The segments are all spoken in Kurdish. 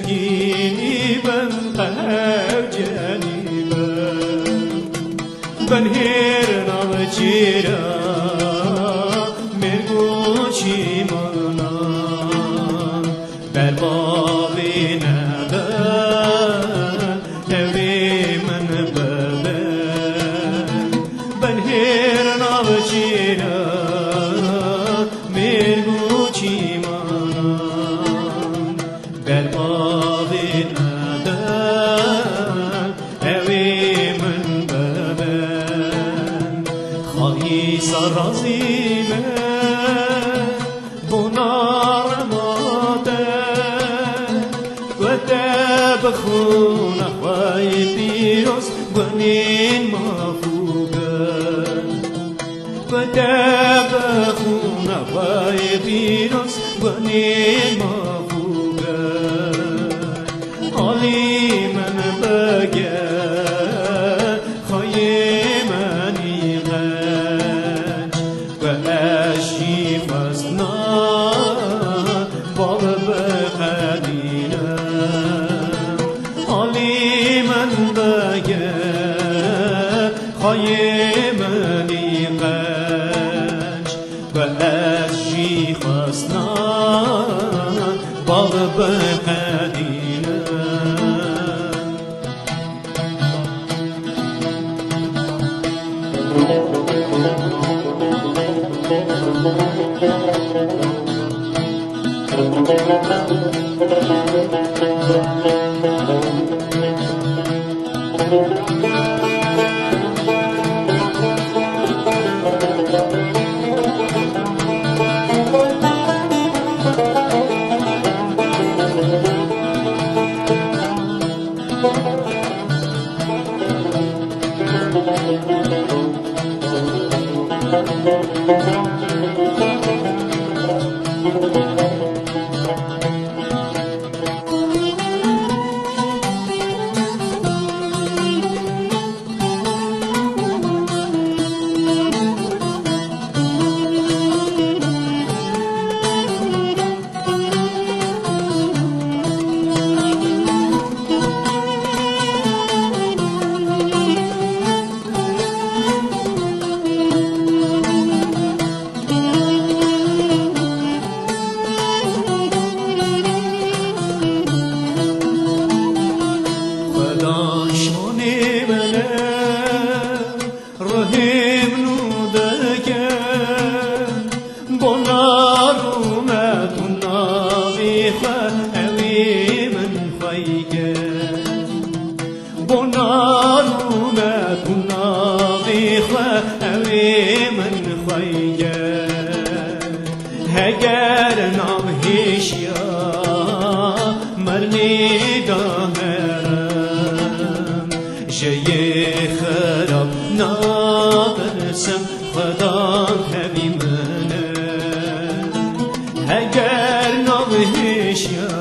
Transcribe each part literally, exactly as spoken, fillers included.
Kînî bin qewcenî bin, bin hêr navçîra mêrg û çîmanan, ber bavê nebe ewê min bibin, bin hêr navçîra mêrg û çîmanan. Ber bavê Edem ewê min bibin. Xwedî ser razî be, bona rema te, ku te bi xûna xwe yê pîroz gunên maf û gel. Ku te bi xûna xwe yê pîroz gunên maf û gel. Alî min bige, xweyê min î qenc, ku ez jî xwestina bal biqedînim. Alî min bige, xweyê min î qenc, ku ez jî xwestina bal biqedînim. Xweda şanê min e, ruhê min û dike, bona rûmet û navê xwe ewê min xweyke. Bona rûmet û navê xwe ewê min xweyke. Heger nav hêşiya mernê da herim, ji yê xirab natirsim, Xwedan tevî min e. Heger nav hêşiya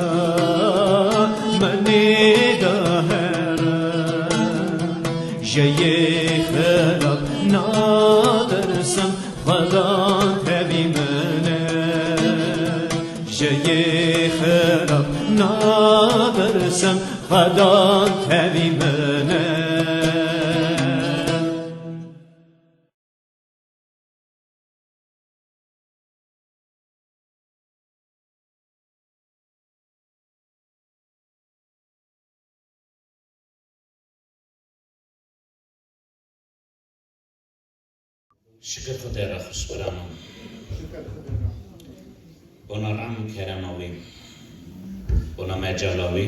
mernê da herim, ji yê xirab natirsim, Xwedan tevî min e. Ji yê xirab natirsim, Xwedan tevî min e. Şikir Xwedê re xweş birano. Bona rem û kerema wî, bona mecala wî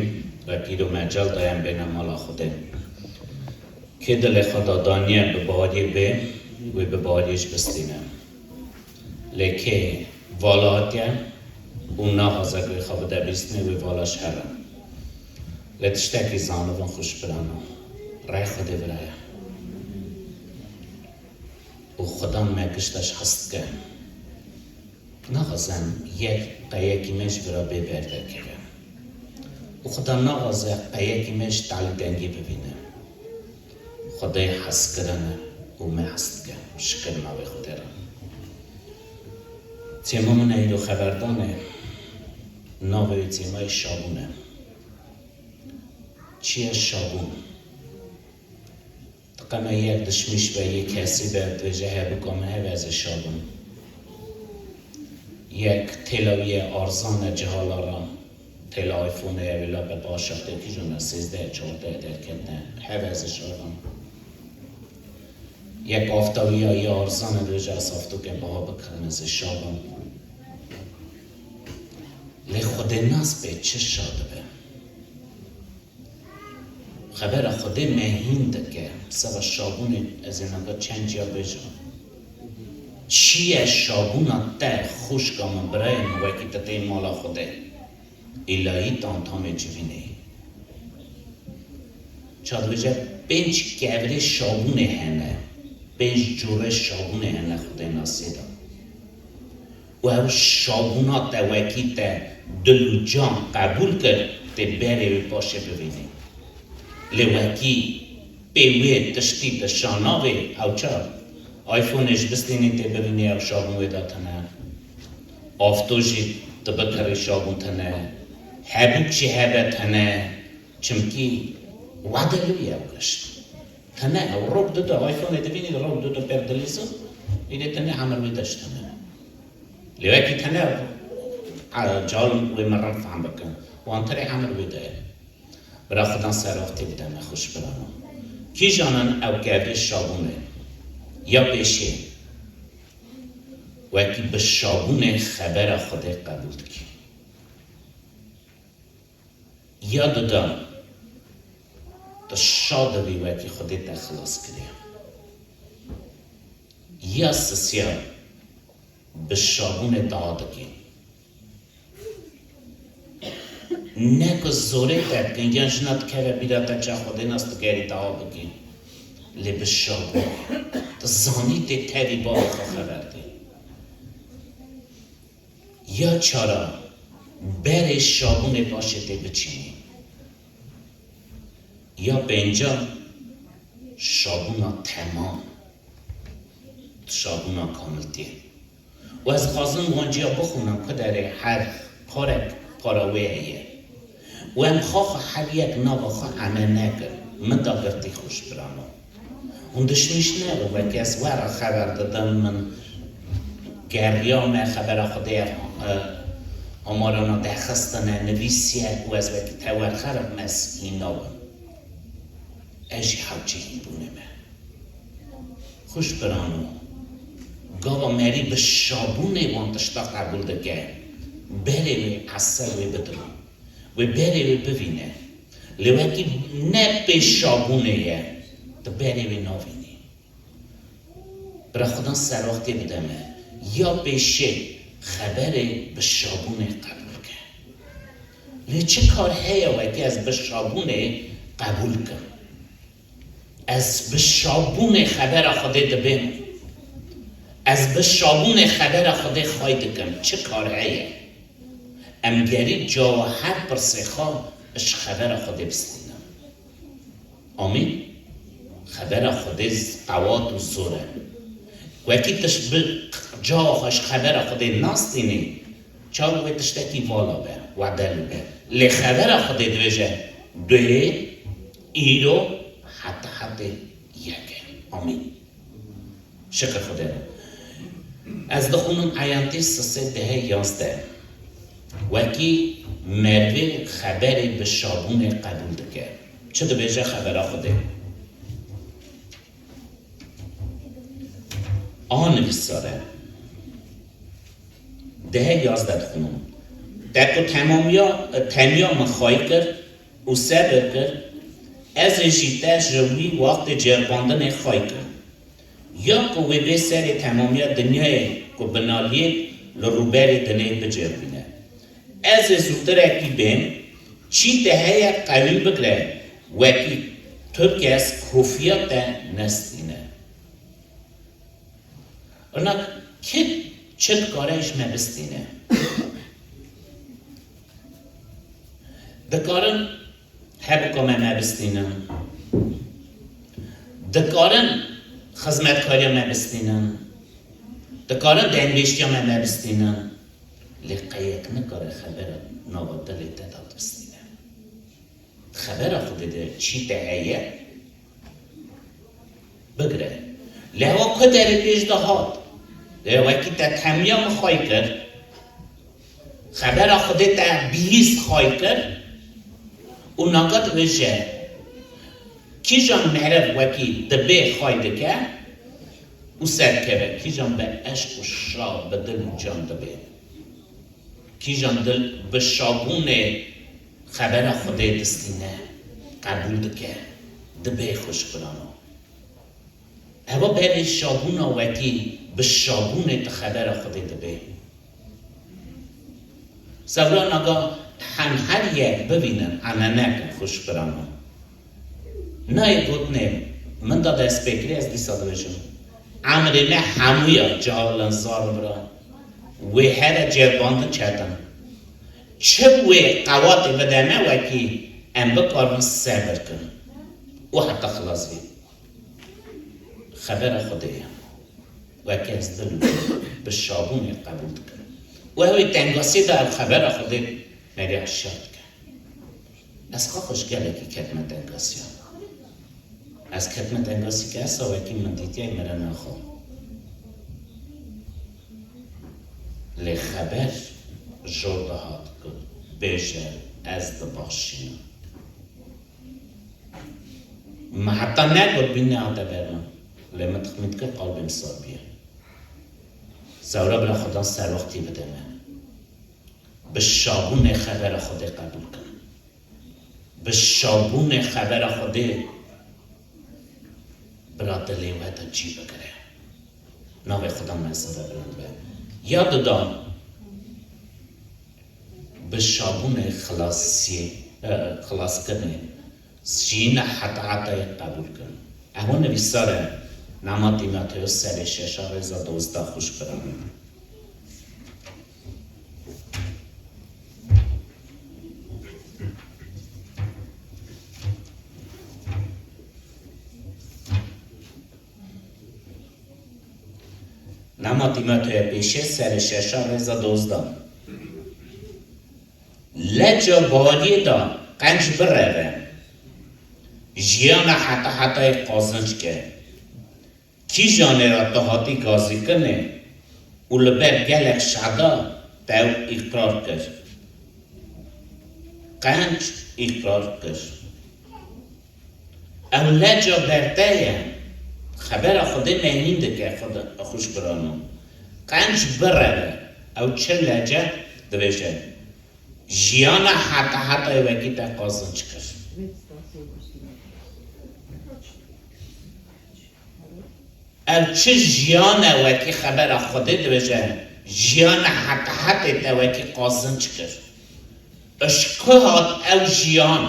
re pîr û mecal daye em bêne mala Xwedê. Kê dilê xwe da daniye bi baweriyê bê, wê bi baweriyê jî bistîne. Lê kê vala hatiye û naxwaze ku wê xwe bide bîstinê, wê vala ji here. Lê tiştekî zanibin xweş birano, rê Xwedê vira ye. Û Xudan me gişta ji hest dike. Naxwazem yek qeyekî me ji vira bê berdekeve. Û Xuda naxwaze qeyekî me ji talî dengê bibîne. Xwedê hezkirin e û me hez dike. Şikir navê Xwedê re. Çêma min e îro xeberdan e. Navê wê çêmayê Şabûn e. Çi ye şabûn? Di qema yek dişmîş be, yê kesî be, dibêje, hebûka min, hebe ez ê şabûn. Yek têla wî ye arzan e, cihalaran, têla iPhone-ê ye, wêla be baş e, tê kîjan e, sêzdeh, çardeh derketine, hebe ez ê şabûn. Yek afta wî ya yê arzan e, dibêje, ez aftokê biha bikirim, ez ê şabûn. Lê Xwedê nas bê çi şa dibe? Xebera Xwedê me hîn dike. Seba şabûnê ez ê niha çend ciya bêjim. Çi ye şabûna te, xwişka min, birayê min, wekî tu tê mala Xwedê? Îlayî tam tamê civînê. Ça dibêje, pênc kevirê şabûnê hene. Pênc cûrê şabûnê hene Xwedê nasê de. Û ew şabûna te wekî te dil û can qebûl kir, tê berê wê paşê bivînî. Lê wekî pê wê tiştî tu şa navê, ew çar? iPhone-ê ji bistînî tê bivînî, ew şabûn wê de tune. Afto jî tu bikirî şabûn tune. Hebûk jî hebe tune. Çimkî wade li wî ew gişt. Tune ew rok dudu, iPhone-ê divînî rok dudu pêr dilîzin, îdê tune emir wê de ji tune. Lê wekî tune, a, cal wê min rind fehm bikin. Wantirê emir wê de ye. Bira Xudan serwaxtê bide me, xwişk birano. Kîjan in ew kevê şabûnê? Ya pêşê, wekî bi şabûnê xebera Xwedê qebûl dikî. Ya duda, tu şa dibî wekî Xwedê te xilas kiriye. Ya sisiya, bi şabûnê dua dikî. Ne ku zorê te dikin, yan jina dikeve bîra te, ça Xwedê nas dikerî dua bikî. Lê bi şabûnê. Tu zanî tê tevî bavê xwe xeber dî. Ya çara, berê şabûnê paşê tê biçînî. Ya pênca, şabûna temam, şabûna kamiltiyê. Û ez dixwazim wan ciya bixwînim, ku derê her parek para wê heye. Û em xaxa her yek nava xwe eme nekin. Min da girtî xwişk birano. Hûn dişmîş nebin, wekî ez we re xeber didim, min geriyame, xebera Xwedê ev, e, amarana dexistine, nivîsiye û ez wekî tewerxer im, ez hîn nabim. Ez jî hewcî hînbûnê me. Xwişk birano, gava merî bi şabûnê wan tişta qebûl dike, berê wê eser wê bidime. Wê berê wê bivîne. Lê wekî ne pê şabûnê ye, tu berê wê navînî. Bira Xudan serwaxtê bide me. Ya pêşê xeberê bi şabûnê qebûl ke. Lê çi kar heye wekî ez bi şabûnê qebûl kim? Ez bi şabûnê xebera Xwedê dibêm. Ez bi şabûnê xebera Xwedê xay dikim. Çi kar heye? Em gerî cawa her pirsê xwe ji xebera Xwedê bistînin. Amîn. Xebera Xwedê qewat û zor e. Wekî tu bi cawa xwe ji xebera Xwedê nastînî, çawa wê tiştekî vala be, wede li be. Lê xebera Xwedê dibêje, duhê, îro, heta hetê yek e. Amîn. Şikir Xwedê re. Ez dixwînim Eyantî sisê dehê yazdeh. Wekî merivê xeberê bi şabûnê qebûl dike. Çi dibêje xebera Xwedê? Aha nivîsar e. Dehê yazdeh dixwînim. Te ku temamiya, temiya min xwayî kir û sebir kir, ez ê jî te ji wî wextê ceribandinê xwayî kirim. Ya ku wê bê serê temamiya dinyayê ku bi naliyê li rûberê dinê biceribîne. Ez ê zûtirekî bêm, çî te heye qewî bigre, wekî tu kes kofiya te nestîne. Rina kê çi dikare ji me bistîne? Dikarin hebûka me me bistînin. Dikarin xizmetkariya me bistînin. Dikarin dengbêjtiya me me bistînin. Lê qeyek nikare xebera nava dilê te de bistîne. Xwe xebera Xwedê de çî te heye, bigire. Lê hewa ku derê pêş de hat, lê wekî te temiya min xay kir, xebera Xwedê te bihîst xay kir û naga dibêje, kîjan meriv wekî dibê xay dike û serkeve, kîjan bi eşq û şa bi dil û can dibê. Kîjan dil bi şabûnê xebera Xwedê distîne, qebûl dike, dibê xwişk birano. Heva berê şabûna wekî bi şabûnê tu xebera Xwedê dibê. Sewra naga hem her yek bibînin, ene nekin xwişk birano. Nayê gotinê min da destpêkirî, ez dîsa dibêjim. Emrê me hemûya cahil in, zar in, bira. Wê here ceribandin çetin. Çi wê qewatê bide me wekî em bikaribin sebir kin û heta xilas bîn. Xebera Xwedê ye. Wekî ez dil û bi şabûnê qebûl dikim. Û ew ê tengasiyê de ev xebera Xwedê me rê aşiya dike. Ez xwe xwe ji gelekî ketime tengasiya. Ez ketime tengasiya ke esa wekî min dîtiyay mirina xwe. Lê xeber jor dihat ku bêje ez dibaşînim. Me heta negot bîn nehate ber min. Lê min dixmîn dikir qalbê min sar bûye. Sewra bira Xudan serwextî bide me. Bi şabûnê xebera Xwedê qebûl kin. Bi şabûnê xebera Xwedê bira dilê we de cî bigire. Navê Xudan mezin ve bilind be. Ya dudan, bi şabûnê xilasiyê, e, xilaskirinê, jiyîna heta hetayê qebûl kin. Eho nivîsar e, Nama Tîmoteos serê şeşa rêza dozdeh, xwişk bira min. Nama Tîmoteya pêşê serê şeşa rêza dozdeh. Leca bariyê de qenc bireve, jiyana heta hetayê qazinc ke. Kîjanê re tu hatî gazîkirinê û li ber gelek şehda te ew îqrar kir. Qenc îqrar kir. Ew leca ber te ye. Xebera Xwedê me hîn dike, Xwedê, xwişk birano. Qenc bireve. Ew çi lece dibêje? Jiyana heta hetayê wekî te qazinc kir. Ev çi jiyan e wekî xebera Xwedê dibêje, jiyana heta hetê te wekî qazinc kir. Ji ku hat ew jiyan?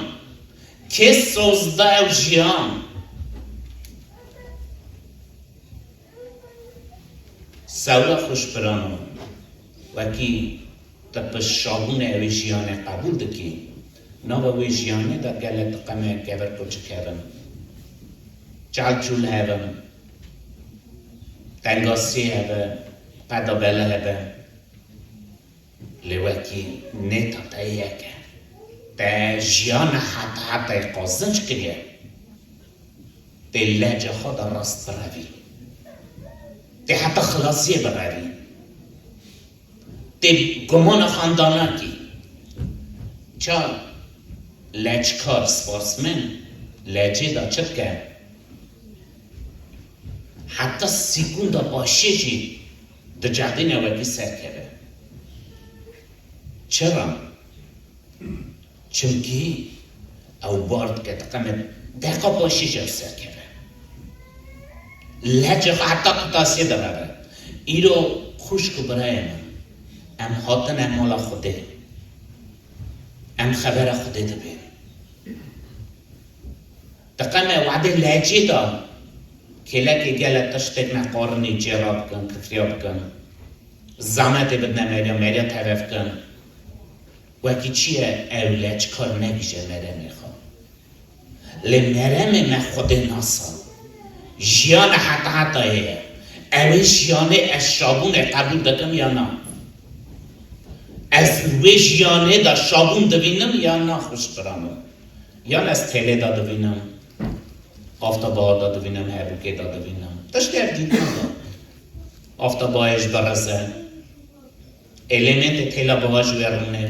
Kê soz da ew jiyan? Sewra xwişk birano, wekî tu bi şabûnê ew ê jiyanê qebûl dikî, nava wê jiyanê de gelek diqeme kevir koçik hebin, çal çûl hebin, tengasî hebe, qeda bela hebe. Lê wekî nêta te yek e. Te jiyana heta hetayê qazinc kiriye. Tê leca xwe de rast birevî. Tê heta xilasiyê birevî. Tê gumana xwe da nakî. Ça leckar, sportsmen, lecê de çi dike? Heta sekunda paşê jî dicehidîne wekî serkeve. Çira? Çimkî ew bar dike, diqeme, deqa paşê jî ew serkeve. Lehçe xwe heta qutasiyê direve. Îro xwişk û birayê min, em hatine mala Xwedê. Em xebera Xwedê dibên. Diqeme wadê lehçê de kêlekê gele tiştêk neqarinî cêra bikin, kifriya bikin. Zametê bidine meriya, meriya teve bikin. Wekî çi ye ew leckar nebîje meremê xwe. Lê meremê me Xwedê nasa. Jiyana heta hetayê ye. Ew ê jiyanê ez şabûnê qebûl dikim ya na? Ez wê jiyanê de şabûn dibînim ya na, xwişk birano? Yan ez têlê de divînim, afta bahar de divînim, hebûkê de divînim. Tiştê ev dîtina de. Afta bahê ji beriz e. Elementê têla bahar ji wê rûnê.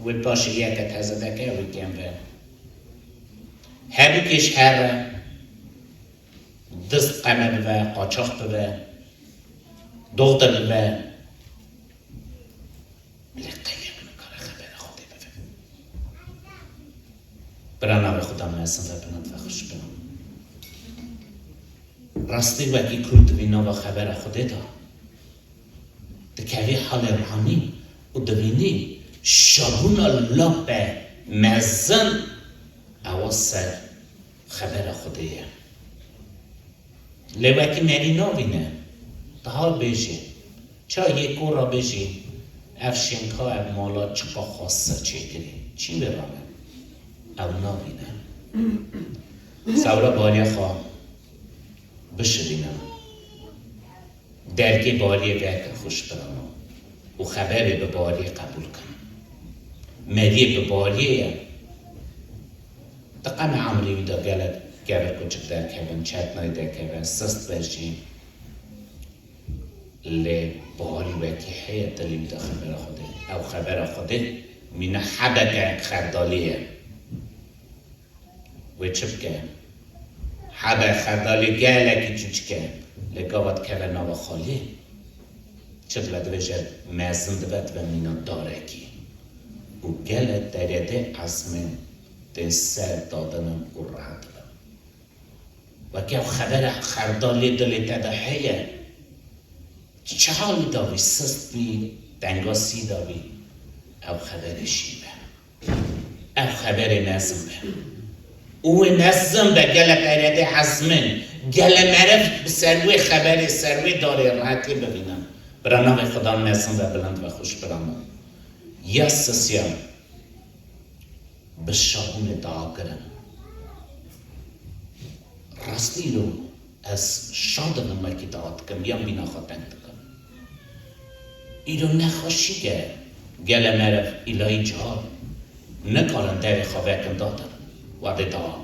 Wê paşê yeke teze deke, wê kêm be. Hebûkê ji her re. Dist qeme bibe, qaçax bibe, doxtir bibe. Lê qey yek nikare xebera Xwedê bibe. Bira navê Xudan mezin ve, bilind ve, xweş be. Rastî wekî kûr dibî nava xebera Xwedê de. Dikevî halê ruhanî û dibînî şabûna lape mezin ewa ser xebera Xwedê ye. Lê wekî merî navîne. Daha bêjê. Ça yê kor ra bêjî, ev şênka, ev mala çiqa xwasa çêkirî. Çî wê rane? Ew navîne. Sewra bariya xwe bişirîne. Dergê bariyê vekin xweş birano û xeberê bi bariyê qebûl kin. Meriyê bi bariyê ye. Di qeme emrê wî de gelek kevir kuçik derkevin, çetnayî derkevin, sist vejî. Lê barî wekî heye dilê wî de xebera Xwedê. Ew xebera Xwedê mîna hebeke xerdalî ye. Wê çi bike? Hebe xerdalê gelekî çûçik e, lê gava dikeve nava xaliyê, çi dibe, divêje mezin dibe, dibe mîna darekî. Û gelek deredê ezmên tên ser dadinin û rehet dibin. Weke ev xebera xerdalê dilê te de heye, çi halî de bî, sist bî, tengasî de bî, ew xeberê şîn be. Ev xeberê mezin be. Û wê mezin be, gele deredê ezmên, gele meriv bi ser wê xeberê, ser wê darê rehetê bivînin. Bira navê Xudan mezin ve, bilind ve, xweş bira min. Ya sisiya bi şabûnê daha kirin. Rastî lo ez şa dibim wekî daha dikim, yan bîna xwe teng dikim. Îro nexweşîk e, gele meriv îlayî cihal nikarin derê xwe vekin dadin, wadê daha.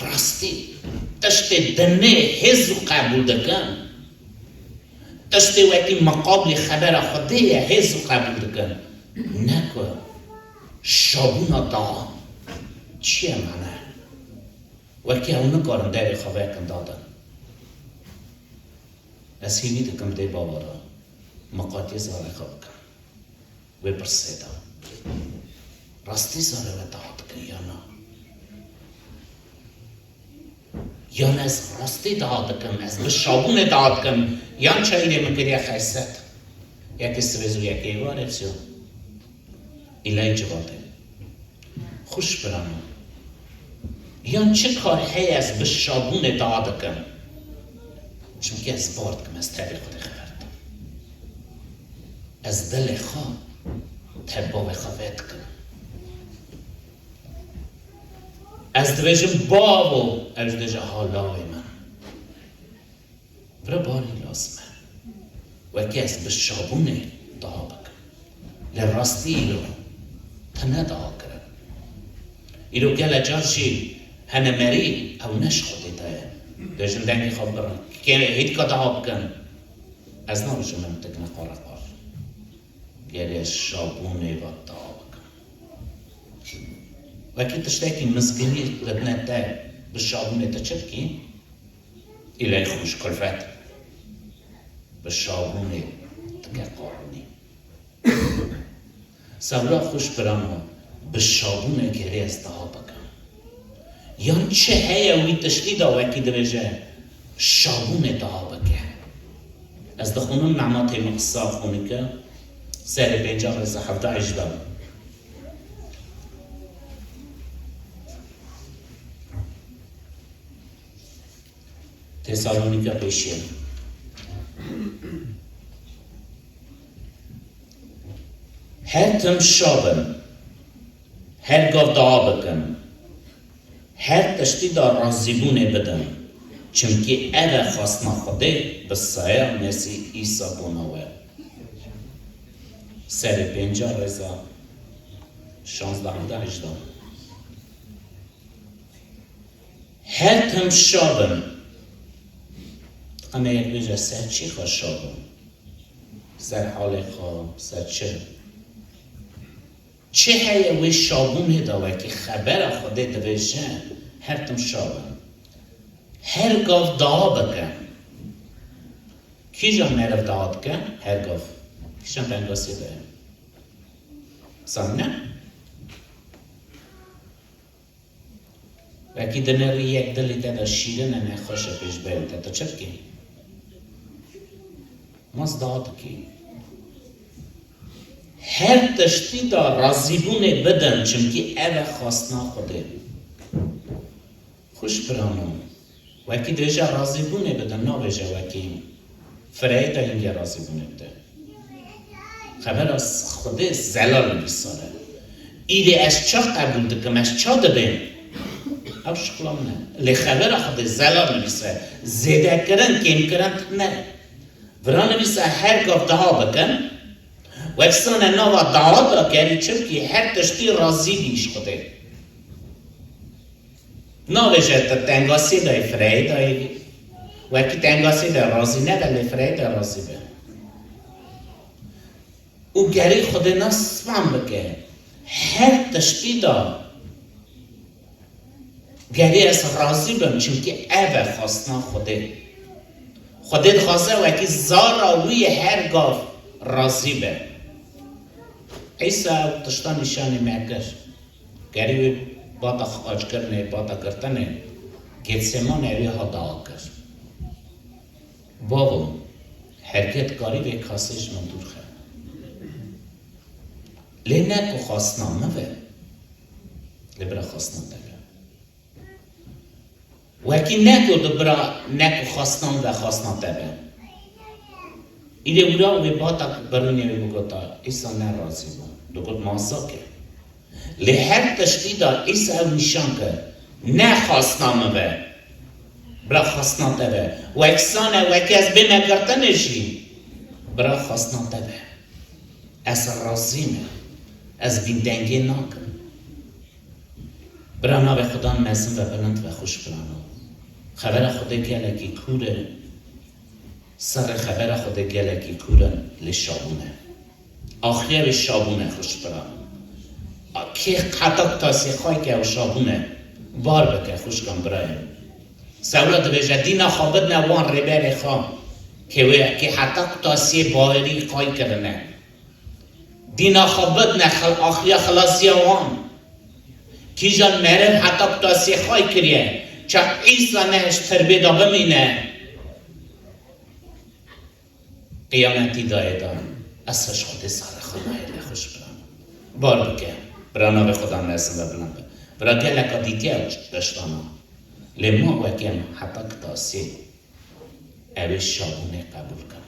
Rastî, tiştê dinê hêz û qebûl dikin. Tiştê wekî miqablê xebera Xwedê ye, hêz û qebûl dikin. Ne ku şabûna daha çi ye mane? Wekî ew nikarin derê xwe vekin dadin. Ez hîvî dikim dê bawara miqatiyê zarê xwe bikin. Wê pirsê da. Rastî zarê we daha dikin ya na? Yan ez rastî daha dikim, ez bi şabûnê daha dikim, yan çayirê min kiriye xeyset. Yekê sibê zû, yekê êvarê, siyo. Îlayî civatê. Xweş birano. Yan çi kar heye ez bi şabûnê daha dikim? Çimkî ez bar dikim, ez tevî Xwedê xeber dikim. Ez dilê xwe tev bavê xwe vedikim. Ez dibêjim, bavo, ew jî dibêje, ha lawê min. Vira barî lazim e. Wekî ez bi şabûnê daha bikim. Lê rastî îro tune daha kirin. Îro gele car jî hene merî ew ne ji Xwedê de ye. Dibêjin dengê xwe birin. Kê hêdîka daha bikin. Ez nabêjim em tikine qara qar. Gelê ez şabûnê ve daha bikim. Wekî tiştekî mizgînî li dine te bi şabûnê tu çi dikî? Îlay xweş kulfet. Bi şabûnê dike qarûnî. Sewra xweş birano, bi şabûnê gerê ez daha bikim. Yan çi heye wî tiştî de wekî dibêje, şabûnê daha bike. Ez dixwînim, Nematê min qisa xwînike, serê pênca rêza hevdeh hejda. Tesalonîka pêşiye. Her tim şa bin, her gav dua bikin, her tiştî de razîbûnê bidin, çimkî ev e xwestina Xwedê bi saya Mesîh Îsa bona we. Serê pênca rêza Şanzdeh da hejda. Her tim şa bin. Em ê yek bêje ser çi xwe şa bin? Ser halê xwe, ser çi? Çi heye wê şabûnê de wekî xebera Xwedê dibêje, her tim şa bin. Her gav dua bike. Kîjan meriv dua dike? Her gav. Kîjan tengasî de ye? Zanîne? Wekî dinerî yek dilî te de şîrin e, nexweş e, pêşberî te, tu çi dikî? Maz dua dikî. Her tiştî de razîbûnê bidin, çimkî ev e xwestina Xwedê. Xwişk birano, wekî dibêje razîbûnê bidin, nabêje wekî fireyê de hingê razîbûnê bide. Xebera Xwedê zelal nivîsar e. Îdî ez ça qebûl dikim, ez ça dibêm? Ew şixula min e. Lê xebera Xwedê zelal nivîsar e. Zêdekirin, kêmkirin tune. Vira nivîsar e, her gav dua bikin. Wek sane nava dua da kerî, çimkî her tiştî razî bî ji Xwedê. Nabêje tu tengasî dayî, fireyê dayî. Wekî tengasî de razî nebe, lê fireyê de razî be. Û gerî Xwedê nas span bike. Her tiştî de gerî ez razî bim, çimkî ev e xwestina Xwedê. Xwedê dixwaze wekî zara wî her gav razî be. Îsa ew tişta nîşanî me kir. Gerî wê bata xaçkirinê, bata girtinê, Getsemanê wê ha dua kir. Bavo, herget karî vê kasê ji min dûr xe. Lê ne ku xwestina min be, lê bira xwestina te be. Wekî ne ku di bira, ne ku xwestina min be, xwestina te be. Îdê wira wê bata birînê wê bigota, Îsa ne razî bû. Digot, ma zak e. Lê her tiştî de Îsa ew nîşan kir, ne xwestina min be, bira xwestina te be. Wek sane, wekî ez bême girtinê jî, bira xwestina te be. Ez razî me. Ez bîndengê nakim. Bira navê Xudan mezin ve, bilind ve, xwişk birano. Xebera Xwedê gelekî kûr e. Serê xebera Xwedê gelekî kûr e, lê şabûn e. Axiya wê şabûn e, xwişk birano. A, kê heta tasê xay ke ew şabûn e, bar bike, xwişkan birayên. Sewra dibêje, dîna xwe bidne wan rêberê xwe, kê wê, kê heta tasê bawerî qay kirine. Dîna xwe bidne xil-, axiya xilasiya wan. Kîjan meriv heta tasê xay kiriye, ça Îsa ne ji tirbê de bimîne. Qiyametî dayê de, ez ji Xwedê serê xwe nayê, lê xwişk birano. Bar bike, bira navê Xudan mezin ve, bilind be. Bira geleka dîtiye ew tiştana. Lê ma wekî em heta tasê ew ê şabûnê qebûl kin.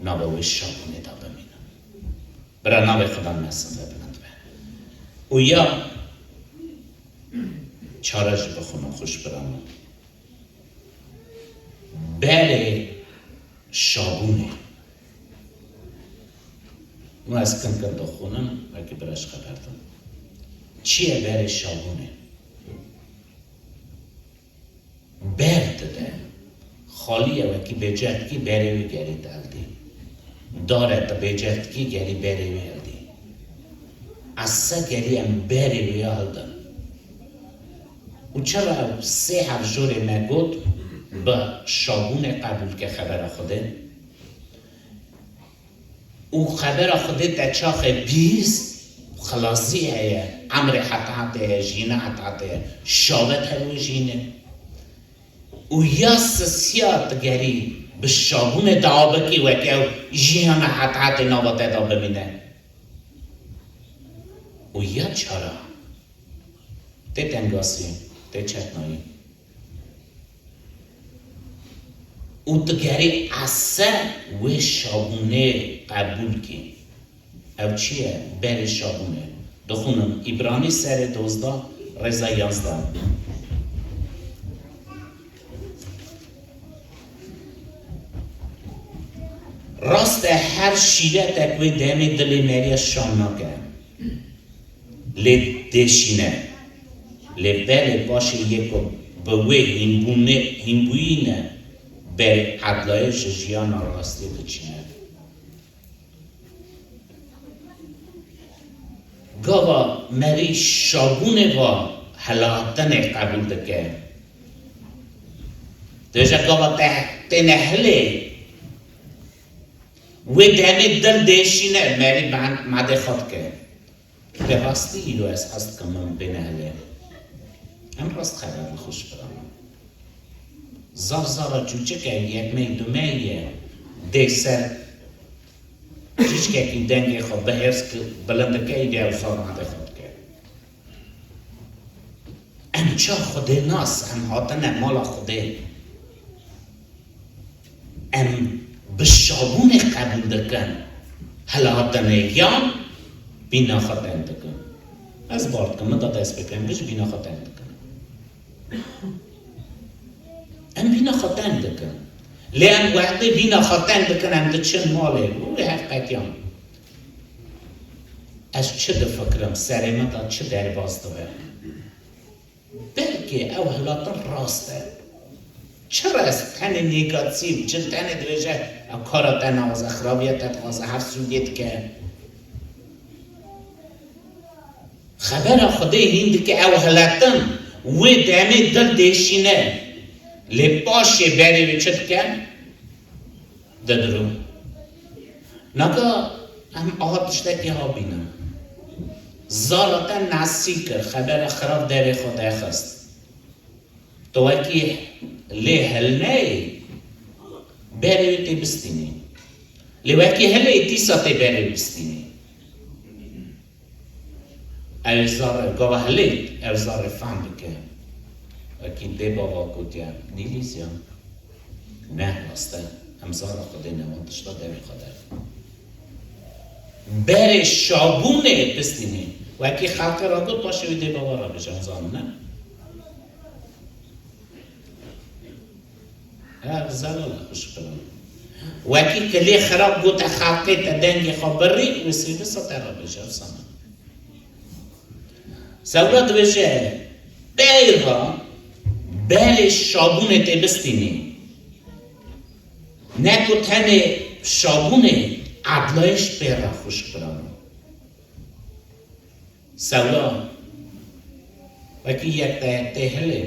Nava wê şabûnê de bimînin. Bira navê Xudan mezin ve, bilind be. Û ya çara jî bixwînin, xwişk birano. Berê şabûnê. Û ez kin kin dixwînim, belkî bira ji xeber din. Çi ye berê şabûnê? Ber dide. Xalî ye, wekî bêceh dikî berê wî gerî te hildî. Dar e, tu bêceh dikî gerî berê wî hildî. Ese gerî em berê wî ya hildin. Û çira ew sê hevjorê me got, bi şabûnê qebûl ke xebera Xwedê? Û xebera Xwedê te çaxê bîst, xilasî heye, emrê heta hetê heye, jîna heta hetê heye, şawet her wê jînê. Û ya sisiya tu gerî bi şabûnê dua bikî, weke ew jiyana heta hetê nava te de bimîne. Û ya çara, tê tengasî, tê çetnayî. Û tu gerî ese wê şabûnê qebûl kî. Ew çi ye? Berê şabûnê. Dixwînim Îbranî serê dozdeh, rêza yanzdeh. Rast e, her şîretek wê demê dilê meriya şan nake. Lê dêşîne. Lê belê paşê yê ku bi wê hînbûnê, hînbûyî ne, berê edlayê ji jiyana rastiyê diçîne. Gava merî şabûnê va helahatinê qebûl dike. Dêje gava te têne hilê, wê demê dil dêşîne, merî ben-, madê xwe dike. Bi rastî îro ez hez dikim min bêne hilê. Em rast xeber li xwe ji bira min. Zar zara çûçik e, yekmey dumey ye. Dê ser çîçkekî dengê xwe bi hêrs ki-, bilind dike, îdî ew zar madê xwe dike. Em ça Xwedê nas, em hatine mala Xwedê. Em bi şabûnê qebûl dikin. Helahatinê yan bîna xwe teng dikin. Ez bar dikim, min da dest pê kirin, ji bîna xwe teng dikin. Em bîna xwe teng dikin. Lê em wextê bîna xwe teng dikin, em diçin malê. Û wê hev qetiyan. Ez çi difikirim, serê min de çi derbas dibe? Belkî ew hilatin rast e. Çi rast? Tenê negatîf, cin tenê dibêje, ew kara te nawaze, xirabiya te dixwaze, hevsûdiyê dike. Xebera Xwedê hîn dike ew hilatin, wê demê dil dêşîne. Lê paşê berê wê çi dike? Didirû. Naka em aha tiştekî ha bînin. Zara te nasî kir, xebera xirab derê xwe derxist. Tu wekî lê hilneyê berê wê tê bistînî. Lê wekî hilê dîsa tê berê bistînî. Ew zare, gava hilê, ew zare fehm bike. Wekî dê bava gotiye, nîlîzya. Ne, rast e. Em zara Xwedê ne, wan tişta devê xwe de. Berê şabûnê bistînê. Wekî xelqê ra got, paşê wî dê bava ra bêje, em zanin ne? Her zelal e, xweş kirin. Wekî kilê xirab gote xelqê te dengê xwe birî, wê sêdî sete re bêje, efsane. Sewra dibêje, peyva berê şabûnê tê bistînî. Ne ku tenê şabûnê, edlayîş pê re xweş kirin. Sewra, wekî yek te tê hilê,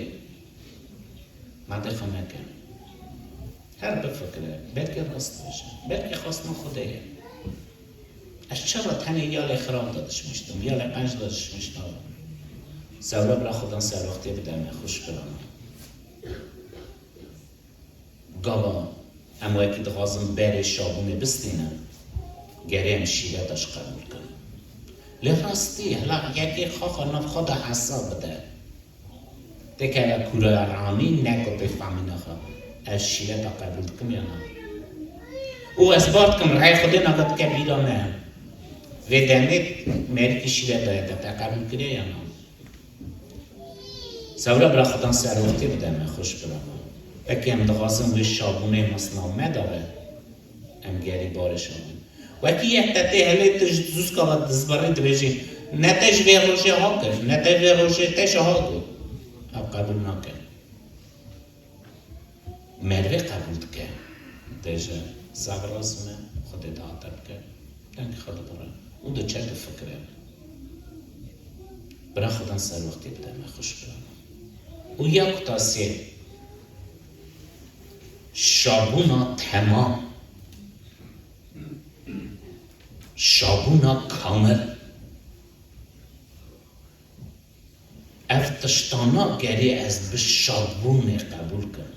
madê xwe neke. Her bifikire, belkî rast dibêje, belkî xwestina Xwedê ye. Ez çawa tenê ya lê xirab de dişmiştim, ya lê qenc de dişmiştim. Sewra bira Xwedan serwextiyê bide me, xweş bira me. Gava em wekî dixwazin berê şabûnê bistînin, gerê em şîreta ji qebûl kin. Lê rastî, hela yekê xaxa nav xwe de hesab bide. Têkeve kûra ranî, ne ku pê famîna xwe. Ez şîreta qebûl dikim ya na? Û ez bar dikim, rey Xwedê nake dike bîra me. Vê demê merikî şîreta ye de, te qebûl kiriye ya na? Sewra bira Xudan serwextê bide me, xweş bira me. Wekî em dixwazin wê şabûnê misna me de be, em gerî barê şabûn. Wekî yek te tê hilê tu ji zûska ve dizbirî dibêjî, ne te ji vê rojê ha kir, ne te vê rojê te ji ha got. Ew qebûl nake. Merivê qebûl dike. Dêje, zaf rast me, Xwedê diha te bike. Dengê xwe dibire. Û diçe difikire. Bira Xudan serwextê bide me, xweş bira me. Û ya kutasê şabûna temam. Şabûna kamil. Ev tiştana gerê ez bi şabûnê qebûl kim.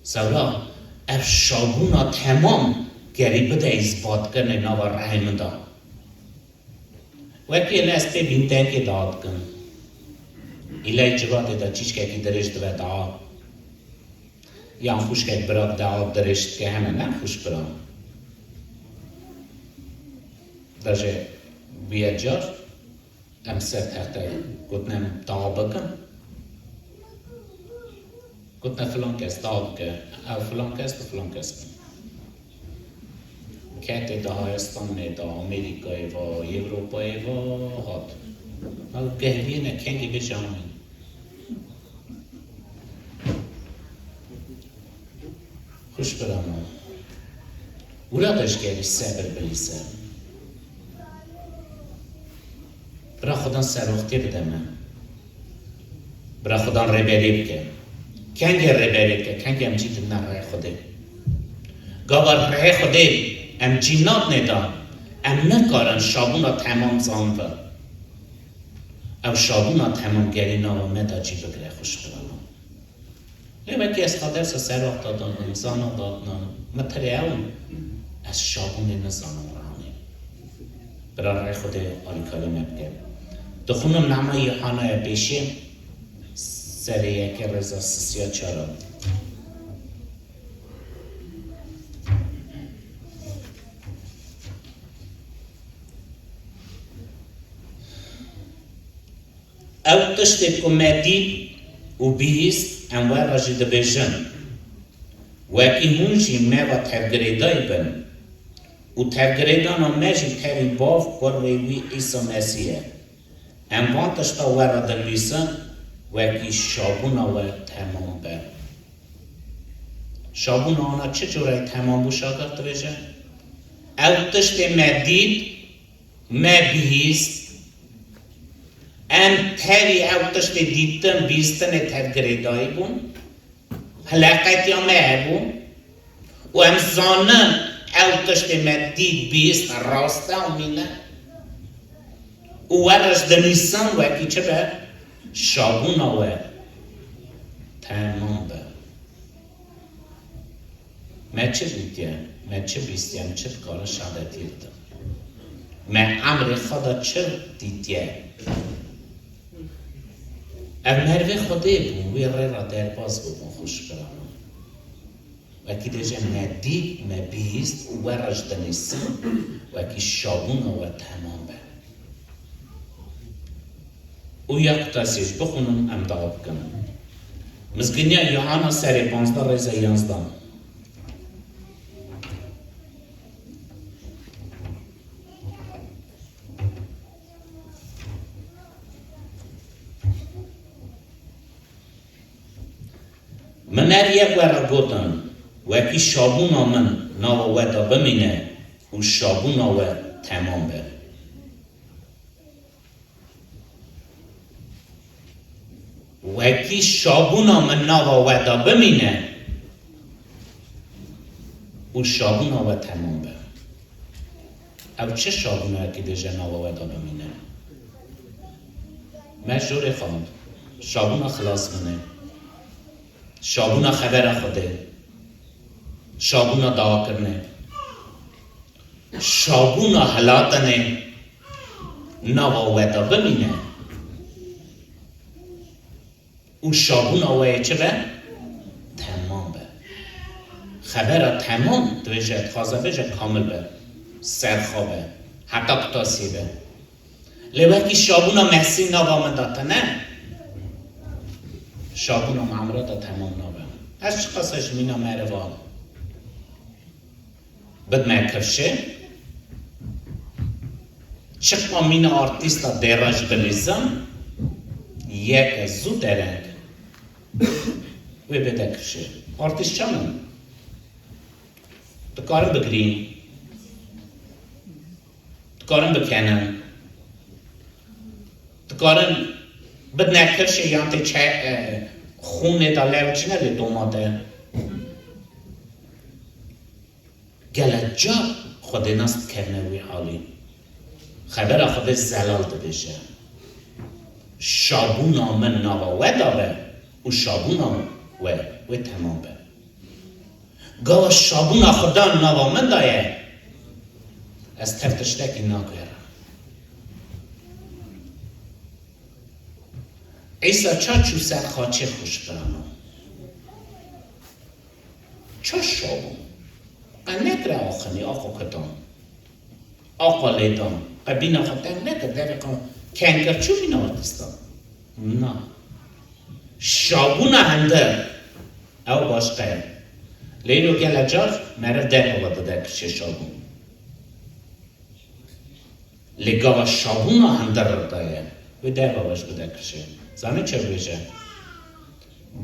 Sewra ev şabûna temam gerê bide îsbatkirinê nava rehê min de. Wekî li ez pê bîndengê daha dikim. Îlay civatê de çîçkekî dirêj dibe daha. Yan xwişkek bira dide av dirêj dike hene, ne xwişk bira. Dajê bûye car, em ser texte gotin em tawa bikin. Gotin filan kes tawa bike, ew filan kes, tu filan kes bin. Ketê di Hayistanê de, Amerîkayê ve, Ewropayê ve hat. Ew gehviyê ne kengê bêje amîn. Xweş bira min. Wira de ji gerî sebir bilîse. Bira Xudan serwextê bide me. Bira Xudan rêberê bike. Kengê rêberê bike, kengê em cî didine rê Xwedê. Gava rê Xwedê em cî nadinê de, em nikarin şabûna temam zanibin. Ew şabûna temam gerî nava me de cî bigire, xweş bira min. Lê wekî ez xwe dersa serwexta dadinam, zana dadinam, min tirê ew in, ez şabûnê nizanim ranê. Bira rê Xwedê alîkarî me bike. Dixwînim Nama Yuhanaya pêşê serê yekê rêza sisiya çar a. Ew tiştê ku me dît û bihîst, em we re jî dibêjin, wekî hûn jî me ve tevgirêdayî bin û tevgirêdana me jî tevî Bav, Kurê wî Îsa Mesîh e. Em van tişta we re dinivîsin, wekî şabûna we temam be. Şabûna wana çi coreyê temam bû, şagird dibêje? Ew tiştê me dît, me bihîst, em tevî ew tiştê dîtin, bihîstinê tevgirêdayî bûn, hileqetiya me hebû û em zanin ew tiştê me dît, bihîst rast e û mîne. Û we re ji dinivîsin wekî çi be? Şabûna we temam be. Me çi dîtiye? Me çi bîstiye? Em çi dikarin şadetiyê bidin? Me emrê xwe de çi dîtiye? Ev merivê Xwedê bûn, wê rê re derbaz bibûn, xweş bira min. Wekî dêje me dît, me bihîst û we re ji dinivîsin, wekî şabûna we temam be. Û ya qutasiyê jî bixwînin, em dua bikin. Mizgîniya Yohana serê panzdeh rêza yanzdeh. Min her yek we re gotin, wekî şabûna min nava we de bimîne û şabûna we temam be. Wekî şabûna min nava we de bimîne û şabûna we temam be. Ev çi şabûnayekî dêje nava we de bimîne? Me jorê xwend. Şabûna xilasbûnê. Şabûna xebera Xwedê. Şabûna dawakirinê. Şabûna hilatinê nava we de bimîne. Û şabûna we yê çi be? Temam be. Xebera temam dibêje, dixwaze bêje kamil be, serxwe be, heta qutasiyê be. Lê wekî şabûna Mesîh nava min de tune, şabûna min emra de temam nabe. Ez çiqasa ji mîna meriva bidime kifşê, çiqa mîna artîsta dêra jî bilîzim, yeke zû dereng wê bide kifşê. Artîst çanin? Dikarin bigirîn, dikarin bikenin, dikarin bidine kifşê yan tê çe-, e, xûnê de lew çine lê tomate. Gelek car Xwedênas dikevine wî halî. Xebera Xwedê zelal dibêje. Şabûna min nava we de be û şabûna we, wê temam be. Gava şabûna Xudan nava min de ye, ez tev tiştekî naguherim. Îsa ça çû ser xaçê xweş birano. Ça şabûn? Qe nekire axinî, axa kutan. Axa lêdan. Qe bîna xwe teng nekir, derê xwe keng kir, çû bîna artîstan. Na. Şabûna hende, ew başqe ye. Lê îro gelek car meriv derheva dide kifşê şabûn. Lê gava şabûna hundir re daye, wê derva we ji bide kirşê. Zanî çi bêje?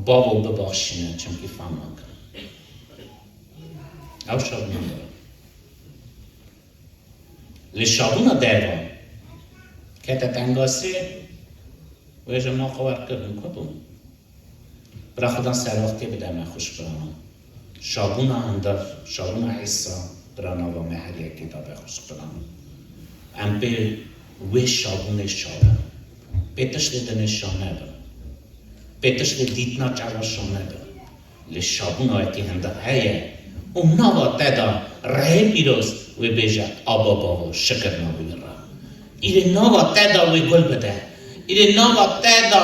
Bavo bibaxşîne, çimkî fam nakin. Ew şabûna hundir e. Lê şabûna derva kete tengasê, wê ji ma xwe werkirin ku bû. Bira Xudan serwextê bide me xwişk biranan. Şabûna hundir, şabûna Îsa bira nava me her yekê de be xwişk biranan. Em pê wê şabûnê şa bin. Pê tiştê dinê şa nebin. Pê tiştê dîtina çava şa nebin. Lê şabûna wekî hundir heye û nava te de rehê pîroz wê bêje, Aba bavo, şikir navê wî re. Îrê nava te de wê gul bide. Îrê nava te de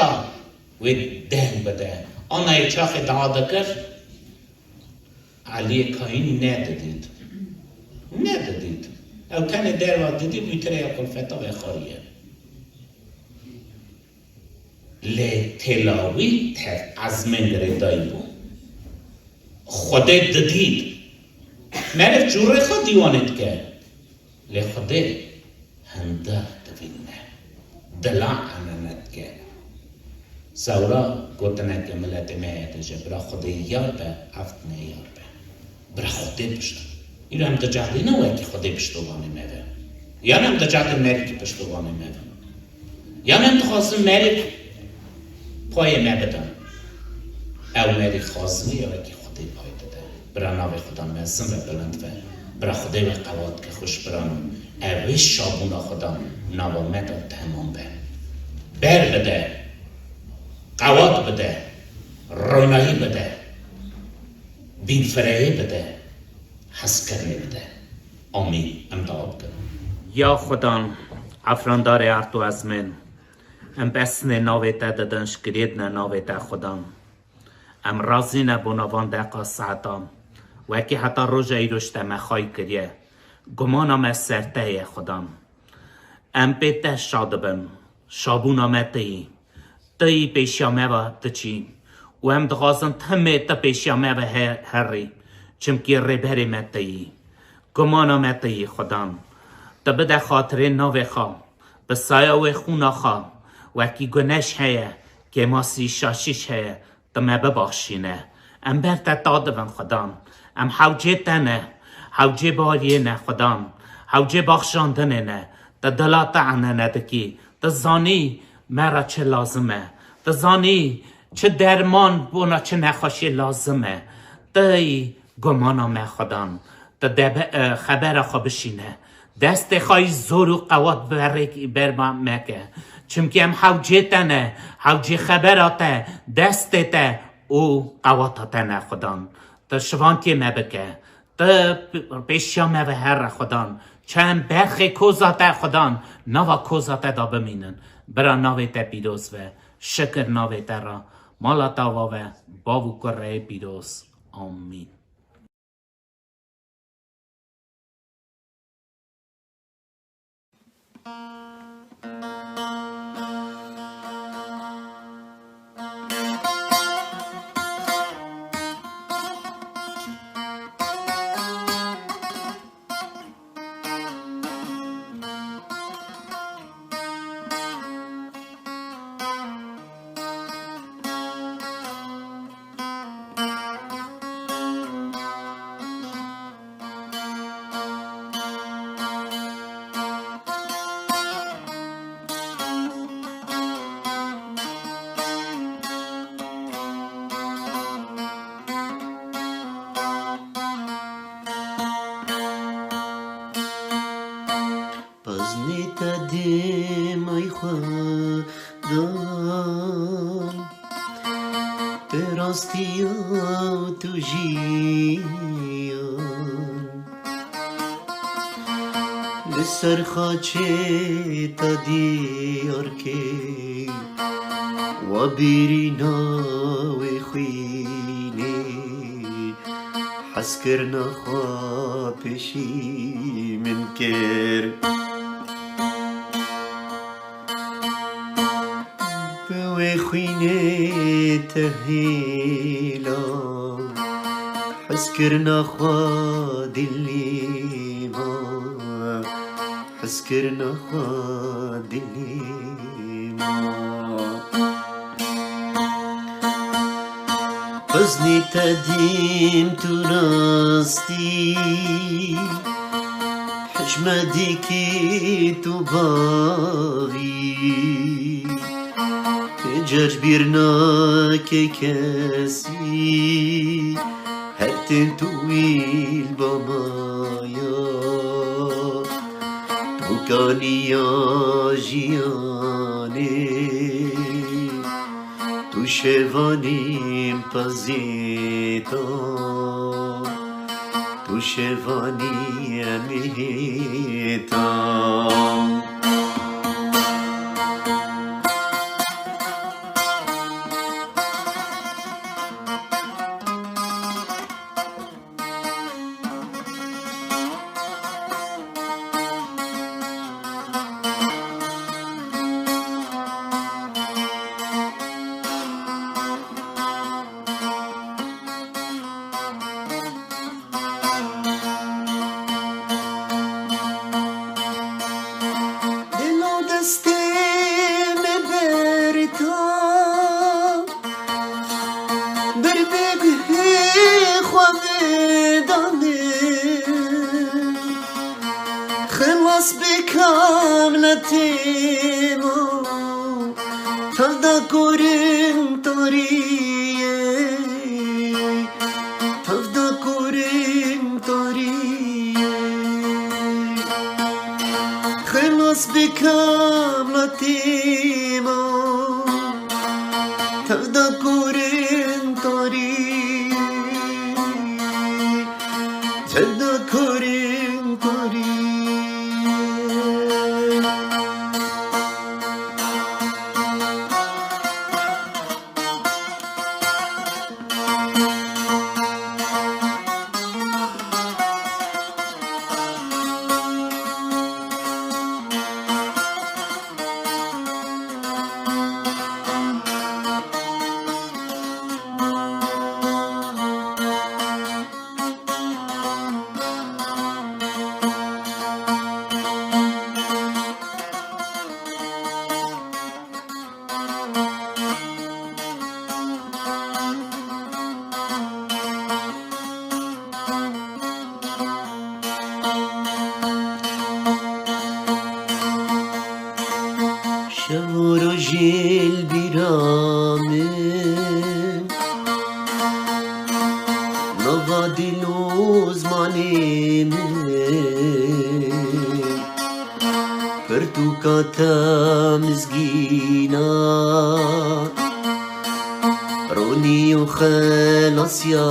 wê deng bide. Anayê çaxê dua dikir, Eliyê Kayîn nedidît. Nedidît. Ew tenê derva didît, wî tireye kulfeta vexwariye. Lê têlawî tev ezmên girêdayî bû. Xwedê didît. Meriv cûrê xwe dîwanê dike. Lê Xwedê hundir dibîne. Dila enene dike. Sewra gotineke miletê me heye dibêje, bira Xwedê yar be, ev tine yar be. Bira Xwedê pişt. Îro em dicahdîne wekî Xwedê piştovanê me be. Yan em dicahdîn merîkî piştovanê me be. Yan em dixwazin merîk payê me bidin. Ew merî xwaziniye wekî Xwedê pay dide. Bira navê Xudan mezin ve, bilind ve. Bira Xwedê we qewat ke xwişk biranan. Ev wê şabûna Xudan nava me de temam be. Ber bide. Qewat bide. Ronahî bide. Bînfirehî bide, hezkirinê bide. Amîn. Em dua bikin. Ya Xudan, efrandarê erd û ezmên, em besinê navê te didin, şikiriyê dine navê te Xudan. Em razî ne bona van deqa saetan. Wekî heta roja îro ji te me xay kiriye. Gumana me ser te ye Xudan. Em pê te şa dibin. Şabûna me te yî. Tu yî pêşiya me ve diçî û em dixwazin timê tu pêşiya me ve he-, herî, çimkî rêberê me tu yî. Gumana me tu yî, Xudan. Tu bide xatirê navê xwe, bi saya wê xûna xwe, wekî guneş heye, kêmasî şaşîş heye, tu me bibaxşîne. Em ber te ta dibin, Xudan. Em hewcê te ne, hewcê bariyê ne, Xudan. Hewcê baxşandinê ne. Tu dila te enene dikî. Tu zanî me re çi lazim e. Tu zanî çi derman bona çi nexweşiyê lazim e. Tu yî gumana me, Xudan. Tu debe-, e, xebera xwe bişîne. Destê xwe yî zor û qewat berêk ber ma-, meke. Çimkî em hewcê te ne, hewcê xebera te, destê te û qewata te ne, Xudan. Tu şivantiyê me bike. Tu p-, pêşiya me ve here, Xudan. Çend berxê koza te, Xudan, nava koza te de bimînin. Bira navê te pîroz ve. Şikir navê te re. Mala te ava ve. Bav û kureyê pîroz. Amîn. Peznê te dê may xwe dan. Te rastiya û tu jiyan. Li ser xaçê te diyar kê. Wa bîrîna wê xwînê. Hezkirina xwe pêşî min kir. Bi wê xwînê te hêla. Hezkirina xwe dilî me. Hezkirina xwe dilê me. Huznê te dîm tu rastî, hişmedîkî tu bavî. Tê cer bîr nake kesî, her tim tu wî li ba me ya. Tu kaniya jiyanê, tu şevanî min pezê ta, tu şevanî em ê ta. Dilo destê me berta, ber bê guhê xwe vedane. Xilas bê kevletê me, tevda korin tariyê, tevda korin tariyê. Xilas bê kevletê me, tevda korin tariyê, tevda korin tariyê. Şev û rojî li bîra min, nava dil û zimanê min. Pirtûka te mizgîna, ronî û xelasiya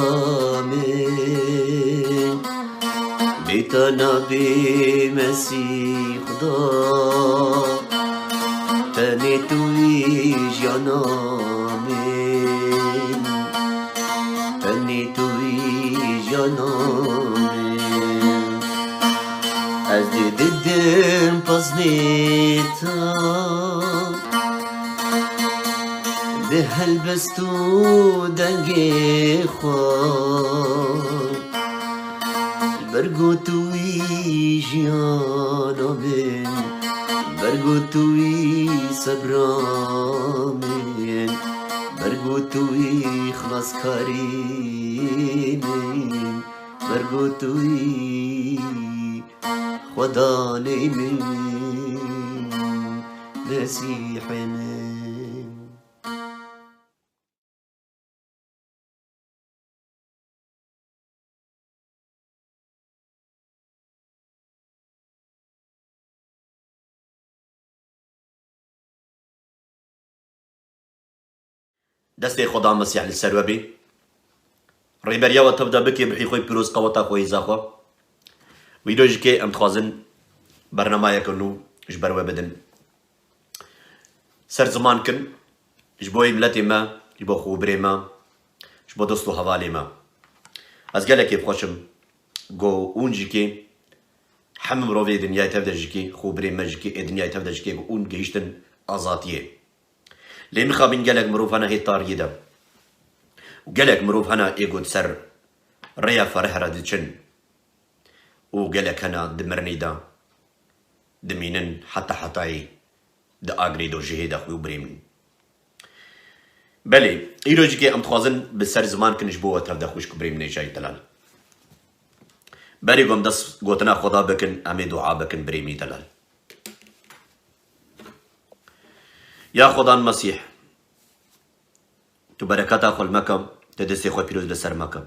min. Bê te nabê Mesîh Xuda, tenê tu yî jiyana min. Tenê tu yî jiyana min. Ez dê didim paznê te, bi helbest û dengê xwe. Bergo tu yî jiyana min, bergo tu yî sebra min, bergo tu yî xilaskarî min, bergo tu yî Xwedanê min, Mesîhê min. Destê Xweda Mesîh li ser we bê. Rêberiya we tev de bike, bi hî xwe pîroz, qeweta xwe, hêza xwe. Vîdeo jikê em dixwazin bernamayeke nû ji ber we bidin. Ser ziman kin, ji bo miletê me, ji bo xwebirê me, ji bo dost û hevalê me. Ez gelekê xweş im ku hûn jikê, hemî mirovê dinyayê tev de jikê, xwebirê me jikê, ê dinyayê tev de jikê ku hûn gehiştin azadiyê. Lê mixabin gelek mirov hene hê tariyê de. Û gelek mirov hene ê ku di ser rêya fereh re diçin. Û gelek hene di mirinê de. dimînin heta hetayê di agirê dojehê de xwe û birê min. Belê, îro jî ke em dixwazin bi ser ziman kin ji bo we tev de xwişk û birê min ê jayî delal. Berî ku em dest gotina Xweda bikin, em ê dua bikin birê min delal. Ya Xwedan Mesîh, tu bereketa xwe li me ke, tu destê xwe pîroz li ser me ke.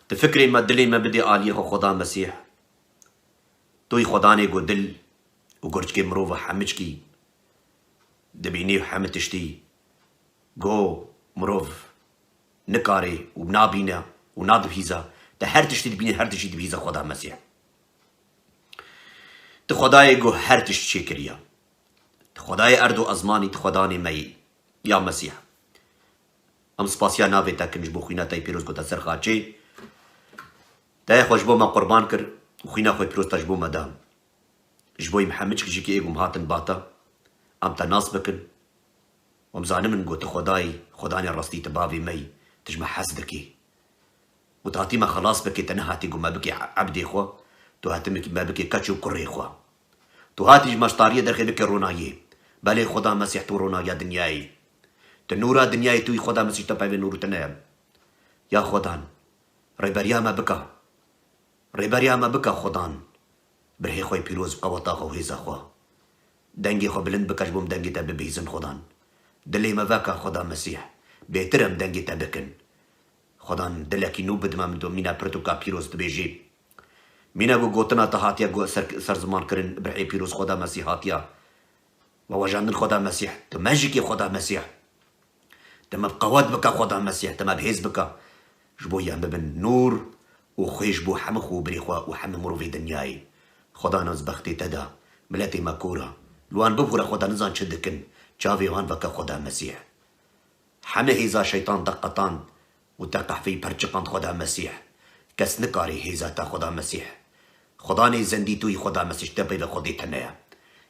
Tu fikrê me, dilê me bidê aliyê xwe Xweda Mesîh. Tu yî Xwedanê ku dil û gurçikê mirov û hemiçkî dibînî û hemi tiştî ku mirov nikare û nabîne û nadibihîza, te her tiştî dibîne, her tiştî dibihîze Xweda Mesîh. Tu Xwedayê ku her tişt çêkiriye. Tu Xwedayê erd û ezmanî, tu Xwedanê me yî. Ya Mesîh. Em spasiya navê te kin ji bo xwîna te yê pîroz ku te ser xaçê. Te xwe ji bo me qurban kir û xwîna xwe pîroz te ji bo me da. Ji bo em hemiçk jî kê êgum hatin ba te, em te nas bikin. Em zanimin ku tu Xwedayî, Xwedanê rastî tu bavê me yî, tu ji me hez dikî. Û tu hatî me xelas bikê, te nehatî ku me bikê ebdê xwe, tu hatî me bikê keç û kurê xwe. Tu hatî ji me ji tariyê derxê bikê ronayê. Belê Xweda Mesîh tu ronayiya dinyayê. Tu nûra dinyayê tu yî Xweda Mesîh te peyvê nûr tine ye. Ya Xwedan, rêberiya me bike. Rêberiya me bike Xwedan. Birhê xwe pîroz bi qeweta xwe û hêza xwe. Dengê xwe bilind bike ji bo em dengê te bibihîzin Xwedan. Dilê me veke Xweda Mesîh. Bêtir em dengê te bikin. Xwedan dilekî nû bidime min do mîna pirtûka pîroz dibêjî. Mîna ku gotina te hatiye go-, ser, ser ziman kirin, birhê pîroz Xweda Mesîh hatiye. We wejandin Xweda Mesîh. Tu me jî kê Xweda Mesîh. Te me bi qewet bike Xweda Mesîh, te me bi hêz bike. Ji bo em bibin nûr û xwê ji bo hemû xwe û birê xwe û hemû mirovê dinyayê. Xweda nas bextê te da, miletê me kor e. Li wan bibûre Xweda nizan çi dikin, çavê wan veke Xweda Mesîh. Heme hêza şeytan te qetand û te qehveyî perçiqand Xweda Mesîh. Kes nikarê hêza te Xweda Mesîh. Xudanê zendî tu yî Xweda Mesîh te peyve Xwedê tene ye.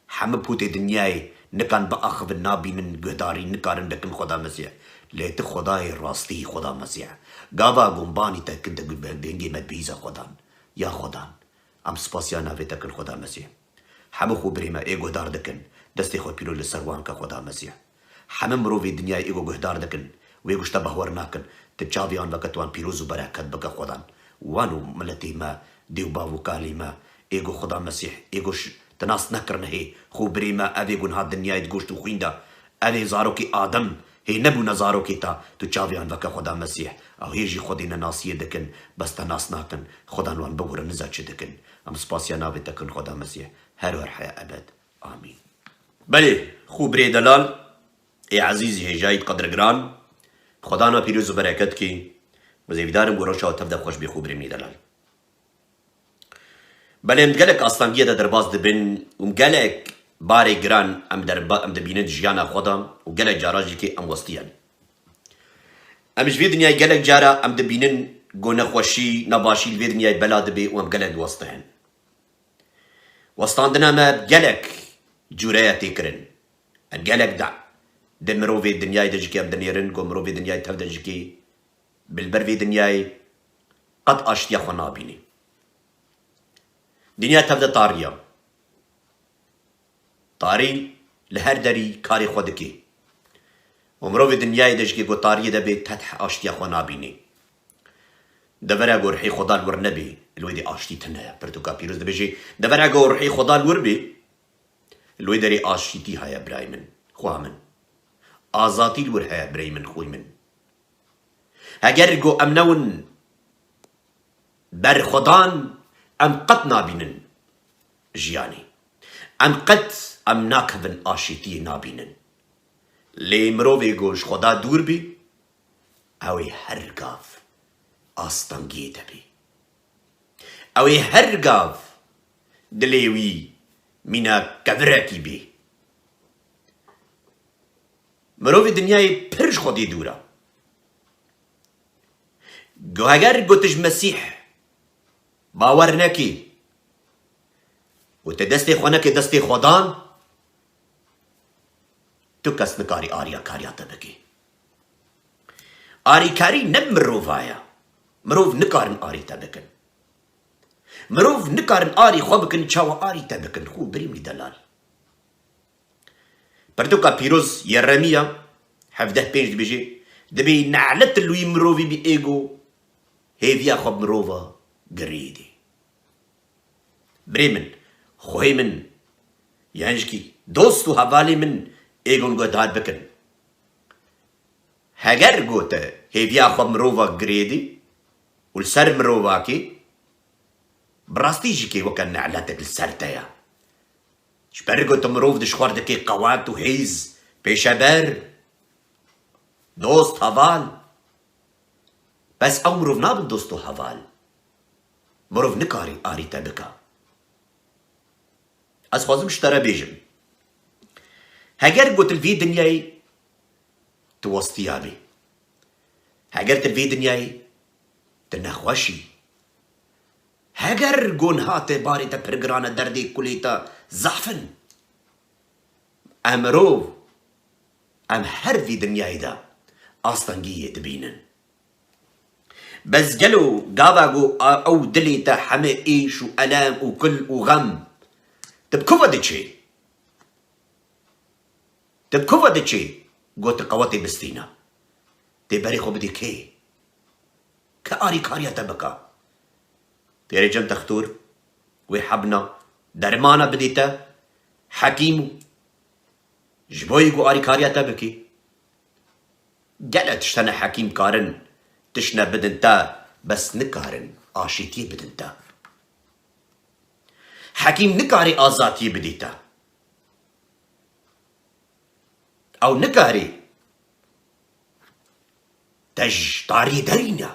Hemû pûtê dinyayê nikan biaxivin, nabînin, guhdarî nikarin bikin Xweda Mesîh. Lê tu Xwedayê rastî yî Xweda Mesîh. Gava gumbanî te kin de gu-, dengê me dibihîze Xwedan. Ya Xwedan. Em spasiya navê te kin Xweda Mesîh. Hemû xwe birê me ê guhdar dikin, destê xwe pîroz li ser wan ke Xweda Mesîh. Hemû mirovê dinyayê ê ku guhdar dikin, wê ku ji te bahwer nakin, tu çavê wan veke tu wan pîroz û bereket bike Xwedan. Wan û miletê me, dê û bav û kalê me, ê ku Xweda Mesîh, ê ku ş-, tu nas nekirine hê, xwe birê me, ev ê ku niha dinyayê di goşt û xwîn de, ev ê zarokê Adem, hê nebûne zarokê te, tu çavê wan veke Xweda Mesîh. Ew hê jî Xwedê nenasiyê dikin, bes te nas nakin. Xwedan wan bigurin niza çi dikin. Em spasiya navê te kin Xweda Mesîh. Her wer heye ebed. Amîn. Belê, xû birê delal, ê ezîz hêjayî qedirgiran, Xwedana pîroz û bereket kî, ez hêvîdar im ku roja tev de xweş bê xû birê min delal. Belê em gelek astengiyê de derbas dibin û gelek barê giran em derba-, em dibînin di jiyana xwe de û gelek cara jî kê em westiyen. Em ji vê dinyayê gelek cara em dibînin ku nexweşî, nebaşî li vê dinyayê bela dibe û em gelek diwestihin. Westandina me bi gelek cûre ye tê kirin. Em gelek de di mirovê dinyayê de jî kê em dinêrin ku mirovê dinyayê tev de jî kê bi li ber vê dinyayê qet aştiya xwe nabînî. Dinya tev de tarî ye. Tarî li her derî karê xwe dike. Û mirovê dinyayê de jî kê ku tariyê de bê, tedh aştiya xwe nabînî. Devera ku ruhê Xweda li wir nebê, li wê dê aştî tune ye. Pirtûka pîroz dibêje, devera ku ruhê Xweda li wir bê, li wê derê aşîtî heye birayê min, xwa min. Azatî li wir heye birayê min, xwî min. Heger ku em newin berxwedan, em qet nabînin jiyanê. Em qet em nakevin aşîtiyê nabînin. Lê mirovê ku ji Xweda dûr bî, ew ê her gav astengiyê de bî. Ew ê her gav dilê wî mîna kevirekî bî. Mirovê dinyayê pir ji Xwedê dûr e. Gu-, heger got ji Mesîh bawer nekî û te destê xwe nekê destê Xwedan, tu kes nikarî ariya kariya te bikî. Arîkarî ne bi mirova ye. Mirov nikarin arî te bikin. Mirov nikarin arî xwe bikin, çawa arî te bikin? Xwe birî min delal. Pirtûka pîroz Yeremiya hevdeh pênc dibêje, dibê nelet li wî mirovî bî ê go hêviya xwe bi mirova girêdî. Birê min, xwê min, yan jikî dost û hevalê min ê go guhdar bikin. Heger go te hêviya xwe mirova girêdî û li ser mirovakî, bi rastî jikê weke nehletek li ser te ye. Ji ber ku tu mirov dişxwer dikê qewet û hêz, pêşeber, dost, heval. Bes ew mirov nabin dost û heval. Mirov nikarî arî te bika. Ez xwazim ji te re bêjim. Heger got li vî dinyayê tu westiya bî. Heger tu li vî dinyayê tu nexweş î. Heger gon hate barê te pir giran e, derdê kulê te zehf in. Em mirov, em her vî dinyayê de astengiyê dibînin. Bes gelo gava ku a-, ew dilê te heme êş û elem û kul û xem, tu bi ku ve diçê? Tu bi ku ve diçê? Got, tu qewetê bistîne. Tê berê xwe bidî kê? Ke arîkariya te bika. Têrê cem textor, wê hebna, dermana bidê te, hekîm, ji bo yî ku arîkariya te bikê. Gele tiştene hekîm karin, tiştine bidin te, bes nikarin aşîtiyê bidin te. Hekîm nikarê azatiyê bidî te. Ew nikarê te ji tariyê derîne.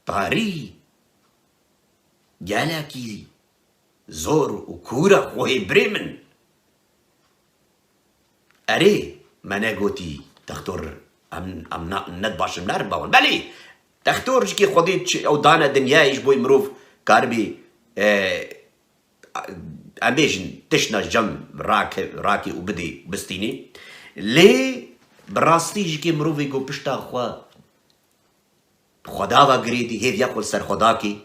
Tarî gelekî zor û kûr e xwehê birê min. Erê, me negotî textor em, em na-, ne baş in, nerin bawin. Belê, textor jikê Xwedê çi-, ew dane dinyayê ji bo mirov karibî, e, em bêjin, tiştine cem rake-, rakê û bidê, bistînê. Lê bi rastî jikê mirovê ku pişta xwe Xweda ve girêdî, hêviya xwe li ser Xweda kê.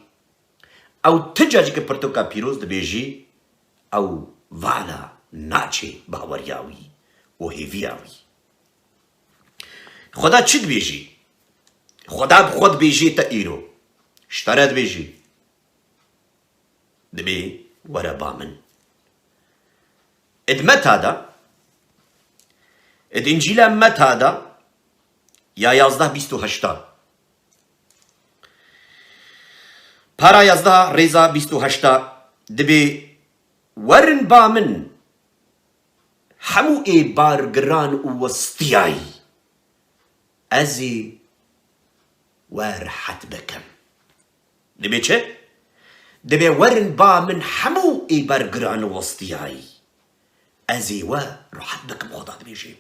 Ew ti carî ki pirtûka pîroz dibêjî, ew vala naçê baweriya wî û hêviya wî. Xweda çi dibêjî? Xweda bi xwe dibêjê te îro. Ji te re dibêjî. Dibê were ba min. Id Meta de, id Încîla Meta de ya yazdeh bîst û heşta. Para yazdeh rêza bîst û heşta dibê werin ba min hemû ê bargiran û westiyayî. Ez ê we rehet bikim. Dibê çi? Dibê werin ba min hemû ê bergiran û westiyayî. Ez ê we rehet bikim, Xweda dibêje.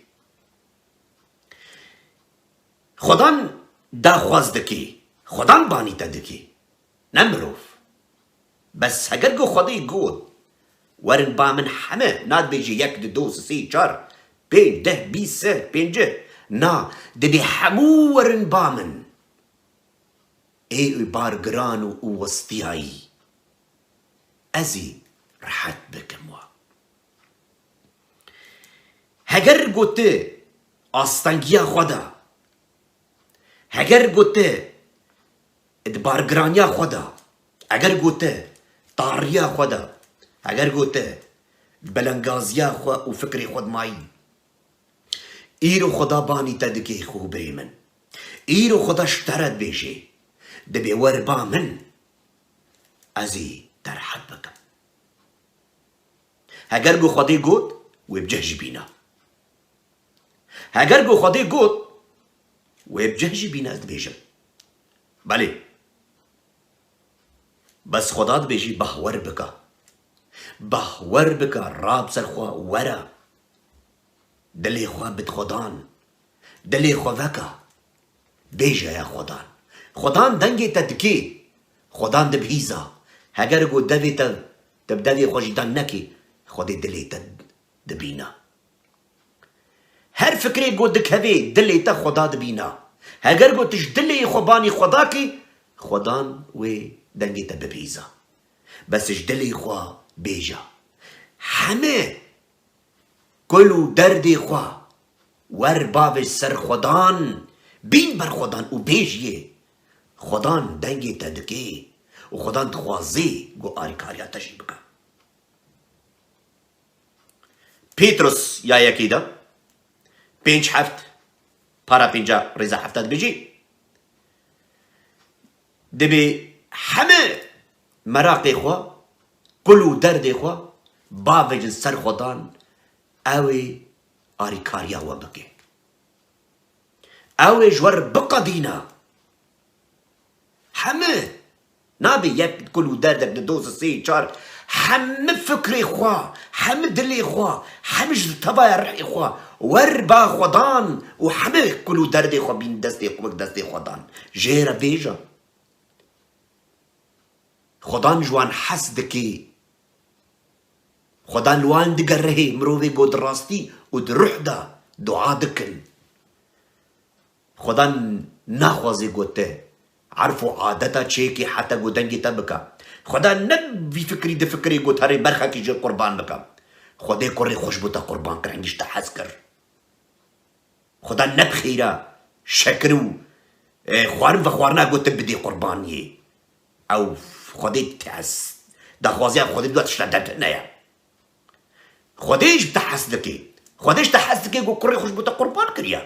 Xwedan daxwaz dikê. Xwedan banî te dikê. Ne mirov. Bes heger ku Xwedê got, werin ba min heme, nadibêje yek, du, do, sê, çar, pênc, deh, bîst, sed, pêncî. Na, dibê hemû werin ba min. Ê bargiran û, û westiyayî. Ez ê rehet bikim we. Heger ku tu astengiya xwe de, heger ku tu di bargiraniya xwe de, eger ku tu tariya xwe de, eger ku tu belengaziya xwe û fikrê xwe de mayî, îro Xweda banî te dikê xwe birê min. Îro Xweda ji te re dibêje, dibê wer ba min, ez ê te rehet bikim. Heger ku Xwedê got, wê bi cih jî bîne. Heger ku Xwedê got, wê bi cih jî bîne, ez dibêjim. Belê. Bes Xweda dibêjî, bahwer bike. Bahwer bike, rab ser xwe, were. Dilê xwe bid Xwedan. Dilê xwe veke. Bêje ya Xwedan. Xwedan dengê te dikê. Xwedan dibihîza. Heger ku devê te, te bi devê xwe jî deng nekê, Xwedê dilê te dibîne. Her fikrê ku dikevê dilê te Xweda dibîne. Heger ku tu ji dilê xwe banî Xweda kî, Xwedan wê dengê te bibihîza. Bes ji dilê xwe bêje. Heme kul û derdê xwe wer bavêj ser Xwedan, bîn ber Xwedan û bêjiyê, Xwedan dengê te dike û Xwedan dixwazê ku arîkariya te jî bike. Pêtrus ya yekê de pênc heft, para pênca rêza hefta dibêjî, dibê heme meraqê xwe, kul û derdê xwe bavêjin ser Xwedan, ew ê arîkariya we bike. Ew ê ji we re biqedîne. Heme. Nabe yek kul û derdek di doz sê çar. Heme fikrê xwe, heme dilê xwe, heme ji tevaya rihê xwe wer ba Xwedan û heme kul û derdê xwe bîn destê xwe, wek destê Xwedan. Jê re bêje. Xwedan ji wan hes dike. Xwedan li wan digerihê mirovê ku di rastî û di ruh de dua dikin. Xwedan naxwaze ku te erf û adeta çêkî heta ku dengê te bike. Xwedan ne vî fikrî difikirê ku te rê berxekî jê qurban bike. Xwedê kurê xwe ji bo te qurban kir, hingî ji te hez kir. Xweda ne bi xêra şekir û, e, xwarin vexwarina got tu bidê qurbaniyê. Ew Xwedê te hez, daxwaziya Xwedê dua tişta der ne ye. Xwedê ji te hez dike. Xwedê ji te hez dike ku kurê xwe ji bo te qurban kiriye.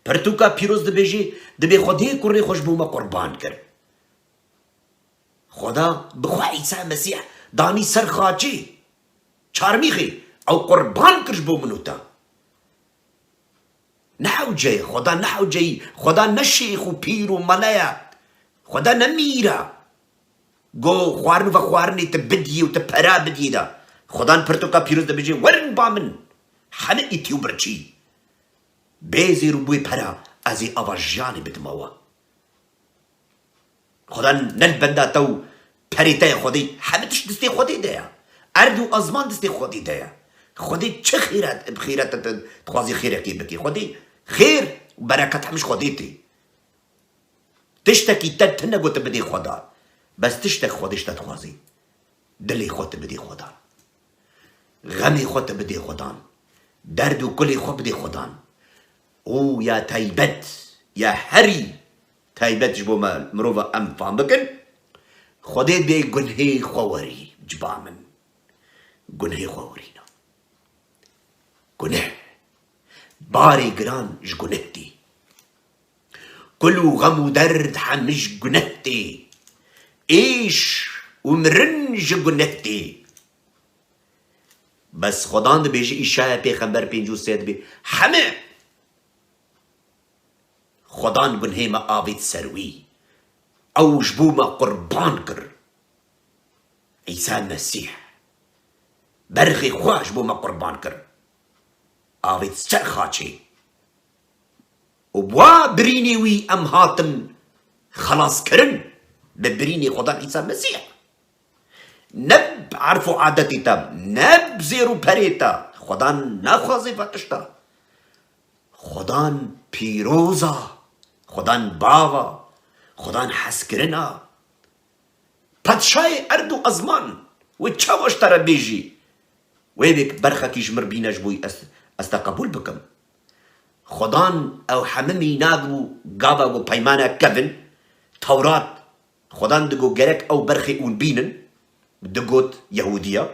Pirtûka pîroz dibêjê, dibê Xwedê kurê xwe ji bo me qurban kir. Xweda bi xwe Îsa Mesîh danî ser xaçê, çarmîxê, ew qurban kir ji bo min û te. Ne hewce ye, Xweda ne hewce ye, Xweda ne şêx û pîr û mele ye, Xweda ne mîr e. Go xwarin û vexwarinê tu bidiyê û tu pera bidiyê de. Xwedan pirtûka pîroz dibêje, werin ba min, hemî îtî û birçî. Bê zêr û bê pera, ez ê ava jiyanê bidime we. Xweda ne li benda te û perê te ye Xwedê, hemî tişt distê Xwedê de ye. Erd û azman distê Xwedê de ye. Xwedê çi xêret, bi xêret te dixwazî xêrekê bikê. Xwedê xêr û bereket hemî ji Xwedê tê. Tiştekî te tune got tu bidê Xweda. Bes tiştek Xwedê ji te dixwazî. Dilê xwe tu bidê Xwedan. Xemê xwe tu bidê Xwedan. Derd û kulê xwe bidê Xwedan. Û ya taybet, ya herî taybet ji bo me mirova em fam bikin, Xwedê dê gunhê xwe werî ci ba min. Gunhê xwe werîne. Guneh. Barê giran ji guneh tê. Kul û xem û derd hemî ji guneh tê. Êş û mirin ji guneh tê. Bes Xwedan dibêje, Îşaya pêxember pêncî û sê dibê, heme Xwedan gunhê me avêt ser wî. Ew ji bo me qurban kir. Îsa Mesîh berxê xwe ji bo me qurban kir. Avêt ser xaçê. Û bi wa birînê wî em hatin xelas kirin, bi birînê Xwedan Îsa Mesîh. Ne bi erf û adetê te, ne bi zêr û perê te. Xwedan naxwaze ve tişta. Xwedan pîroz a, Xwedan bav a, Xwedan hezkirin a. Padşayê erd û ezman, wê çawa ji te re bêjî? Wê bê berxekî ji mir bîne ji bo ez, ez te qebûl bikim. Xwedan ew hemî mînak bû, gava ku peymana kevin, Tewrat, Xwedan digot gerek ew berxê ûn bînin, digot Yehûdiya,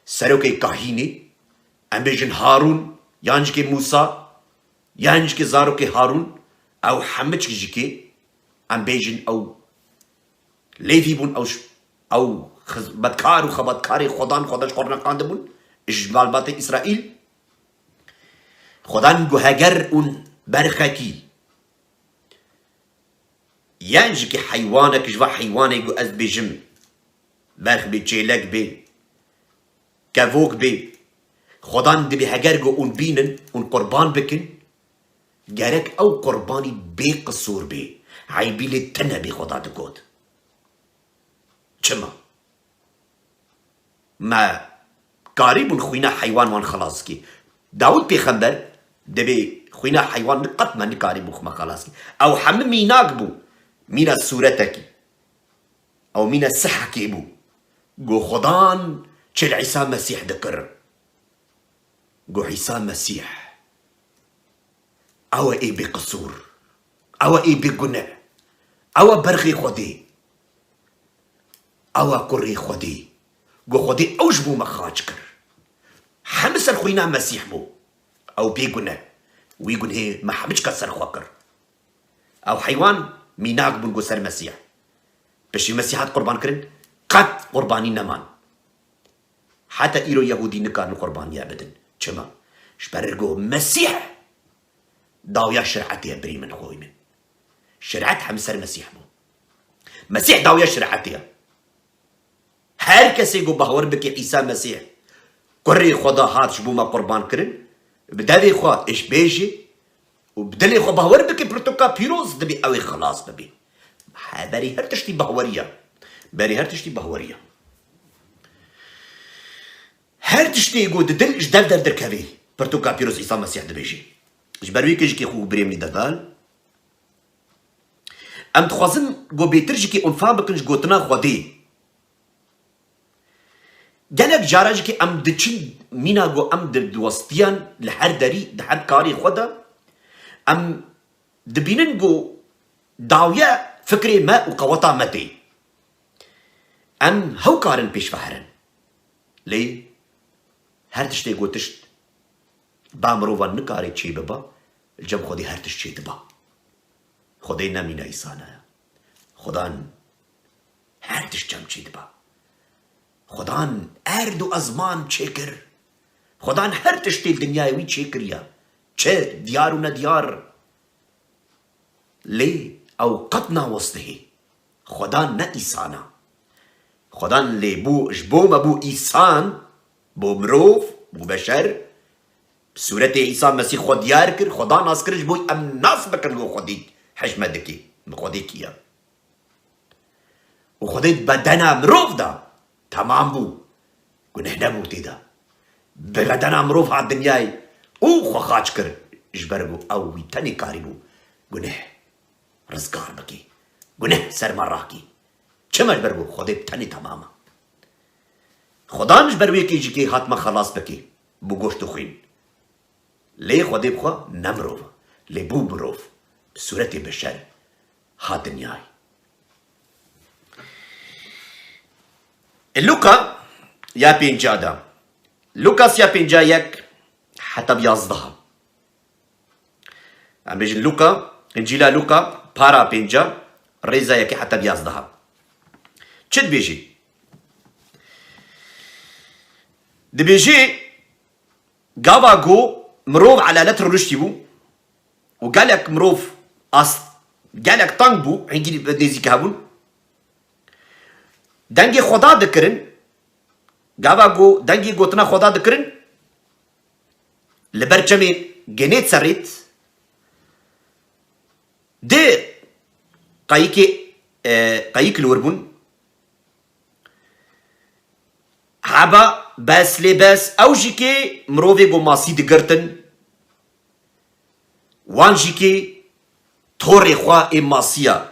serokê kahînê, em bêjin Harûn, yan jikê Mûsa, yan jikê zarokê Harûn, ew hemî çik jikê, em bêjin ew Lêvî bûn, ew ş-, ew xizmetkar û xebatkarê Xwedan, Xweda ji xwe neqandibûn, ji malbatê Îsraîl. Xwedan got heger ûn berxekî, yan jikê heywanek ji va heywanê ku ez dibêjim, berx bê, çêlek bê, kevok bê, Xwedan dibê heger ku hûn bînin, hûn qurban bikin, gerek ew qurbanî bê qisûr bê, eybî lê tune bê, Xweda digot. Çima? Me karîbûn xwîna heywan wan xelas kî. Dawûd pêxember dibê xwîna heywan qet me nikarîbû xwe me xelas kî. Ew hemî mînak bû. Mîna sûretekî. Ew mîna sihekê bû. Got, Xudan çi li Îsa Mesîh dikir? Got, Îsa Mesîh, ew e ê bêqisûr, ew e ê bêguneh, ew e berxê Xwedê, ew e kurê Xwedê. Got, Xwedê ew ji bo me xaç kir. Hemî ser xwîna Mesîh bû. Ew bêguneh. Wî gunhê me hemî çika ser xwe kir. Ew heywan mînak bûn ku ser Mesîh. Piştî Mesîh hat qurban kirin, qet qurbanî neman. Heta îro Yehûdî nikarin qurbaniya bidin. Çima? Ji ber ku Mesîh dawiya şer'etê ye, birî min, xweyî min. Şer'et hem ser Mesîh bû. Mesîh dawiya şer'etê ye. Her kesê ku bawer bike Îsa Mesîh kurê Xweda hat ji bo me qurban kirin, bi devê xwe îş bêjê û bi dilê xwe bawer bike pirtûka pîroz, dibê ew ê xilas bibê. He, berî her tiştî bahweriya. Berî her tiştî bahweriya. Her tiştê ku di dil ji dev derdirkevê, pirtûka pîroz Îsa Mesîh dibêjê. Ji ber wê kê jikê xwe û birê min î dedal. Em dixwazin ku bêtir jikê hûn fam bikin ji gotina Xwedê. Gelek cara jikê em diçin mîna ku em di diwestiyan li her derî di her karê xwe de em dibînin ku dawiya fikrê me û qeweta me tê. Em hew karin pêş ve herin. Lê her tiştê ku tişt ba mirovan nikare çê biba, li cem Xwedê her tişt çê diba. Xwedê ne mîna îsana ye. Xudan her tişt cem çê diba. Xudan erd û ezman çêkir. Xudan her tiştê li dinyayê wî çêkiriye. Çi diyar û nediyar. Lê ew qet nawestihê. Xudan ne îsana. Xudan lê bû, ji bo me bû îsan, bû mirov, bû beşer. Bi sûretê Îsa Mesîh xwe diyar kir, Xudan nas kir, ji bo em nas bikin ku Xwedî hej me dikî. Xwedî kî ye? Û Xwedê di bedena mirov de temam bû. Guneh nebû tê de. Bi bedena mirov hat dinyayê û xwe xaç kir. Ji ber ku ew wî tenê karîbû guneh rizgar bikî. Guneh ser me rakî. Çima? Ji ber ku Xwedê bi tenê temam e. Xudan ji ber wê kê jikê hat me xelas bikî. Bi goşt û xwîn. Lê Xwedê bi xwe ne mirov e. Lê bû mirov. Bi sûretê beşer. Ha dinyayê. Luka ya pênca de. Lukas ya pênca yek heta bi yazdeha. Em bêjin Luka, Încîla Luka, para pênca, rêza yekê heta bi yazdeha. Çi dibêjî? Dibêjî, Gava ku mirov elalet rûniştî bû û gelek mirov ast, gelek teng bû, hingî nêzîkî hebûn. Dengê Xweda dikirin, gava ku dengê gotina Xweda dikirin, li ber çemê Genêtserêt di qayikê, e, qayik li wir bûn. Heba bes lê bes ew jî kê mirovê ku masî digirtin, wan jî kê torê xwe ê masiya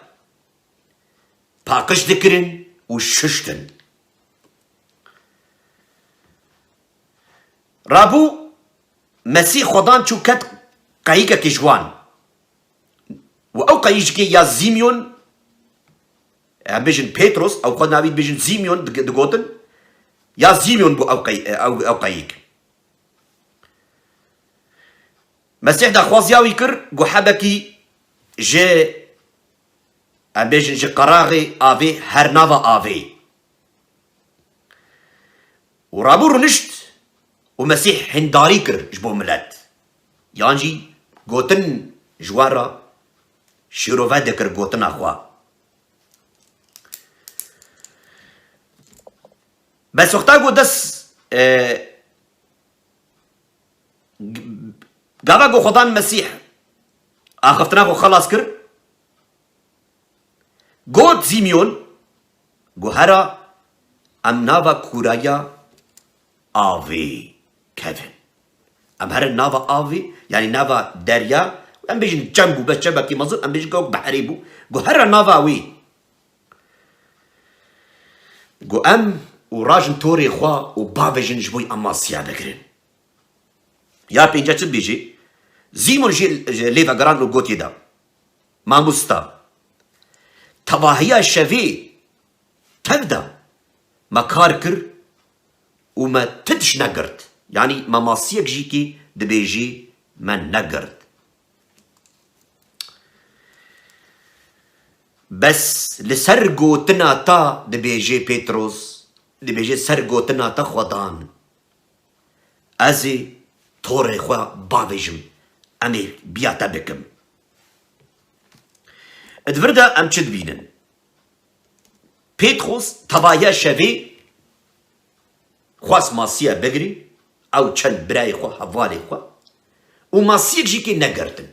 paqij dikirin û şiştin. Rabû Mesîh Xwedan çû ket qeyikekê ji wan. Û ew qeyî jikê ya Zîmyon, em bêjin Petros, ew xwe navî dibêjin Zîmyon dig-, digotin, ya Zîmyon bû ew qey-, ew, ew qeyîk. Mesîh daxwaziya wî kir, ku hebekî ji, em bêjin ji qeraxê avê her nava avê. Û rabû rûnişt û Mesîh hindarî kir ji bo milet. Yan jî gotin ji we re şîrove dikir gotina xwe. Bes wexta ku dest, e, g-, gava ku Xudan Mesîh axiftina xwe xelas kir, Got Zîmyon, got, hera em nava kûraya avê kevin. Em herin nava avê, yanî nava derya, em bêjin çem bû, bes çemekî mezin, em bêjin ku behrê bû. Got, hera nava wê. Got, em û rajin torê xwe û bavêjin ji bo em masiya bigirin. Ya pênce çi dibêjê? Zîmon jê, jê lê vegeran û gotiye da, Mamosta, tevahiya şevê tev de me kar kir û me ti tişt negirt. Yanî me masiyek jî kê dibêjê me negirt. Bes li ser gotina te dibêjê Pêtros, dibêjê ser gotina te Xwedan. Ez ê torê xwe bavêjim, em ê biya te bikim. Di vir de em çi dibînin? Pêtros tevahiya şevê xwest masiya bigirî, ew çend birayê xwe, hevalê xwe û masiyek jî kê negirtin.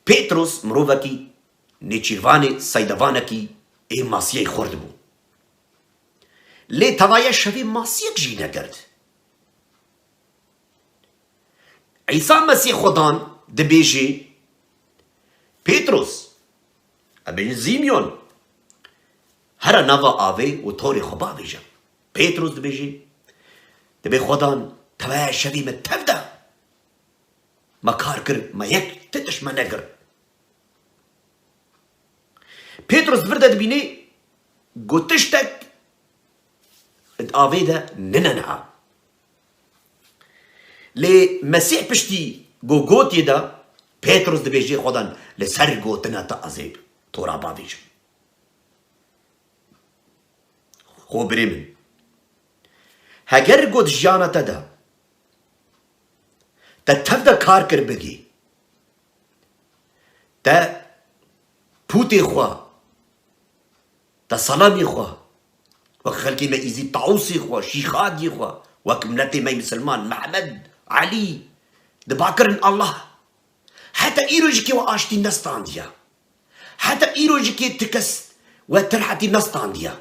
Pêtros mirovekî nêçîrvanê seydevanekî ê masiyê xurt bû. Lê tevahiya şevê masiyek jî negirt. Îsa Mesîh Xwedan dibêjê, Pêtros, e bêjin Zîmyon, here nava avê û torê xwe bavêje. Pêtros dibêjê, dibê Xwedan, tevahiya şevê me tev de. Me kar kir, me yek ti tişt me negirt. Pêtros di vir de dibînê, got, tiştek di avê de nine niha. Lê Mesîh piştî ku gotiye de, Pêtros dibêje, Xwedan, li ser gotina te ez ê tora bavêjim. Xo birê min. Heger got jiyana te de, te tev de kar kir bigî, te pûtê xwe, te salamê xwe, wek xelkê me îzî tawusê xwe, şîxadiyê xwe, wek miletê me misilman, Mehmed, Elî, dibakirin Allah. Heta îro jî kê we aştî nestandiye. Heta îro jî kê ti kes we tirhetî nestandiye.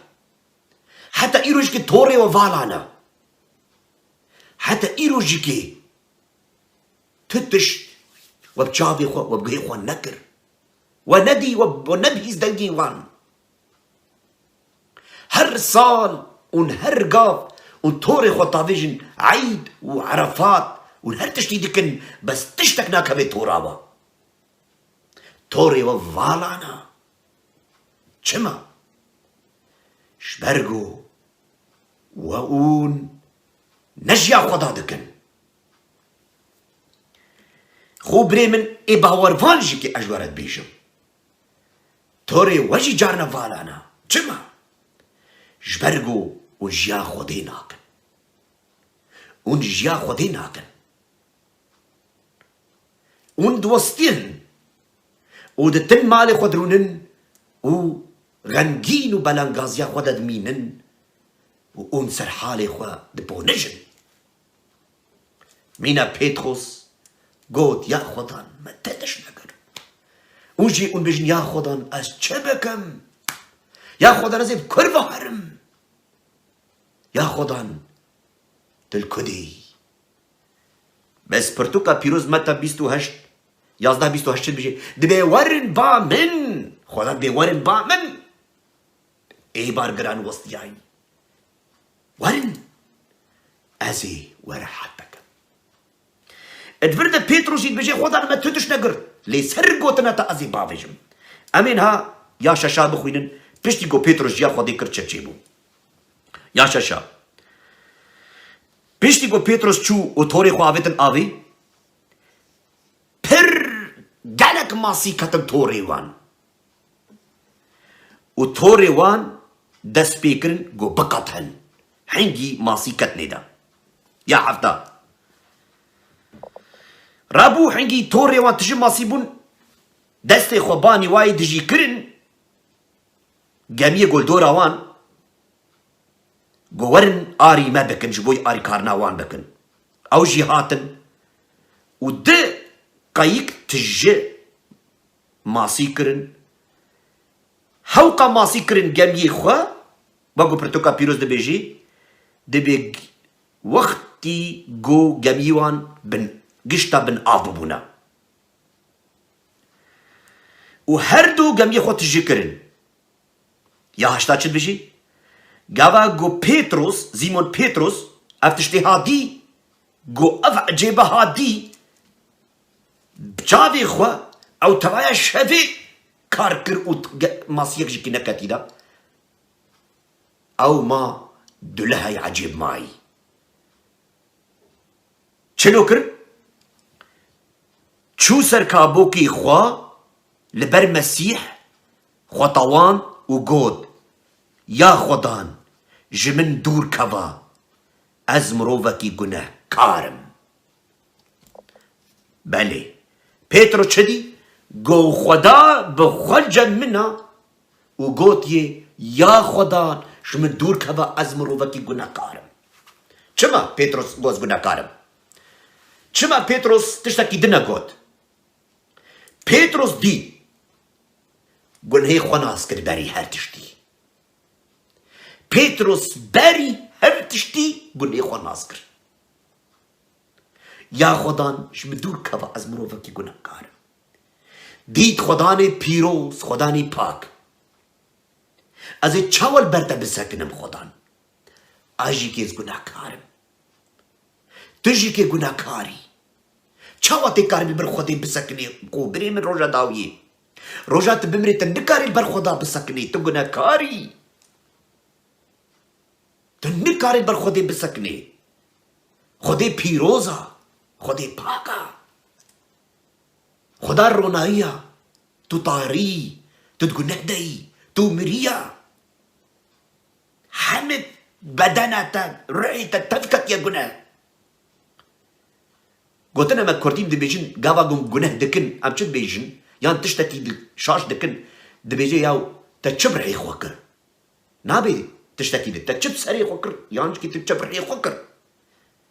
Heta îro jî kê torê we valane. Heta îro jî kê ti tişt we bi çavê xwe, we bi guhê xwe nekir. We nedî, we, we nebihîst dengê wan. Her sal û her gav û torê xwe tavêjin Eyd û Erefat û her tiştî dikin, bes tiştek nakeve tora we. Torê we valana. Çima? Ji ber ku we ûn ne ji ya Xweda dikin. Xo birê min ê bawervan jî kê ez ji we re dibêjim. Torê we jî carna valana. Çima? Ji ber ku hûn ji ya Xwedê nakin. Hûn ji ya Xwedê nakin. Hûn diwestin û di tin malê xwe dirûnin û xemgîn û belangaziya xwe de dimînin û hûn ser halê xwe diponijin. Mîna Pêtros got, ya Xwedan, me te tişt nekir. Û jî hûn bêjin, ya Xwedan, ez çi bikim? Ya Xwedan, ez ê bi kur ve herim? Ya Xwedan, tu li ku dê yî? Bes pirtûka pîroz Meta bîst û heşt, yazdeh bîst û heşt çi dibêje? Dibê werin ba min. Xwedan dibê werin ba min. Ê bar giran westiyayî. Werin. Ez ê we rehet bikim. Di vir de Pêtros jî dibêje, Xwedan me tu tişt negirt. Lê ser gotina te ez ê bavêjim. Em ê niha ya şeşa bixwînin. Piştî ku Pêtros ji ya Xwedê kir çi çêbû. Ya şeşa. Piştî ku Pêtros çû û torê xwe avêtin avê, pir gelek masî ketin torê wan. Û torê wan dest pê kirin ku biqethin. Hingî masî ketnê de. Ya hefta. Rabû hingî torê wan tije masî bûn, destê xwe banî wayê dijî kirin, gemiyê ku li dora wan, ku werin arî me bikin, ji bo arîkarina wan bikin. Ew jî hatin û di qeyik tije masî kirin. Hewqa masî kirin gemiyê xwe, wek ku pirtûka pîroz dibêjî, dibê g-, wextî ku gemiyê wan bin, gişta bin av bibûne. Û her du gemiyê xwe tije kirin. Ya heşta çi dibêjî? Gava got Pêtros, Sîmon Pêtros, ev tiştê ha dî, got ev ecêbe ha dî, bi çavê xwe ew tevaya şevê kar kir û ge-, masiyek jî kî neketî da. Ew ma dulehey ecêb mayî. Çilo kir? Çû ser kabokê xwe li ber Mesîh xwe tawan û got, Ya Xwedan, ji min dûr keva, ez mirovekî gunehkar im. Belê. Pêtro çi dî? Got, Xweda bi xwe cem min a û gotiye, Ya Xwedan, ji min dûr keva, ez mirovekî gunehkar im. Çima Pêtros got, Ez gunehkar im? Çima Pêtros tiştekî din negot? Pêtros dî gunehê xwe nas kir berî her tiştî. Pêtros berî her tiştî gunehê xwe nas kir. Ya Xwedan, ji min dûr keva, ez mirovekî gunehkar im. Dît Xwedanê pîroz, Xwedanê pak. Ez ê çawa li ber te bisekinim Xwedan? Ez jî kê ez gunehkar im. Tu jî kê gunehkar î. Çawa tê karî li ber Xwedê bisekinî ku birê min roja dawiyê? Roja tu bimrê tu nikarî li ber Xweda bisekinî, tu gunehkar î. Tu nikarî li ber Xwedê bisekinî. Xwedê pîroz a, Xwedê pak a. Xweda ronahî ya, tu tarî yî, tu di guneh de yî, tu mirî ya. Hemî bedena te, ruhê te tev ketiye guneh. Gotina me kurdî dibêjin, gava ku em guneh dikin, em çi dibêjin? Yan tiştekî di-, şaş dikin, dibêje, yaw, te çi bi rihê xwe kir? Nabê tiştekî di, te çi bi serê xwe kir? Yan jikî tu çi bi rihê xwe kir?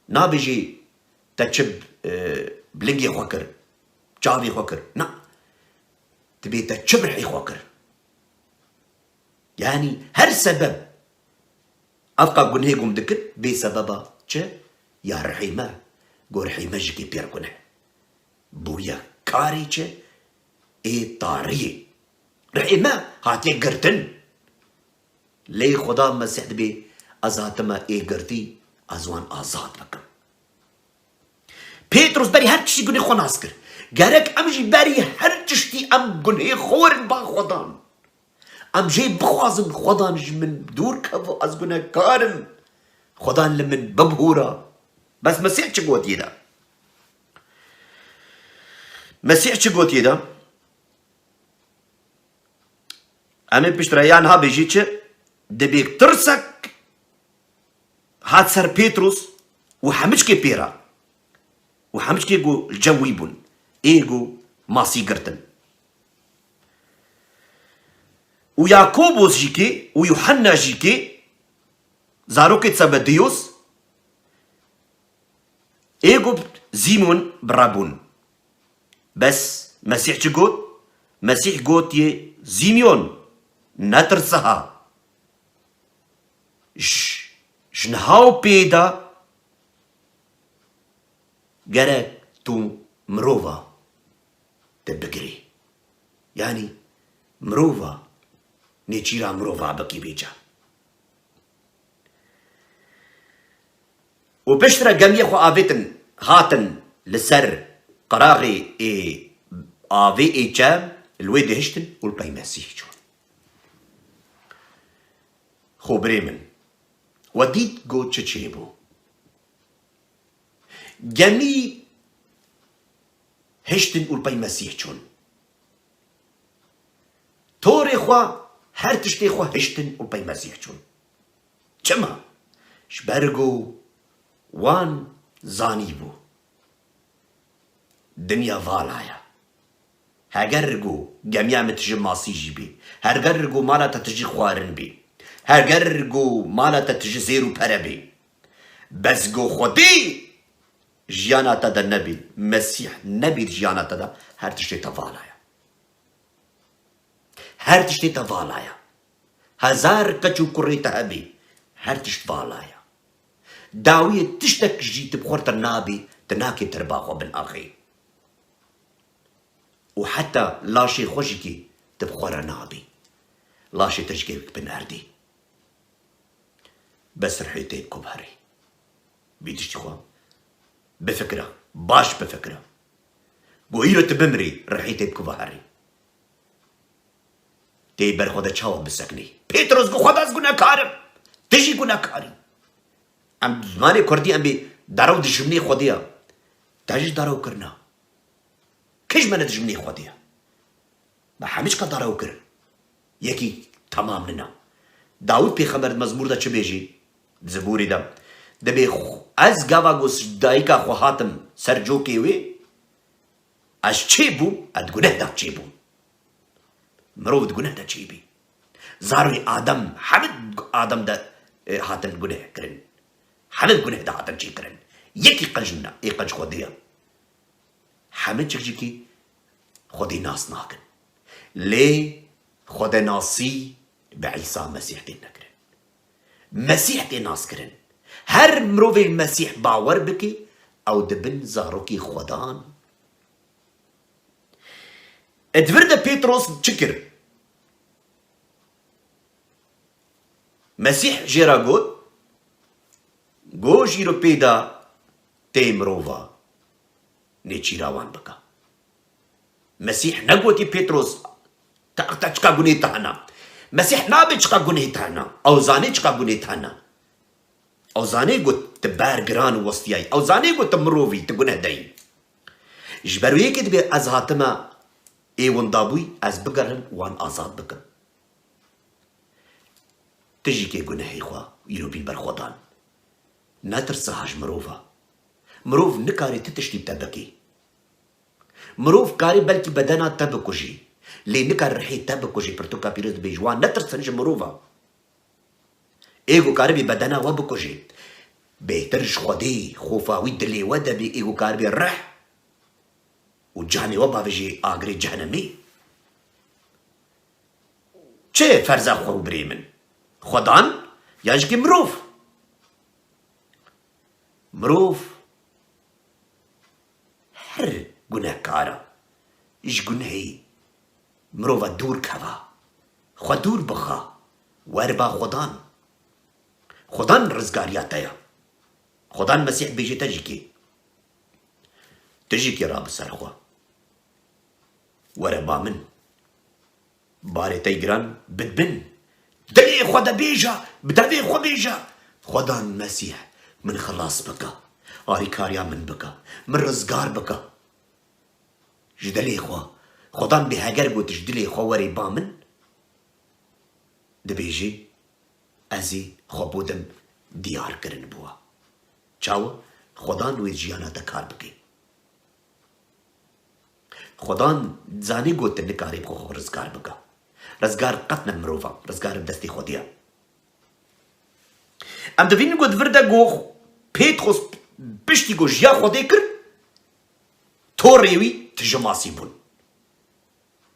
Nabêjî te çi bi, e, bi lingê xwe kir, çavê xwe kir? Na. Dibê te çi bi rihê xwe kir? Yanî her sebeb, evqa gunhê gum dikir, bê sebeba çi? Ya rihê me. Go rihê me jikê pêr guneh. Bûye karê çi? Ê tariyê. Rihê me hatiye girtin. Lê Xuda Mesîh dibê, ez hatime ê girtî, ez wan azad bikim. Pêtrûs berî her tiştî gunê xwe nas kir. Gerek em jî berî her tiştî em gunhê xwe werin ba Xwedan. Em jê bixwazin, Xwedan ji min dûr kevo, ez gunehkar im. Xwedan li min bibihûra. Bes Mesîh çi gotiye de? Mesîh çi gotiye de? Em ê piştre ya niha bêjî çi? Dibê tirsek hat ser Pêtrûs û hemiçkê pê re. Û hemiçkê ku li cem wî bûn. Ê ku masî girtin. Û Yakobos jî kê û Yuhanna jî kê, zarokê Zebedeyos, ê ku Sîmon bi re bûn. Bes Mesîh çi got? Mesîh gotiye, Sîmon, netirse ha. Ji, ji niha û pê de gerek tu mirova te bigirî. Yanî mirova, nêçîra mirova bikî bêca. Û piştre gemiyê xwe avêtin, hatin li ser qiraxê ê avê ê çem, li wê gihiştin û li pey Mesîh çûn. Xo birê min, we dît got çi çêbû? Gemî hiştin û li pey Mesîh çûn. Torê xwe, her tiştê xwe hiştin û pey Mesîh çûn. Çima? Ji ber ku wan zanîbû. Dinya vala ye. Heger ku gemiya min tije masî jî bî, heger ku mala te tije xwarin bî, heger ku mala te tije zêr û pere bî, bes ku Xwedê jiyana te de nebî, Mesîh nebî jiyana te de, her tiştê te vala ye. Her tiştê te vala ye. Hezar keç û kurê te hebî, her tişt vala ye. Dawiyê tiştek jî tu bi xwe re te nabî, tu nakê te re ba xwe bin axê. Û heta laşê xwe jî kî tu bi xwe re nabî. Laşê te jî kê bin erdî. Bes rihê tê bikov herî. Bî tiştî xwe. Bifikira. Baş bifikira. Ku îro tu bimirî, rihê tê bikova herî. Tê ber xwe de çawa biseknî? Pêtros got, Xweda ez gunekar im. Tu jî gunekar î. Em zimanê kurdî em bê dara û dijminê Xwedê ye. Te jî dara û kirina. Kê ji me ne dijminê Xwedê ye? Me hemî çika dara û kir. Yekî temam nina. Dawîd pêxember di Mezmûr de çi bêjî? Di Zibûrî de. Dibê xw-, ez gava ku dayika xwe hatim ser cokê wê, ez çê bûm, ez di guneh de çê bûm. Mirov di guneh de çêbî. Zarokê Adem, hemî Adem de, e, hatin guneh kirin. Hemî di guneh de hatin çêkirin. Yekî qenc nina, ê qenc Xwedê ye. Hemî çik jikî Xwedê nas nakin. Lê Xwedenasî bi Îsa Mesîh tê nekirin. Mesîh tê nas kirin. Her mirovê Mesîh bawer bike, ew dibin zarokê Xwedan. Di vir de Pêtros çi kir? Mesîh jê re got, Go ji îro pê de tê mirova nêçîra wan bike. Mesîh negotî Pêtros, te, te çiqa gunê te hene. Mesîh nabê çiqa gunê te hene. Ew zanê çiqa gunê te hene. Ew zanê got tu ber giran westiyayî. Ew zanê got tu mirovî, tu guneh deyî. Ji ber wê yekê dibê ez hatime ê winda bûyî, ez bigerim wan azad bikim. Tu jî kê gunehê xwe îro bîn ber Xwedan. Netirse ha ji mirov e. Mirov nikarê ti tiştî bi te bikê. Mirov karê belkî bedena te bikujê. Lê nikare rihê te bikujê. Pirtûka Pîroz dibêje, wan netirsin ji mirov e. Ê ku karibê bedena we bikujê. Bêhtir ji Xwedê, xofa wî dilê we de bê, ê ku karibê rih û canê we bavêjê agirê cehenemê. Çi ferza xwe û birê min? Xwedan yan jikê mirov? Mirov her gunehkar e. Ji gunehê mirova dûr keva. Xwe dûr bixa. Weriba Xwedan. Xwedan rizgariya te ye. Xwedan Mesîh bêje te jikê. Tu jikê rabi ser xwe. Were ba min. Barê te giran bidbin. Dilê xwe de bêje, bi devê xwe bêje. Xwedan Mesîh, min xilas bike. Arîkariya min bike. Min rizgar bike. Ji dilê xwe. Xwedan bê heger got ji dilê xwe werê ba min. Dibêjî, ez ê xwe bodim diyar kirin bi we. Çawa? Xwedan wê jiyana te kar bike. Xwedan zanî got tu nikarî bi xwe xwe rizgar bike. Rizgar qet ne mirov e, rizgar bi destê Xwedê ye. Em dibînin ku di vir de ku Pêtros piştî ku jiya Xwedê kir, torê wî tije masî bûn.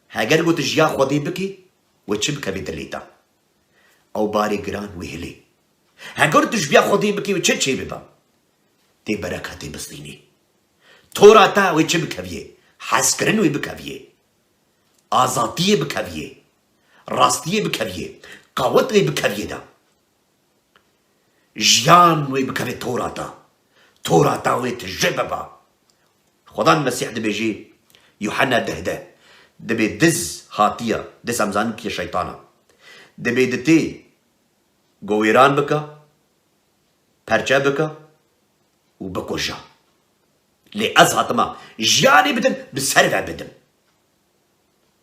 Heger ku tu jiya Xwedê bikî, wê çi bikevê dilê te? Ew barê giran wê hilê. Heger tu ji biya Xwedê bikî, wê çi çê bibe? Tê bereketê bistînî. Tora te wê çi bikeviyê? Hezkirin wê bikeviyê. Azatiyê bikeviyê. Rastiyê bikeviyê. Qawet wê bikeviyê de. Jiyan wê bikeve tora te. Tora te wê tije bibe. Xwedan Mesîh dibêjî, Yuhanna deh deh, dibê diz hatiye, diz em zanin kî şeytan e. Dibê ditê govêran bike, perçe bike û bikuje. Lê ez hatime jiyanê bidim, bi ser ve bidim.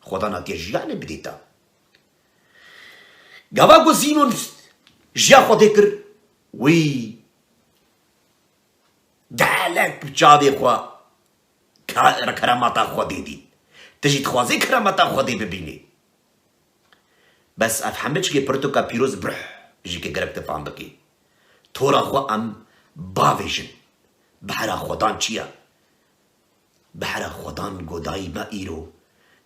Xwedan hatiye jiyanê bidê te. Gava ku Sîmon jiya Xwedê kir, wî gelek bi çavê xwe ka-, keremata Xwedê dît. Tu jî dixwazî keremata Xwedê bibînî. Bes ev hemî çikê pirtûka pîroz bi ruh jî ke gerek tu fam bikî. Tora xwe em bavêjin. Behra Xwedan çi ye? Behra Xwedan godayî me îro.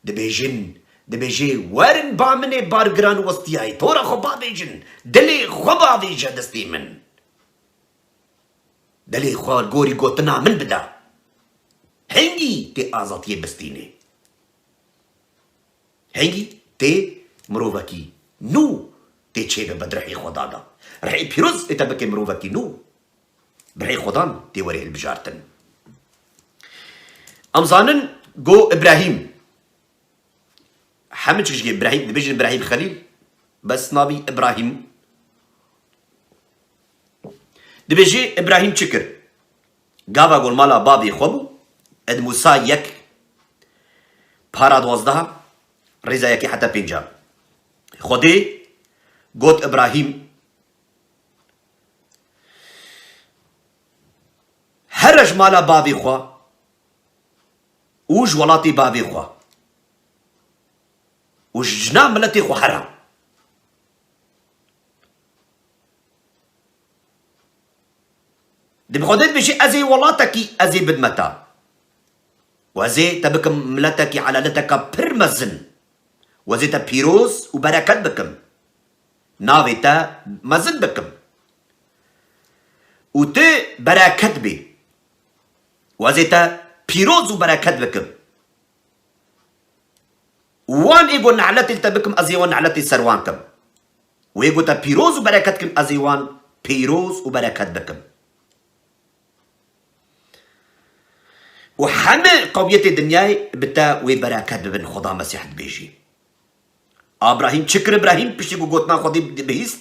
Dibêjin, dibêjê, werin ba min ê bargiran westiyayî. Tora xwe bavêjin. Dilê xwe bavêje destê min. Dilê xwe gorî gotina min bide. Hingî tê azatiyê bistînê. Hingî tê mirovekî nû, ê çêbibe di rihê Xweda de. Rihê pîroz ê te bike mirovekî nû. Bi rihê Xwedan tê werê hilbijartin. Em zanin, go Îbrahîm. Hemû çik jî Îbrahîm, dibêjin Îbrahîm Xelîl, bes navî Îbrahîm. Dibêjî Îbrahîm çi kir? Gava gol mala bavê xwe bû, ed Mûsa yek, para duwazdeh, rêza yekê heta pênca. Xwedê got Îbrahîm, here ji mala bavê xwe û ji welatê bavê xwe û ji cina miletê xwe here. Dê bi Xwedê dibêjî, ez ê welatekî, ez ê bidme te. Û ez ê te bikim miletekî, elalîteka pir mezin. Û ez ê te pîroz û bereket bikim. Navê te mezin bikim. Û tu bereket bî. Û ez ê te pîroz û bereket bikim. Û wan ê ku ne'letê li te bikim, ez ê wan ne'letê ser wan kim. Û ê ku te pîroz û bereket kim, ez ê wan pîroz û bereket bikim. Û hemî qewmiyetê dinyayê bi te wê bereket bibin, Xweda Mesîh dibêjî. Îbrahîm çi kir? Îbrahîm piştî ku gotina Xwedê bihîst,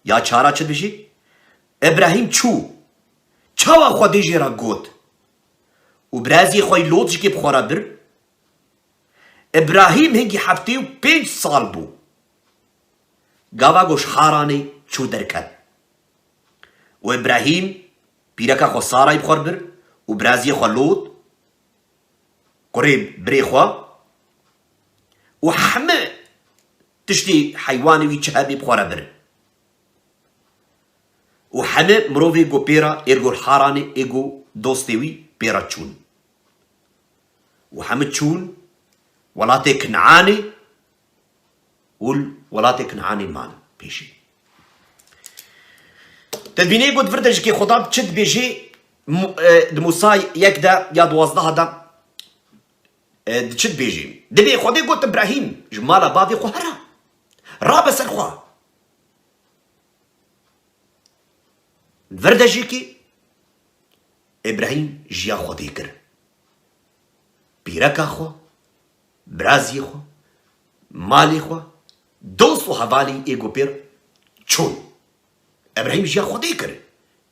ya çara çi dibêjî? Îbrahîm çû. Çawa Xwedê jê re got? Û biraziyê xwe yî Lot jî kê bi xwe re bir. Îbrahîm hingî heftê û pênc sal bû. Gava ku ji Haranê çû derket. Û Îbrahîm pîreka xwe Sarayî bi xwe re bir û biraziyê xwe Lot, kurê birê xwe û hemî tiştê heywanê wî çi hebî bi xwe re bir. Û hemî mirovê ku pê re êr got Haranê, ê ku dostê wî pê re çûn. Û hemî çûn welatê Kinaanê û li welatê Kinaanê man pêşî. Te dibînê ku di vir de jî kê Xweda çi dibêjê, Mu-, e, di Mûsa yek de ya duwazdeh de, e, di çi dibêjî? Dibê Xwedê got Îbrahîm, ji mala bavê xwe here. Rabe ser xwe. Vir de jî kî Îbrahîm jiya Xwedê kir. Pîreka xwe, biraziyê xwe, malê xwe, dost û hevalî ê ku pê re çûn. Îbrahîm jiya Xwedê kir.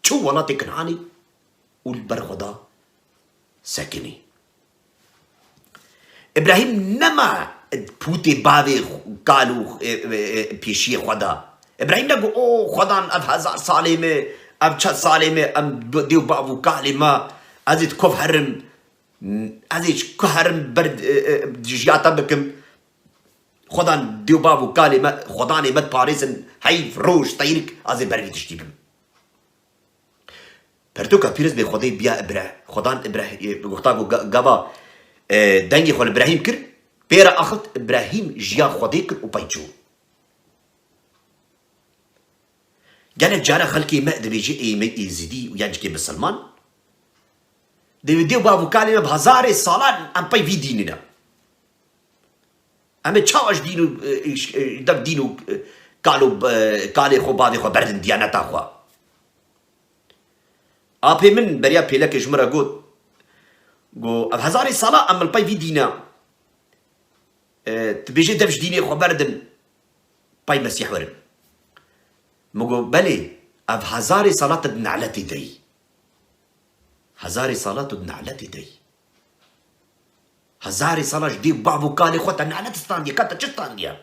Çû welatê Kinaanê û li ber xwe da sekinî. Îbrahîm nema pûtê bavê xwe, kal û, e, e, e, pêşiyê xwe da. Îbrahîm negot, "O Xwedan, ev hezar salê me, ev çend salê me, em dê û bav û kalê me, ez ê di ku herim, ez ê ji ku herim ber, e, e, jiya te bikim. Xwedan dê û bav û kalê me, Xwedanê me diparêzin, heyv, roj, teyrik, ez ê ber vî tiştî bim." Pirtûka pîroz bê Xwedê biya Îbre-, Xwedan Îbre-, e, wexta ku ga-, gava, e, dengê xwe li Îbrahîm kir, pê re axift, Îbrahîm jiya Xwedê kir û pey çû. Gelek cara xelkê me dibêje ê me Êzidî û yan jikê misilman, dê, dê û bav û kalê me bi hezarê salan em pey vî dînê ne. Em ê çawa ji dîn û, e, e, dev dîn û, e, kal û, e, kalê xwe, bavê xwe berdin diyaneta xwe? Apê min beriya pêlekê ji min re got, got, "Ev hezarê sala em li pey vî dîna, e, tu bêjê dev ji dînê xwe berdin, pey Mesîh werin." Min got, "Belê, ev hezarê sala tu di neletê de yî. Hezarê sala tu di neletê de yî." Hezarê sala ji dê û bav û kalê xwe te nelet standiye, ka te çi standiye?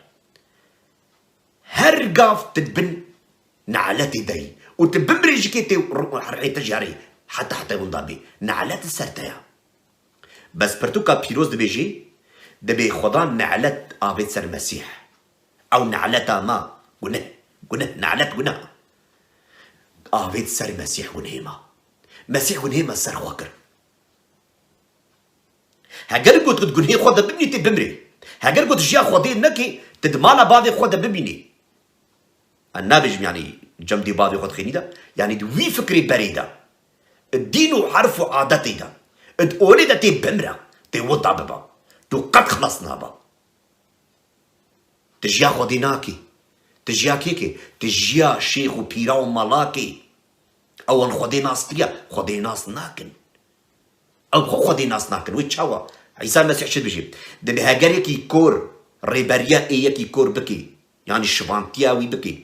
Her gav tu di bin neletê de yî. Û tu bimrê jikê tê rû-, rihê te jî herê heta heta winda bê. Nelet li ser te ya. Bes pirtûka pîroz dibêjê, dibê Xwedan nelet avêt ser Mesîh. Ew neleta me, guneh, guneh, nelet guneh. Avêt ser Mesîh gunhê me. Mesîh gunhê me ser xwe kir. Heger got tu di gunhê xwe de bimînî, tê bimrê. Heger got jiya Xwedê nekê, tu di mala bavê xwe de bimînî. Ez nabêjim, yanî cem dê bavê xwe dixênî de, yanî di wî fikrê berê de, di dîn û herf û adetê de, di olê de tê bimre, tê wida biba. Tu qet xilas naba. Tu jiya Xwedê nakî. Ti jiya kê kê? Ti jiya şêx û pîra û malakê. Ewan Xwedê nas kiriye. Xwedê nas nakin. Ew xwe Xwedê nas nakin. Wê çawa? Îsa Mesîh çi dibêje? Dibê heger yekî kor rêberiya ê yekî kor bikê, yanî şivantiya wî bikê,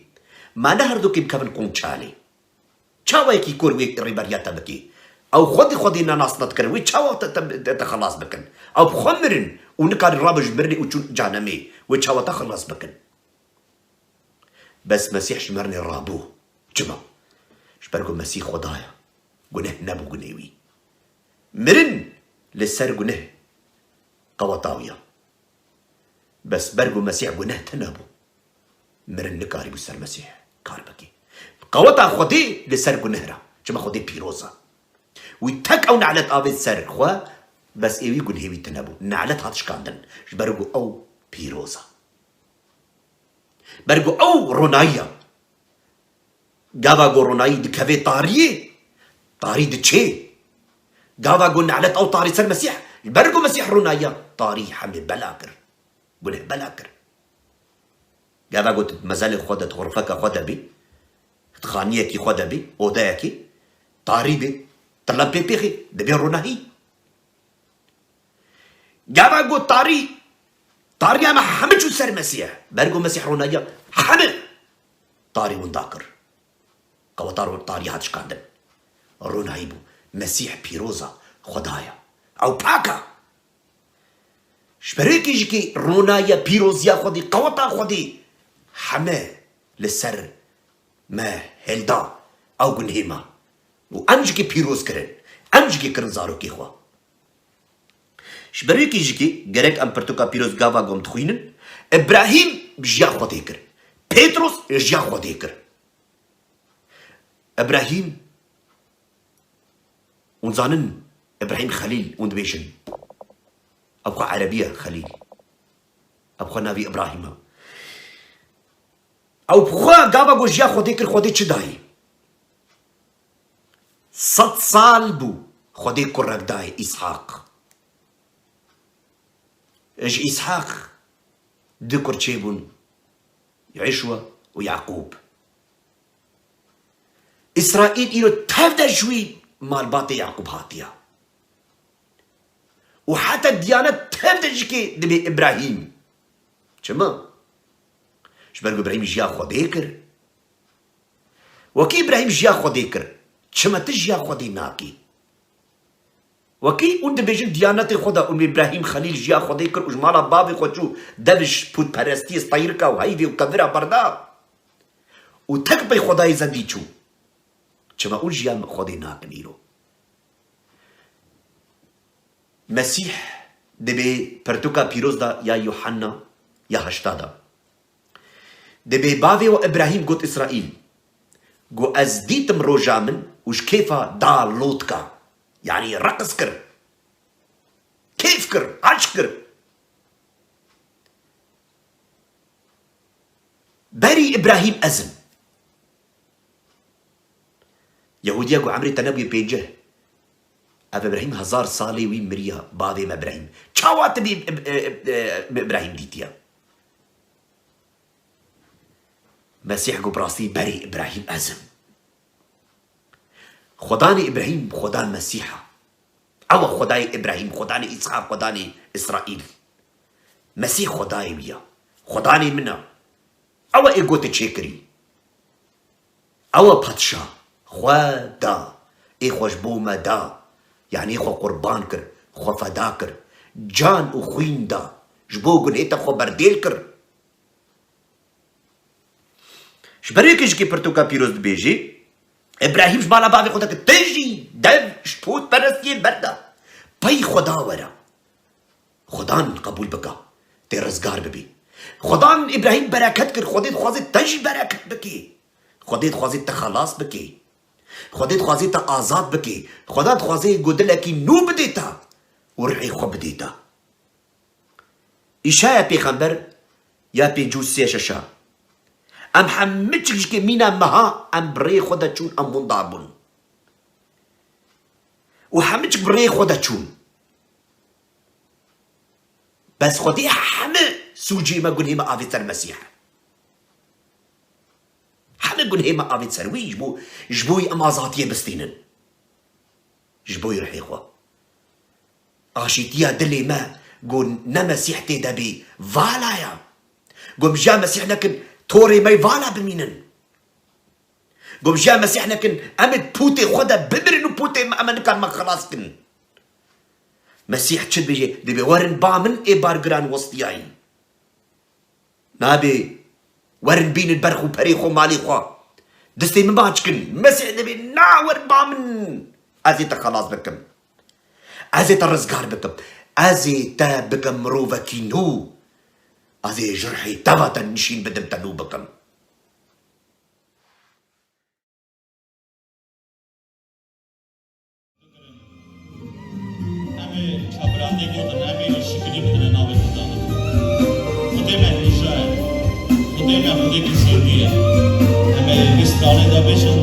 ma ne herdûkê bikevin qonçalê. Çawa yekî kor wê rêberiya te bikê? Ew xwedî Xwedê ne nas nadikir. Wê çawa te, te, te, te xelas bikin? Ew bi xwe mirin û nikarî rabin ji mirinê û çûn cehenemê. Wê çawa te xelas bikin? Bes Mesîh ji mirinê rabû. Çima? Ji ber ku Mesîh Xweda ye. Guneh nebû gunê wî. Mirin li ser guneh qeweta wî ye. Bes ber ku Mesîh guneh tune bû, mirin nikarîbû ser Mesîh kar bikî. Qeweta Xwedê li ser guneh re. Çima Xwedê pîroz e. Wî tek ew nelet avêt ser xwe, bes ê wî gunhê wî tune bû. Nelet hat şikandin. Ji ber ku ew pîroz e. Ber ku ew ronayî ye. Gava ku ronayî dikeve tariyê, tarî diçê. Gava ku nelet ew tarî ser Mesîh, ji ber ku Mesîh ronayî ye, tarî hemê bela kir. Guneh bela kir. Gava ku tu mezelê xwe de, tu xurfeka xwe de bî, tu xaniyekî xwe de bî, odeyekî, tarî bî, tu lempê pêxî, dibê ronahî. Gava got tarî, tariya me hemî çû ser Mesîh. Ber ku Mesîh ronahî ye, hemî tarî winda kir. Qeweta ro-, tarî hat şikandin. Ronahî bû. Mesîh pîroz e, Xweda ye. Ew pak e. Ji ber wê kî jikî ronahiya pîroziya Xwedê, qeweta Xwedê heme li ser me hilda, ew gunhê me. Û em jikî pîroz kirin. Em jikî kirin zarokê xwe. Ji ber wê kî jikî gerek em pirtûka pîroz gava gom dixwînin. Îbrahîm jiya Xwedê kir. Petros jiya Xwedê kir. Îbrahîm, hûn zanin, Îbrahîm Xelîl, hûn dibêjin. Ew xwe erebî ye, Xelîl. Ew xwe navî Îbrahîm e. Ew xwe gava ku jiya Xwedê kir, Xwedê çi dayî? Sed sal bû, Xwedê kurek dayê Îshaq. Ji Îshaq du kur çêbûn, Îşwa û Yaqûb. Îsraîl îro tev de ji wî malbatê Yaqûb hatiye. Û heta diyanet tev de jikê dibê Îbrahîm. Çima? Ji ber ku Îbrahîm jiya Xwedê kir. Wekî Îbrahîm jiya Xwedê kir, çima tu jiya Xwedê nakî? Wekî hûn dibêjin diyanetê xwe de, hûn Îbrahîm Xelîl jiya Xwedê kir û ji mala bavê xwe çû, dev ji pûtperestiyê, steyrika û heyvê û kevira berda û tek pey Xwedayê zendî çû. Çima hûn jiya Xwedê nakin îro? Mesîh dibê pirtûka pîroz de ya Yuhanna ya heşta de. Dibê bavê we Îbrahîm got Îsraîl, got, ez dîtim roja min û ji kêfa da lotka. Yanî reqs kir. Kêf kir, aşk kir. Berî Îbrahîm ez im. Yehûdiya ku emrê te nebûye pêncî. Ev Îbrahîm hezar salê wî miriya, bavê me Îbrahîm. Çawa tu bî Îb-, Îb-, Îb-, Îbrahîm dîtiye? Mesîh got, bi rastî berî Îbrahîm ez im. Xwedanê Îbrahîm, Xwedan Mesîh e. Ew e Xwedayê Îbrahîm, Xwedanê Îshaq, Xwedanê Îsraîl. Mesîh Xwedayê wî ye. Xwedanê min e. Ew e ê gotê çêkirî. Ew e padşa. Xwe da. Ê xwe ji bo me da. Yanî xwe qurban kir. Xwe feda kir. Can û xwîn da. Ji bo gunhê te xwe berdêl kir. Ji ber wê kî jikî pirtûka pîroz dibêjî, Îbrahîm ji mala bavê xwe de kir, te jî dev ji pûtperestiyê berda. Pey Xweda were. Xwedan qebûl bika. Tê rizgar bibî. Xwedan Îbrahîm bereket kir. Xwedê dixwaze te jî bereket bikê. Xwedê dixwaze te xelas bikê. Xwedê dixwaze te azad bikê. Xweda dixwaze ku dilekî nû bidê te û rihê xwe bidê te. Îşaya pêxember ya pêncî û sê şeş a. Em hemû çik ji kê mîna meha em bi rêyê xwe de çûn, em winda bûn. Û hemû çik bi rêyê xwe de çûn. Bes Xwedê hemû sûcê me, gunhê me avêt ser Mesîh. heme gunhê me avêt ser wî, ji bo, ji bo wî em azadiyê bistînin. Ji bo rihê xwe. Aşîtiya dilê me, go ne Mesîh tê de bî, vala ya. Go em ji ya Mesîh nekin, torê me vala bimînin. Go em ji ya Mesîh nekin, em ê pûtê xwe de bimirin û pûtê me, em ê nikan me xilas kin. Mesîh çi dibêje? Dibê werin ba min ê bargiran westiyayî. Nabê werin bînin berx û perê xwe, malê xwe. Destê min baş kin. Mesîh dibê na werin ba min. Ez ê te xelas bikim. Ez ê te rizgar bikim. Ez ê te bikim mirovekî nû. Ez ê ji rihê te ve te nişîn bidim, te nû bikim. Em ê çapiran tê gotin, em ê şikilî bidine navê Xweda. Xwedê me hêja ye. Xwedê me Xwedêkî zêdî ye. Em ê vê stranê de bêjin,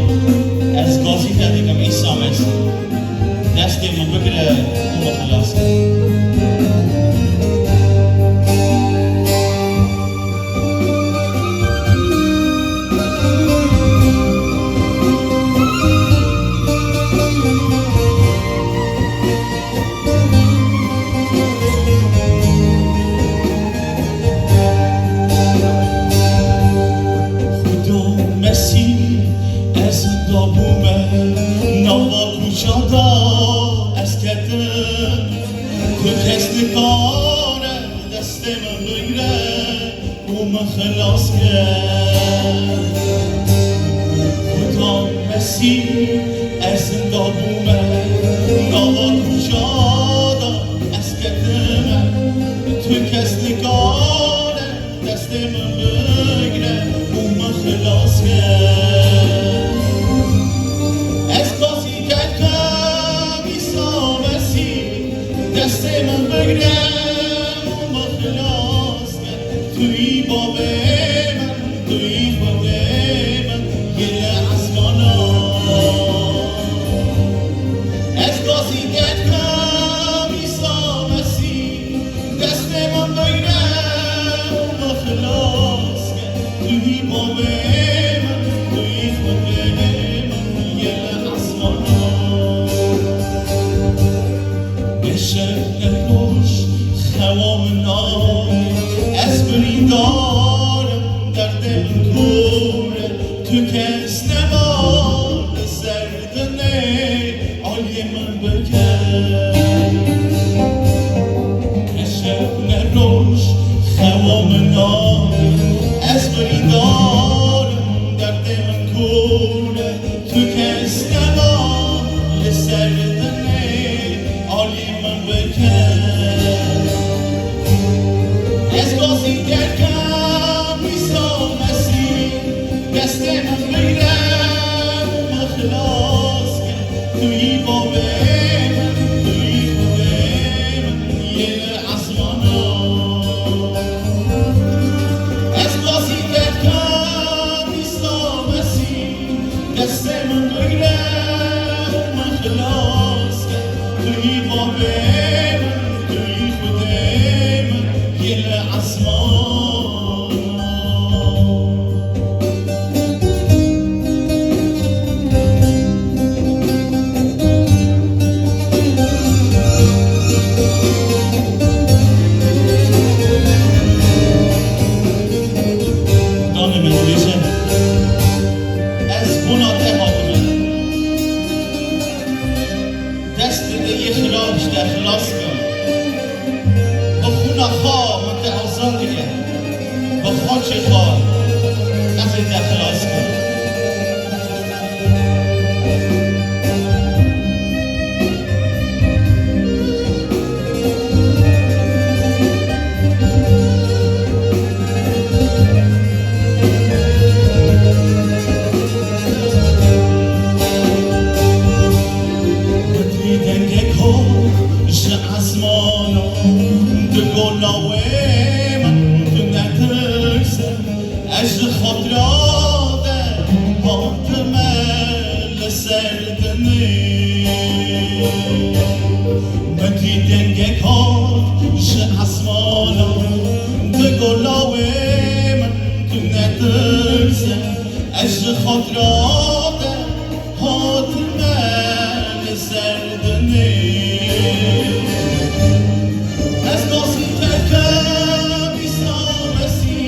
ez gazî te dikim Îsa Mesîh. Destê min bigire û min xilas ke. Xuda Mesîh, ez dabûme nava kuca da ez ketim. Tu kes nikare destê min bigre û min xilas ke. Xuda Mesîh, ez zinda bûme nava kuca da ez ketime. Tu kes nikare destê min bigre û min xilas ke. Ez gazî te dikim Îsa Mesîh, destê min bigre û min xilas ke. Tu yî bavê min, tu yî Xwedê min, yê li esmanan. Ez gazî te dikim Îsa Mesîh, destê min bigre û min xilas ke. Tu yî bavê min, tu yî Xwedê min, yê li esmanan. Ne şev ne roj xewa min nayê, ez birîndar im, derdê min kor e, tu kes nema li ser dinê aliyê min bike. Ne şev ne roj xewa min nayê, ez birîndar im, derdê min kor e, tu kes nema li ser dinê alî min bike. Ez gazî te dikim Îsa Mesîh, destê min bigre û min xilas ke. Tu yî bavê min, tu yî Xwedê min, yê li esmanan. Ez gazî te dikim Îsa Mesîh, destê min bigre û min xilas ke. Tu yî bavê min, tu yî Xwedê min, yê li esmanan. Danê me dibêje, ez bona te hatime. Dest dide yê xirab ji te xilas ke. Bi xûna xwe min te azad kiriye. Bi xaçê xwe ez ê te xilas kim. Wekî dengek hat ji esmanan, digo lawê min tu netirse. Ez ji xatira te hatime li ser dinê. Min dî dengek hat ji esmanan, digo lawê min tu netirse. Ez ji Rade hatime li ser dinê. Ez gazî terkevî samesî,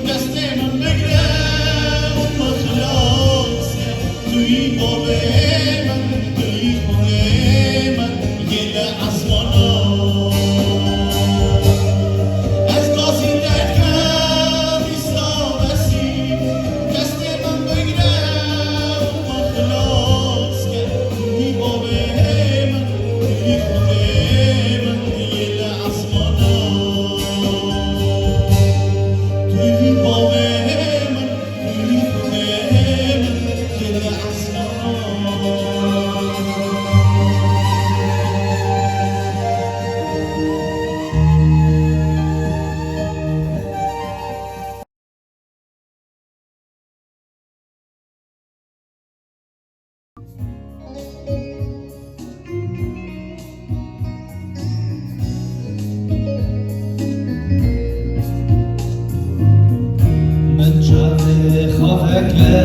destê min bigre û min xilas ke. Tu yî bavê min, tu yî xwedê min, yê li esmanan. Ez gazî terkevî samesî, destê min bigre û min xilas ke. Tu yî bavê min, tu yî xwedê min, yê li esmanan. Tu yî bavê min, tu yî xwedê min, yê li esmanan. Min çavê xwe veke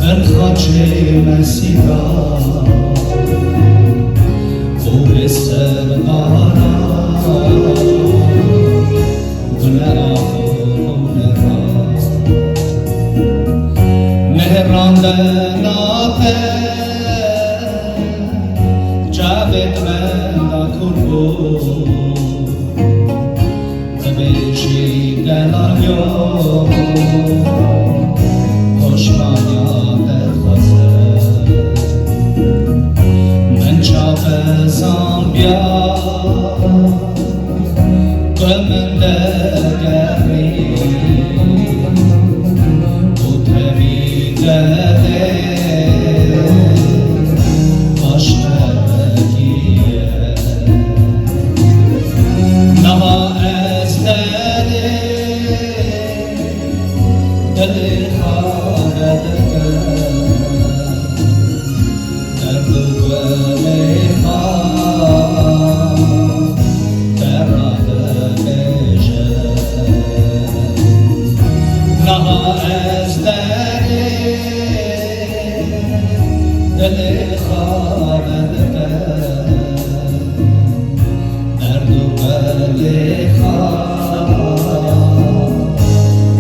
bin xaçê Mesîda û lê ser bara. Gule axo gule ra. Mehran de nape çavê me da kurbo. Dibêjî delaliyo hoşmaniya derxwaze. Min çape zambiya. Ku min degerî û tevî derê aşqekî ye. Niha ez derê dilê xwe vedikim. Derd û guelê xwe te re dibêjim. Niha ez derê dilê xwe vedikim. Derd û guelê xwe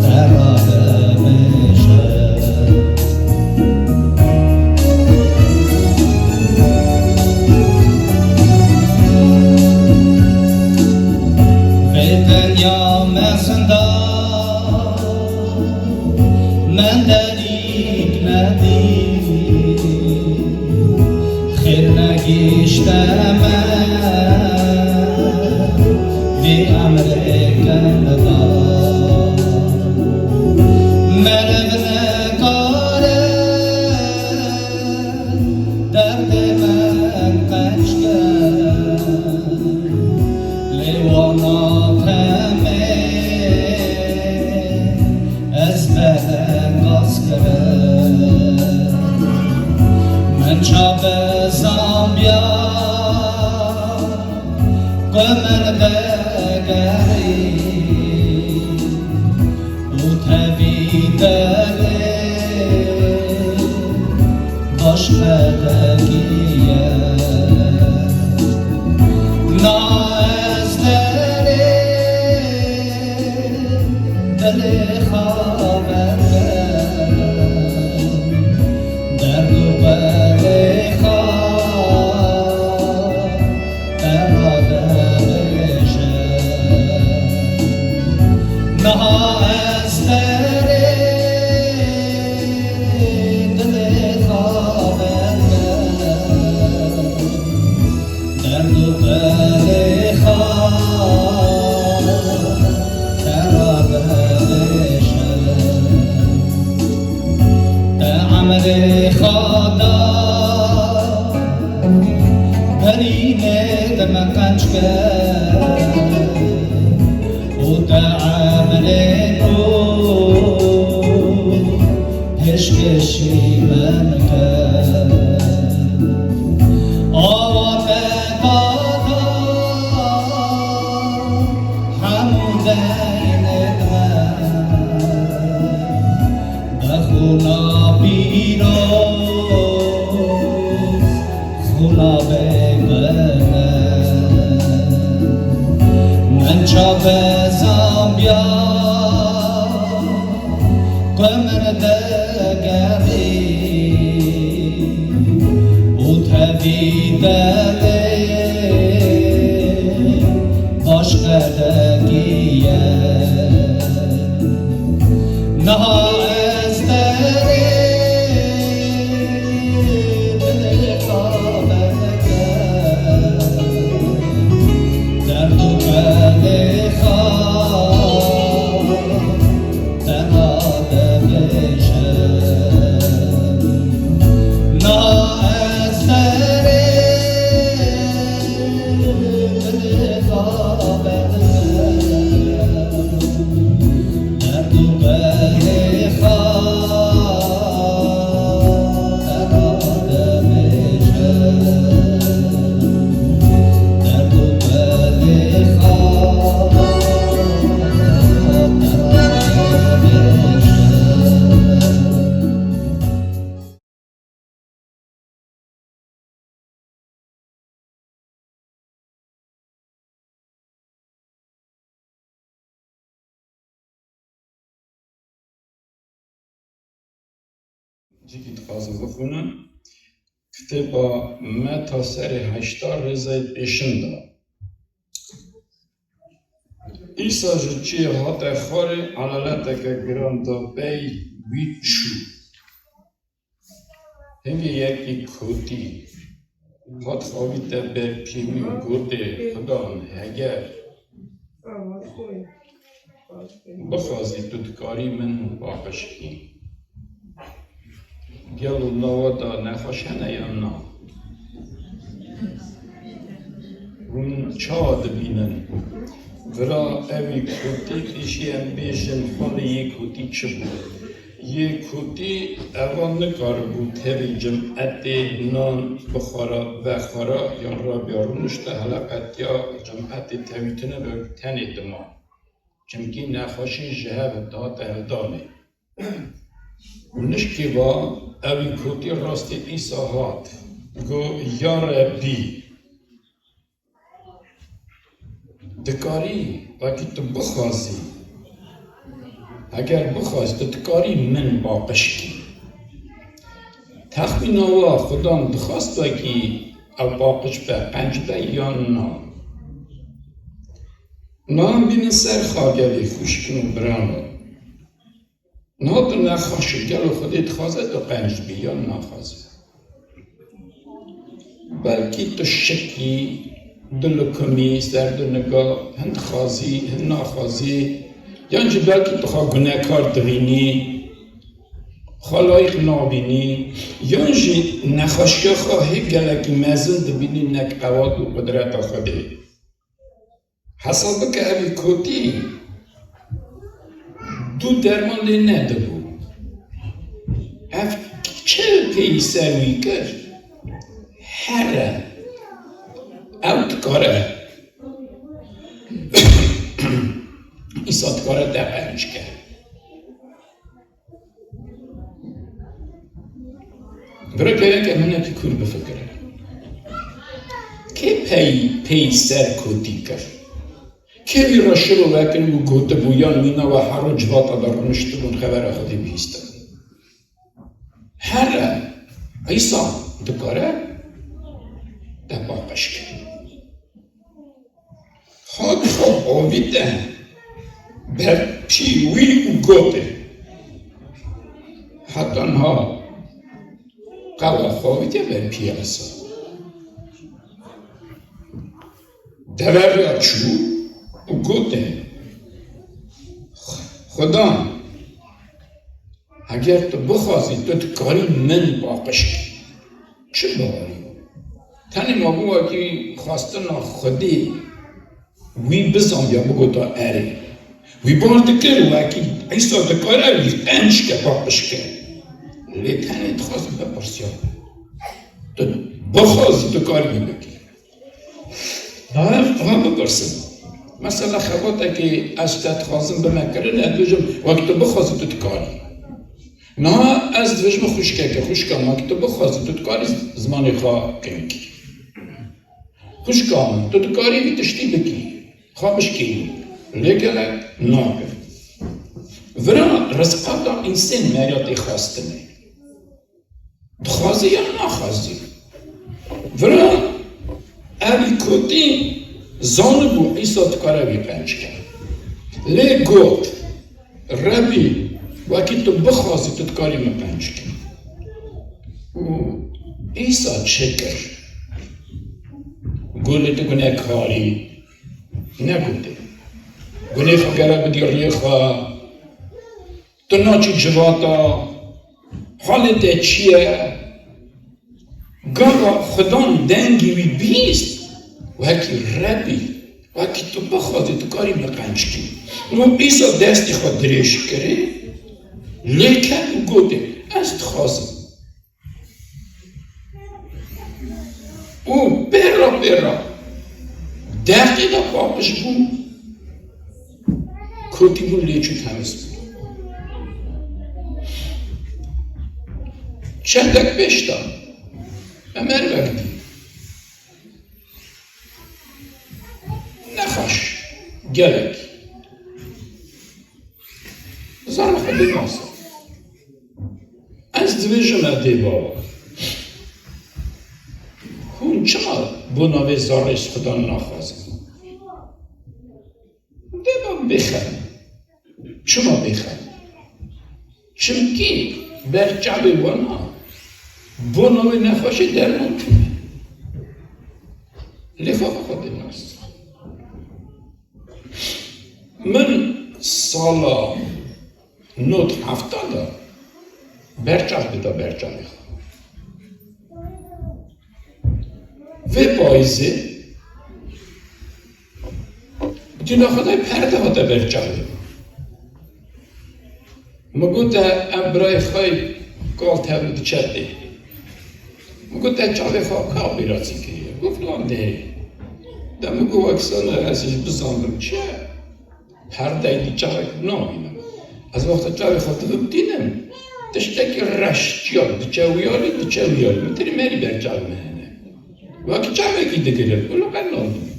te re dibêjim. Vê dinya mezin de min derîk nedî. Xêr negihişte me vê emrê kend de. Meriv nikare derdê me qenc ke. Lê wana temê ez bedengaz kirim. Min çape zambiya ku min degerî û tevî derê baş qedekî ye. Na ez derê dilê xwe vedim, derd û belê xwe te re dibêjim. Niha ez derê dilê xwe vedim. Derd û belê xwe te re bibêjim. Te emrê xwe da birînê te me qenc kir û te emrê nû pêşkêşî min kir. Awa te dada hemû deynê me, Nabe min, min çape zandiya ku min digerî û tevî derê baş qedekî ye. Niha ez derê dilê xwe vedikim, derd û belê xwe tenha dibêjim. Niha ez derê dilê xwe vedikim. Cîkî dixwazim bixwînim. Kitêba Meta serê heşta rêzeyê pêşin de. Îsa ji cihê hate xwarê, elaleteke giran da pey wî çû. Hingê yekî kotî hat xwe avîte ber pî wî û gotê, Xudan, heger bixwazî, tu dikarî min paqij kî. Gelo nava de nexweş hene yan na? Hûn çawa dibînin? Vira ewî kotî, êşî em bêjin xalê yê kotî çi bû? Yê kotî eva nikaribû tevî cimetê nan bixwara, vexwara, yan rabiya rûnişte heleqetiya cimetê tevîtine ve tenê dima. Çimkî nexweşî ji hev dihate hildanê. Û nişkê va ewî kotî rastê Îsa hat, go, Ya Rebbî, dikarî, wekî tu bixwazî, heger bixwazî, tu dikarî min paqij kî. Texmîna wa Xudan dixwast wekî ew paqij be, qenc be yan na? Niha em bînin ser xwe gelê xwişkin û birano. Niha tu nexweş î, gelo Xwedê dixwaze tu qenc bî yan naxwaze? Belkî tu şik î, dil û kim î, serdiniga, hin dixwazî, hin naxwazî, yan jî belkî tu xwe gunekar dibînî, xwe layîq nabînî, yan jî nexweşiya xwe hê gelekî mezin dibînî, nek qewat û qudreta Xwedê. Hesab bike, evî kotî du derman lê nedibû. Ev çi pêyî ser wî kir? Here. Ew dikare. Îsa dikare te qenc ke. Bira gerek em hinekî kûr bifikirin. Kê pey, pey ser kotî kir? Kê wî re şiro vekirin û gotibû, yan mîna we hero civata de rûniştibûn, xebera Xwedê bihîstin? Here, Îsa dikare te paqij kir. Hat xwe avîte ber pî wî û gotê, Heta niha qewa xwe avîte ber pî Îsa. Deveriya çû û gotê, Xudan, heger tu bixwazî, tu dikarî min paqij kî. Çi bawerî? Tenê mabû wekî xwestina Xwedê wî bizandiya, bigota erê. Wî bawer dikir wekî Îsa dikare wî qenc ke, paqij ke. Lê tenê dixwazim bipirsiya. Tu bixwazî, dikarî wî bikî. Daim ha bipirsin. Mesela xebatekê ez te dixwazim bime kirin, ez dibêjim, wek tu bixwazî tu dikarî. Niha ez dibêjim xwişkeke, xwişka, wek tu bixwazî tu dikarî zimanê xwe kin kî. Xwişka min, tu dikarî vî tiştî bikî. Xwe bişkînî. Lê gelek nakin. Vira rizqata însên meriya tê xwestinê. Dixwazî yan naxwazî. Vira evî kotî zanibû Îsa dikare wî qenc ke. Lê got, Rebî, wekî tu bixwazî, tu dikarî min qenc kî. Û Îsa çi kir? Got, lê tu gunekarî. Negotê. Gunê xwe gere bidî riyê xwe. Tu naçî civata. Halê te çi ye? Gava Xudan dengî wî bîst, wekî Rebî, wekî tu bixwazî, tu karî min qenc kî. Û Îsa destê xwe dirêj kirê, lê ket û gotê, Ez dixwazim. Û pêra pêra deqê de paqij bû, kotî bû, lê çû temiz bû. Çendek pêş de me merivek dî. Nexweş, gelek. Zarê xwe bê masa. Ez dibêjim, e dê baba. Hûn çima bona vê zarê ji Xudan naxwazin? Dê baba bêxem. Çima bêxem? Çimkî ber çavê wana bona wê nexweşê derman tune. Lê xwe xwe xwe dê nas. Min sala nod hefta de berçav dida ber çavê xwe. Vê payîzê dîna xwe de perde hate ber çavê. Min got, te ev birayê xwe yê kal tevli diçe tê. Min got, te çavê xwe ka operasyê kiriye? Got, filan derê. De min got, wek sala ez jî bizanim çi ye, perdeyê dî çavek nabînim. Ez wexta çavê xwe dibibitînim, tiştekî reş çiya diçe wiyalî, diçe wiyalî. Min tirî merî ber çavê min hene. Wekî çavekî digirim, û li qe nabînim.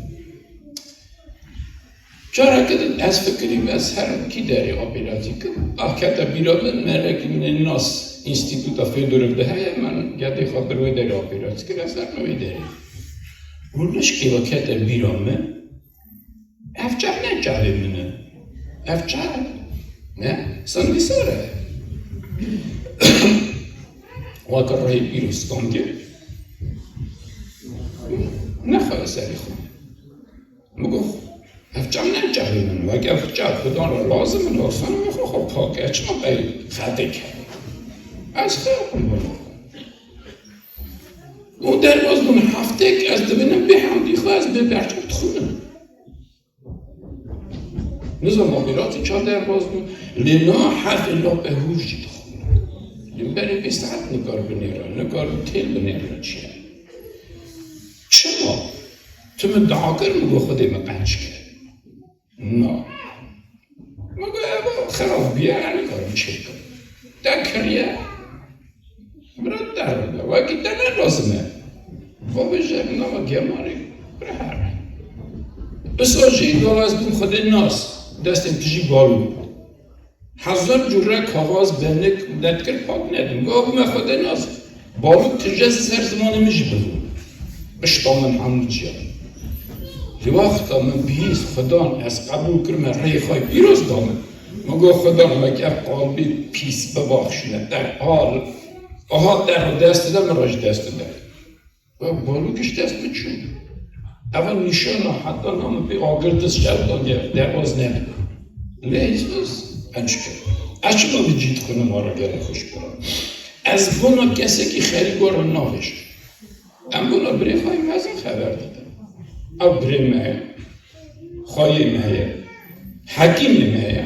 Careke din ez fikirîm, ez herim kî derê operasyê kim. Ah kete bîra min, merekî min ê nas Înstîtuta Fedorov de heye, min gedê xwe bir wê derê operasyê kir, ez herim wê derê. Û nişkê ve kete bîra min, ev çav ne çavê min e. Ev çav ne, sanî sar e. Weke rehê pîr û standê nexwe serê xwe. Min got, ev çav ne çavê min, weke ev çav Xudan re lazim in, orsanê min xwe xwe pak e, çima qey xetê ke? Ez xew xwe bûm. Û derbas bûn heftêk, ez dibînim bê hemdî xwe, ez bê berçav dixwînim. Nizam operasyê ça derbas bûn, lê na herfê lapê hûr jî dixwînim. Lê berê vê saet nikar binêre, nikar têl binêre çi ye. Çima? Tu min dua kir, min got, Xwedê min qenc kir. Na. Min got, ev xerab bûye, ez nikarim çêkim. Te kiriye, bira te re be. Wekî te ne lazim e. Xwe bêje, nava gemarê bira here. Pisa jî gava ez bûm Xwedê nas, destên tijî balû. Hezar cure kavaz benik derdikir pak nedim. Gava bûme Xwedê nas. Balûk tije ser zimanê min jî bibû. Pişta min hemû ciyan. Li wexta min bihîst, Xudan ez qebûl kirime, rêyê xwe pîroz da min. Min got, Xudan, wek ev qalbê pîs bibaxşîne, te al, aha te re dest de, min re jî dest de. Wek balûk ji dest min çû. Eva nîşana heta na min pê agir dist şewtan de derbaz nedibe. Lê hîs ez qenc kir. Ez çima vê cî dixwînim, ma re gelek xweş bira. Ez bona kesekî xerîba re navêjim. Em bona birê xwe yê mezin xeber didin. Ew birê me ye, xweyê me ye, hekîmê me ye,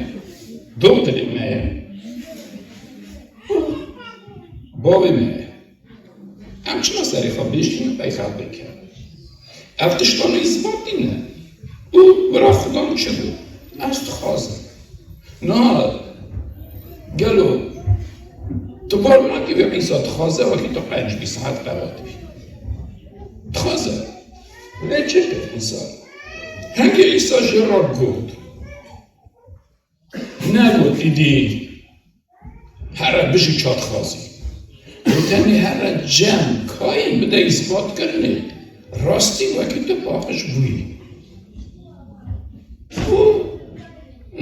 doktorê me ye, bavê me ye. Em çima serê xwe bêşînin, pey xelkê ke? Ev tiştan îsbat nîne. Û bira Xudan çi bû? Ez dixwazim. Na, gelo tu bar nakî vê Îsa dixwaze, wekî tu qenc bî, saet qewat bî. Dixwaze. Lê çi kir Îsa? Hingê Îsa jê re got, negot îdî here bijî çaxazî. Got tenê here cem kayên bide îsbatkirinê rastî wekî tu paqij bûyî. Û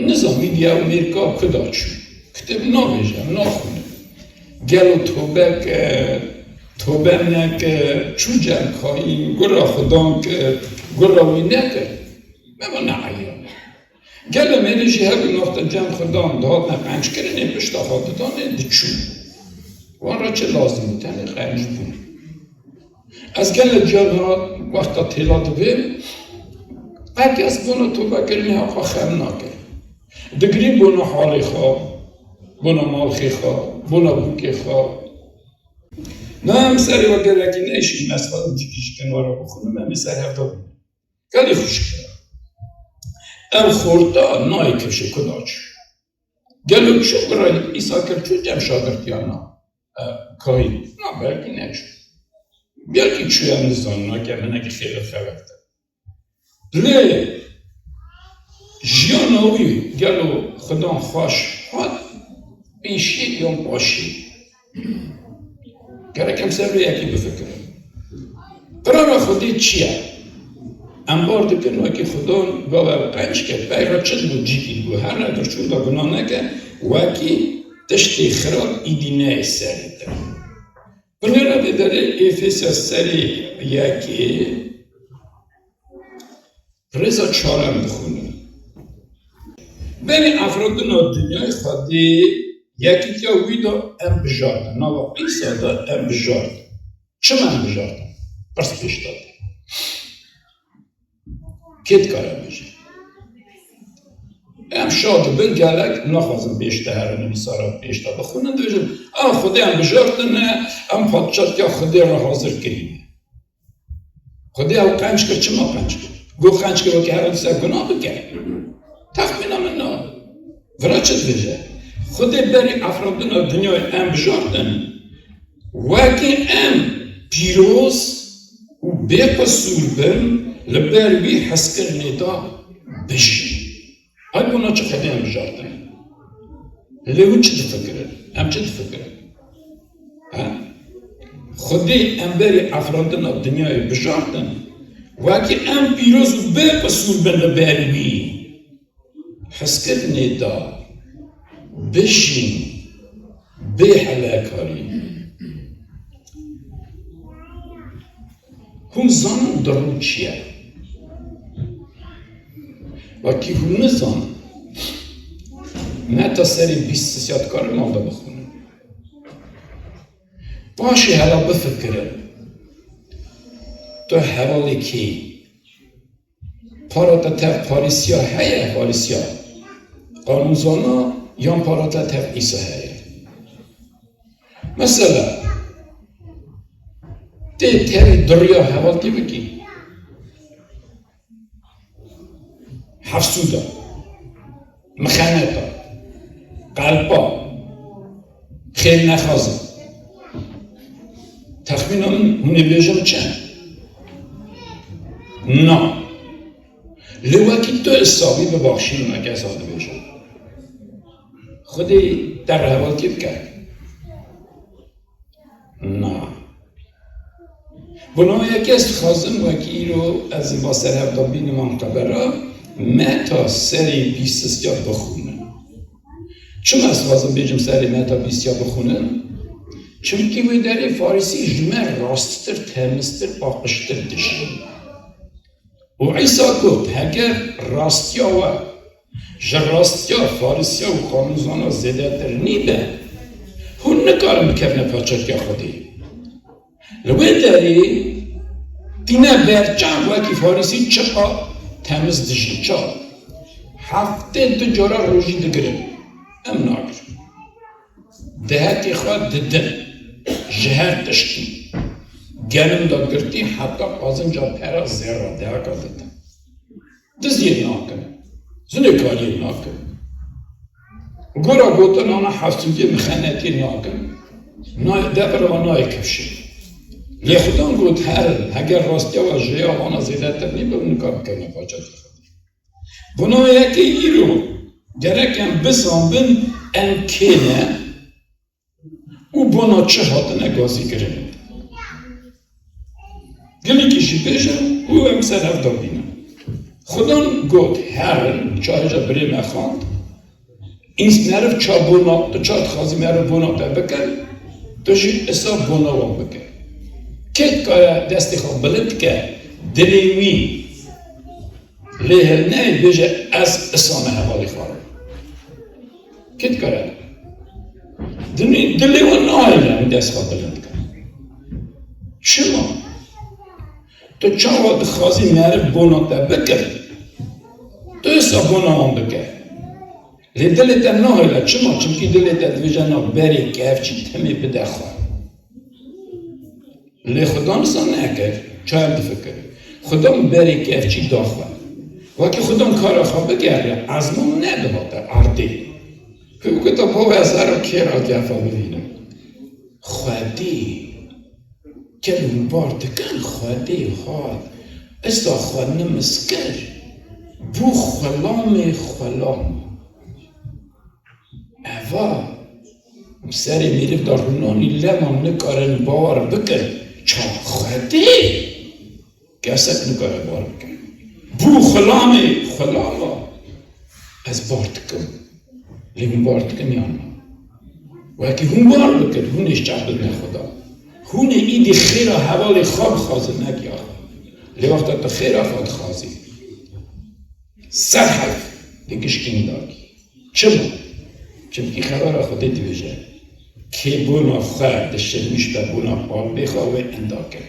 nizam îdî ew mêrka ku da çû. Kitêb navêje, naxwîne. Gelo tobe kir, tobe nekir, çû cem kayîn, gura Xudan kir, gura wî nekir? Me va ne eyan e. Gelo mêrê jî hebûn wexta cem xwe dan, dihatine qenckirinê, pişta xwe didanê, diçûn. Wan re çi lazim bû? Tenê qenc bûn. Ez gelo caran wexta têla dibêm, her kes bona tobekirinê heqa xem nake. Digirîn bona halê xwe, bona malxê xwe, bona bûkê xwe. Na em serê we gelekî neyşîn, ez xwe cîkî ji kenara bixwînim, em ê ser hev de bînin. Gelî xweşik e. Ev xorta nayê kifşê ku da çû. Gelo çû gura Îsa kir çû cem şagirtiyana, e, kayîn? Na, belkî neçû. Belkî çû, em nizanin, nake hinekî xêlê xelet e. Lê jiyana wî gelo Xudan xweş hat, pêşî yan paşî? Gerek em ser vê yekê bifikirin. Qirara Xwedê çi ye? Em bar dikin wekî Xudan gava ew qenc kir, pey re çi dibû, cîkî dibû. Here birçûn da guna neke, wekî tiştê xirab îdî neyê serê te. Binêre dê derê Efesya serê yekê, rêza çar em dixwînin. Berî afirandina dinyayê Xwedê yekîtiya wî de em bijartin. Nava Îsa de em bijartin. Çima em bijartin? Pirs pêş de tê. Kê dikare bêje? Em şa dibin, gelek naxwazin pêş de herin, Îsa re pêş de bixwînin, dibêjin, a Xwedê em bijartine, em padşatiya Xwedê re hazir kirîne. Xwedê ew qenc kir, çima qenc kir? Got qenc kir wekî herin ser guna bike? Texmîna min na. Vira çi dibêje? Xwedê berî afirandina dinyayê em bijartin, wekî em pîroz û bêqisûr bin, li ber wî hezkirinê de bijîn. Ay bona çi Xwedê em bijartin? Lê hûn çi difikirin? Em çi difikirin? He? Xwedê em berî afirandina dinyayê bijartin, wekî em pîroz û bêqisûr bin li ber wî. Hezkirinê de bijîn bê helekarî. Hûn zanin di rû çi ye? Wekî hûn nizanin, Meta serê bîst sisiya dikarin mal de bixwînin. Paşê hela bifikirin, tu hevalê kê yî? Para te tev Parîsiya heye, Parîsiya qanûnzana, yan para te tev Îsa heye? Mesela, tê tevî diriya hevaltî bikî, hefsûda, mixeneta, qelpa, xêrnexwaza. Texmîna min, hûn ê bêjin çend? Na. Lê wekî tu hesabî, bibaxşînin, kes a dibêjin, Xwedê te re hevaltî bike? Na. Bona yekê ez dixwazim wekî îro ez ê ba ser hev de bînim van qebera, Meta serê bîst sisiya bixwînim. Çima ez dixwazim bêjim serê Meta bîstiya bixwînin? Çimkî wê derê Farîsî ji me rasttir, temiztir, paqijtir dijîn. Û Îsa got, heger rastiya we ji rastiya Farîsiya û qanûnzana zêdetir nîbe, hûn nikarin bikevine paçertiya Xwedê. Li wê derê tîne berçav wekî Farîsî çiqa temiz dijî. Çawa? Heftê du cara rojî digirin. Em nagirin. Dehekê xwe didin ji her tiştî. Genim da girtî heta qazinca pera zêra deheka didin. Diziyê nakin. Zinekariyê nakin. Gora gotinana hefsûdiyê mixenetiyê nakin. Nayê devir û nayê kifşê. Lê Xudan got, herin, heger rastiya we ji rêya wana zêdetir nî, bi nika bikevine paça xwe. Bona yekê îro gerek em bizanbin em kê ne û bona çi hatine gazîkirin. Gelekî jî bêjin û em ser hev de bînin. Xudan got, herin, çaxê ca birê me xwend, Îns meriv ça bona, tu ça dixwazî meriv bona te bike, tu jî isa bona wan bike. Kê dikare destê xwe bilind bike, dilê wî lê hil neyê, bêje, ez isa me hevalê xwe re. Kê dikare? Dinê, dilê wan nahêle wî dest xwe bilind bike. Çima? Tu çawa dixwazî meriv bona te bike, tu isa bona wan bike. Lê dilê te nahêle, çima? Çimkî dilê te dibêje, na berê kevçî timê bide xwe. Lê Xudan wisa nekir, ça em difikirin. Xudan berê kevçî da xwe. Wekî Xudan kara xwe bikeriya, ezman nedihate erdê. Hû gota, bava, ez hera kê ra gefa bibînim. Xwedê, kel hûn bar dikin, Xwedê hat, isa xwe nimis kir, bû xulamê xulam. Eva serê meriv de rûnanî, lema nikarin bawer bikin, ça Xwedê kesek nikare bawer bike. Bû xulamê xulama. Ez bar dikim. Lê hûn bar dikin yan na? Wekî hûn bar bikin, hûn ê ji çav bidine Xuda. Hûn ê îdî xêra hevalê xwe bixwazin, ne giya xwe. Lê wexta tu xêra xwe dixwazî, ser hev digişkîn dakî. Çima? Çimkî xebera Xwedê dibêje, kê bona xwe dişirmîş be bona qalbê xwe, wê enda ke.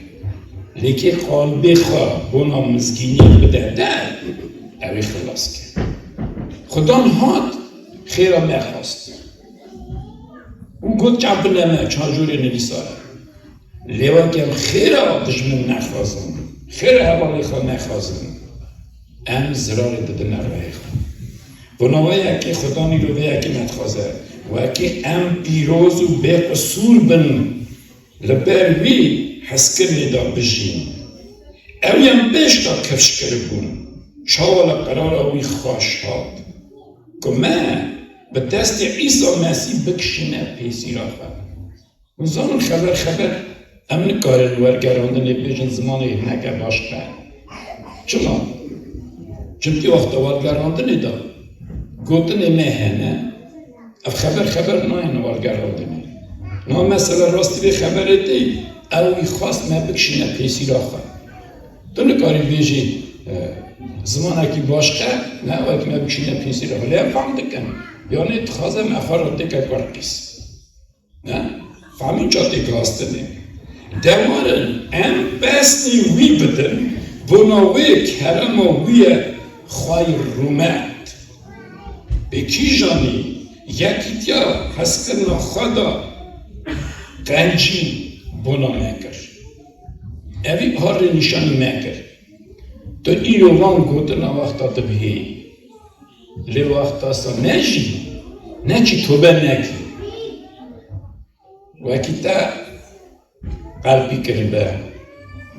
Lê kê qalbê xwe bona mizgîniyê bide te, ew ê xilas ke. Xudan hat, xêra me xwest û got, çav bine me, çav jorê nivîsar e. Lê weke em xêra dijmin nexwazin, xêra hevalê xwe nexwazin, em zirarê didine rihê xwe. Bona wê yekê Xudan îro vê yekê me dixwaze, wekî em pîroz û bêqisûr bin, li ber wî hezkirinê de bijîn. Ew yên pêş de kifş kiribûn, çawa li qirara wî xweş hat, ku me bi destê Îsa Mesîh bikişîne pêsîra xwe. Hûn zanin xeber xeber em nikarin wergerandinê bêjin zimanê hineke başqe. Çima? Çimkî wexta wergerandinê de gotinê me hene, ev xeber xeber nayêne wergerandinê. Na mesela rastî vê xeberê tê, ew wî xwest me bikişîne pêsîra xwe. Tu nikarî bêjî, e, zimanekî başqe, ne wekî me bikişîne pêsîra xwe. Lê em fehm dikin. Yanî dixwaze me xwe re têke kar qîs. Ne? Famîn çatê gihastinê. Dewarin em pesnî wî bidin, bona wê kerema wî ye xwayî rûmet. Bi kîjanî yekîtiya hezkirina xwe da qencî bona me kir. Evî har rê nîşanî me kir. Tu îro van gotina wexta dibihê. Lê wexta sa nejî, neçî tobe nekî. Wekî te qelpî kiribe,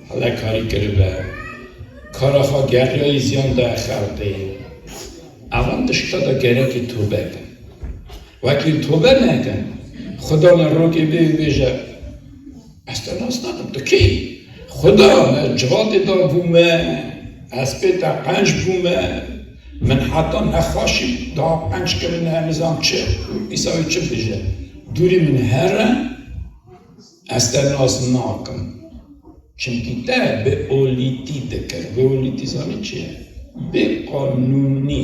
helekarî kiribe, kara xwe geriyayî ziyan daye xelqê. Evan tişta de gerekî tobe kin. Wekî tobe nekin, Xuda li rokê bê û bêje, ez te nas nakim, tu kî yî? Xuda, me civatê da bû me, ez pê te qenc bûme, min heta nexweşî da qenc kirine, nizam çi, Îsa wê çi bêje? Dûrî min here, ez te nas nakim. Çimkî te bi olîtî dikir. Bi olîtî zanî çi ye? Bi qanûnî.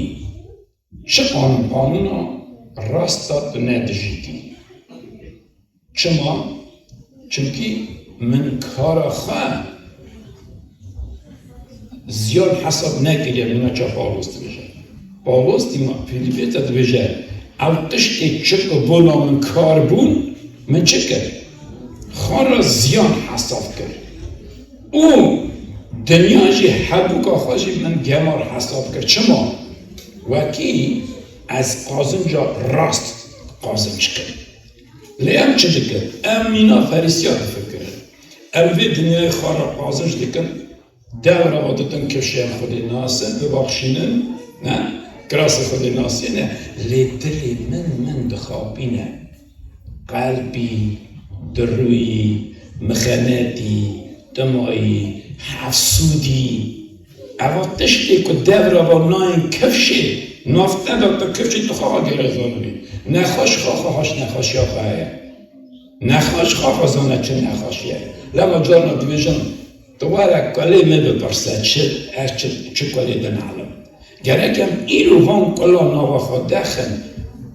Çi qanûn? Qanûna rasta tu nedijîtî. Çima? Çimkî min kara xwe ziyan hesab nekiriye, mîna ça Pawlos dibêje. Pawlos dîma Fîlîpê te dibêje, ew tiştê çi ku bona min kar bûn, min çi kir? Xwe re ziyan hesab kir. Û dinya jî hebûka xwe jî min gemar hesab kir. Çima? Wekî ez qazinca rast qazinc kirim. Lê em çi dikin? Em mîna Ferîsiya difikirin. Em vê dinyayê xwe re qazinc dikin, dewra xwe ditin kifşên Xwedê nasin, bibexşînin, ne? Kirasê Xwedê nasîne, lê dilê min, min dixapîne. Qelbî, dirûyî, mixenetî, timayî, hefsûdî. Eva tiştê ku dewra va nayên kifşê, nav te de tu kifşê tu xwe gere zanibî. Nexweş xwe xwe haş nexweşiya xwe heye. Nexweş xwe xwe zane çi nexweşiye. Lema carna dibêjin, tu were kulê min bipirse çi, ez çi, çi kulê din helim. Gerek em îro van kula nava xwe dexin,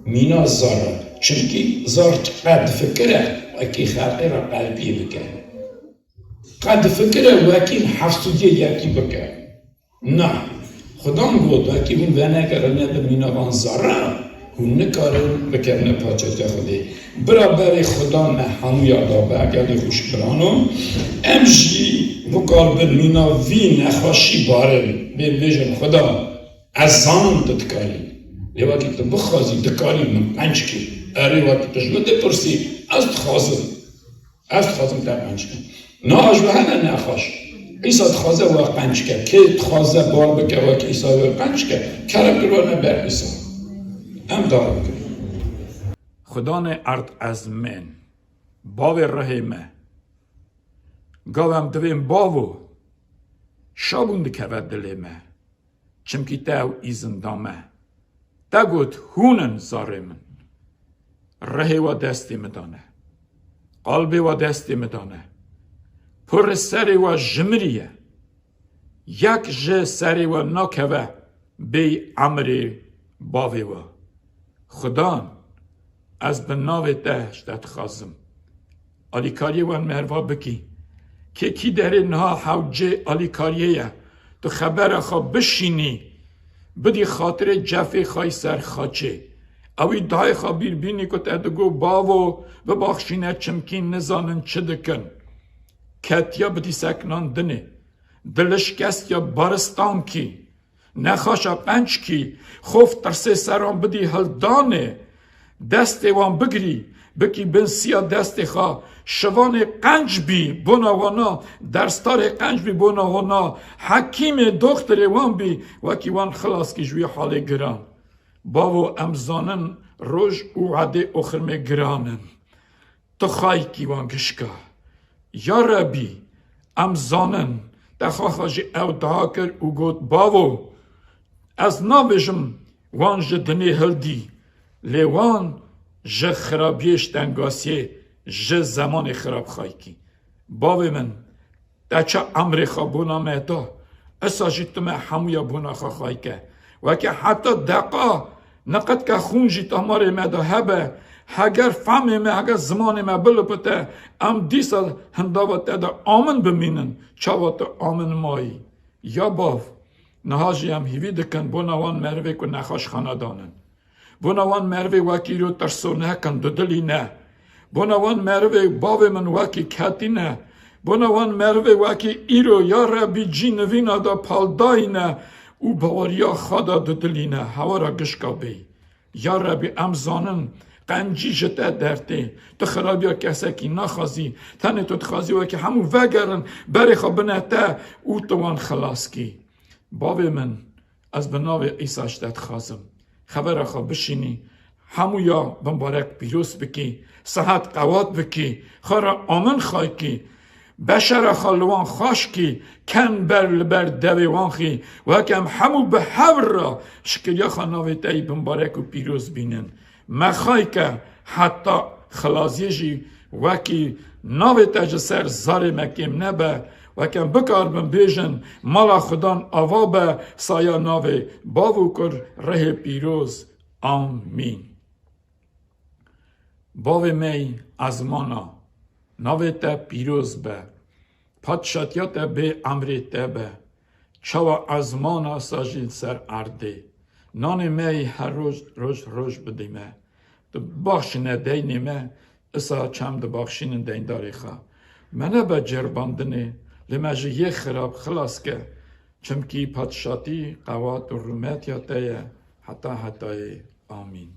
mîna zar e. Çimkî zar qe difikire, wekî xelqê re qelbiyê bike. Qe difikire wekî hefsûdiyê yekî bike. Na. Xudan got, wekî hûn venegerine bi mîna van zara, hûn nikarin bikevine paçotiya Xwedê. Bira berê Xudan me hemûya da be, gelê xwişk birano. Em jî bikarbin mîna vî nexweşî barin. Bê bêjin, Xuda, ez zanim tu dikarî. Lê wekî tu bixwazî, dikarî min qenc kî. Erê, wekî tu ji min dipirsî, ez dixwazim. Ez dixwazim te qenc kim. Niha ji we hene nexweş. Îsa dixwaze we qenc ke. Kê dixwaze bar bike wek Îsa wê qenc ke, kerem kir werne ber Îsa. Em dawet bikin. Xudanê erd ezmên, bavê rihê me. Gav em divên bavo, şabûn dikeve dilê me. Çimkî te ew îzin da me. Te got, hûn in zarê min. Rihê we destê min de ne. Qalbê we destê min de ne. Pir serê we ji mirî ye. Yek ji serê we nakeve bêyî emrê bavê we. Xudan, ez bi navê te ji te dixwazim. Alîkariyê wan merva bikî. Kê kî derê niha hewcê alîkariyê ye. Tu xebera xwe bişînî, bidî xatirê cefê xwe yî ser xaçê. Ewî dayê xwe bîr bînî ku te digo, bavo, bibaxşîne çimkî nizanin çi dikin. Ketiya bidî seknan dinê. Dilişkestiya baristan kî. Nexaşa qenc kî, xof tirsê seran bidî hildanê, destê wan bigirî, bikî bin siya destê xwe, şivanê qenc bî, bona wana, derstarê qenc bî, bona wana, hekîmê, doxtirê wan bî, wekî wan xilas kî ji wî halê giran. Bavo, em zanin roj û edê oxirmê giran in. Tu xaykî wan gişka. Ya Rebî, em zanin, te xaxa jî ew dua kir û got, bavo, ez nabêjim wan ji dinê hildî, lê wan ji xirabiyê, ji tengasiyê, ji zemanê xirab xaykî. Bavê min, te çi emrê xwe bona me da, esa jî tu me hemûya bona xwe xayke. Weke heta deqa niqidke xûn jî damarê me de hebe, heger fehmê me, heger zimanê me bilipite, em dîsa hindava te de amin bimînin, çawa tu amin mayî. Ya bav, niha jî em hîvî dikin bona wan merivê ku nexweşxana danin. Bona wan merivê wekî îro tirsonek in, dudilî ne. Bona wan merivê bavê min wekî ketî ne. Bona wan merivê wekî îro, ya Rebî, cî nivîna de paldayî ne û baweriya xwe de dudilî ne. Hewara gişka bêyî. Ya Rebî, em zanin, qencî ji te dertê. Tu xirabiya kesekî naxwazî. Tenê tu dixwazî wekî hemû vegerin, berê xwe bine te û tu wan xilas kî. Bavê min, ez bi navê Îsa ji te dixwazim, xebera xwe bişînî, hemûya bimbarek pîroz bikî, sihet qewat bikî, xwe re amin xaykî, beşera xwe li wan xweş kî, ken ber li ber devê wan xî, weke em hemû bi hev re şikiriya xwe navê te yî bimbarek û pîroz bînin. Me xayke heta xilaziyê jî wekî navê te ji ser zarê me kêm nebe, weke em bikaribin bêjin, mala Xudan ava be, saya navê Bav û Kur Rihê Pîroz. Amîn. Bavê me yî ezmana, navê te pîroz be. Padşatiya te bê, emrê te be. Çawa ezmana sa jî li ser erdê. Nanê me yî her roj, roj, roj bidî me. Tu baxşîne deynê me, isa çem dibaxşînin deyndarê xwe. Me nebe ceribandinê, lê me ji yê xirab xilas ke. Çimkî padşatî, qewat û rûmetiya te ye heta hetayê. Amîn.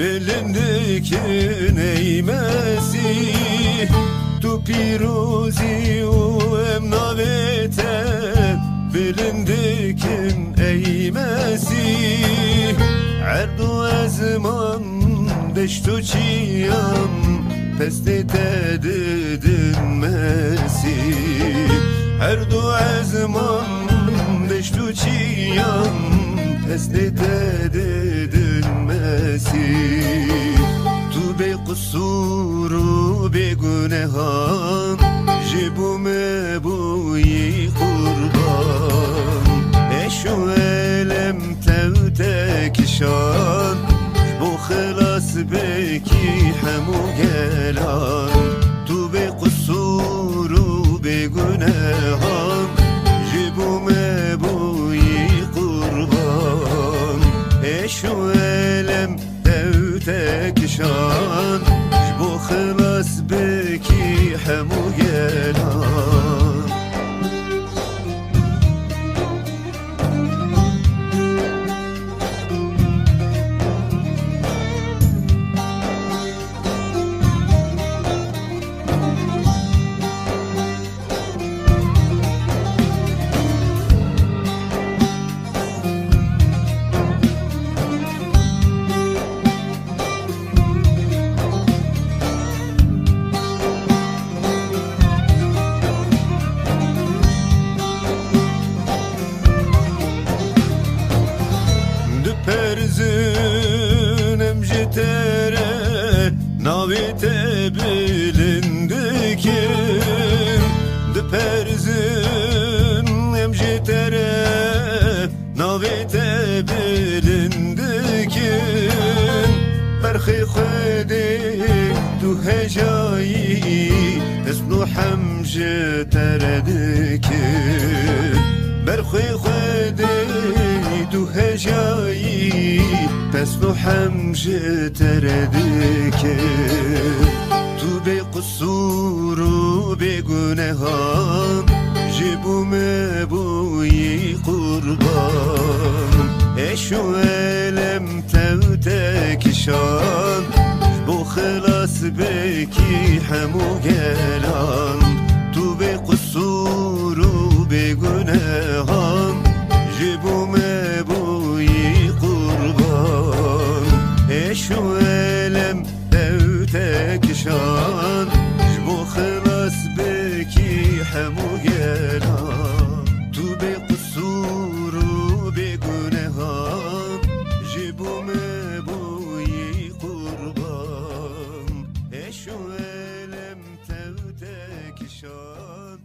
Bilind dikin ey Mesîh, tu pîrozî û em navê te bilind dikin ey Mesîh. Erd û ezman, deşt û çiyan, pestê te didin Mesîh. Erd û ezman, deşt û çiyan, pestê te didin Mesîh. Tu bê qisûr û bê gunehan, ji bo me bûyî qurban. Eş û elem tev te kişand, ji bo xilas bikî hemû gelan. Tu bê qisûr û bê gunehan, ji bo me bûyî qurban. Eş û elem tev te kişand, ji bo xilas bikî hemû gelan. Diperzin em ji te re, navê te bilind dikin. Diperzin em ji te re, navê te bilind dikin. Berxê Xwedê tu hejayî, pesn û hem ji te re dikin. Berxê Xwedê tu hejayî, pesn û hem ji te re dikin. Tu bê qisûr û bê gunehan, ji bo me bûyî qurban. Eş û elem tev te kişand, ji bo xilas bikî hemû gelan. Tu bê qisûr û bê gunehan, ji bo me bûyî qurban. Eş û elem tev te kişand, ji bo xilas bikî hemû gelan. Tu bê qisûr û bê gunehan, ji bo me bûyî qurban. Eş û elem tev te kişand,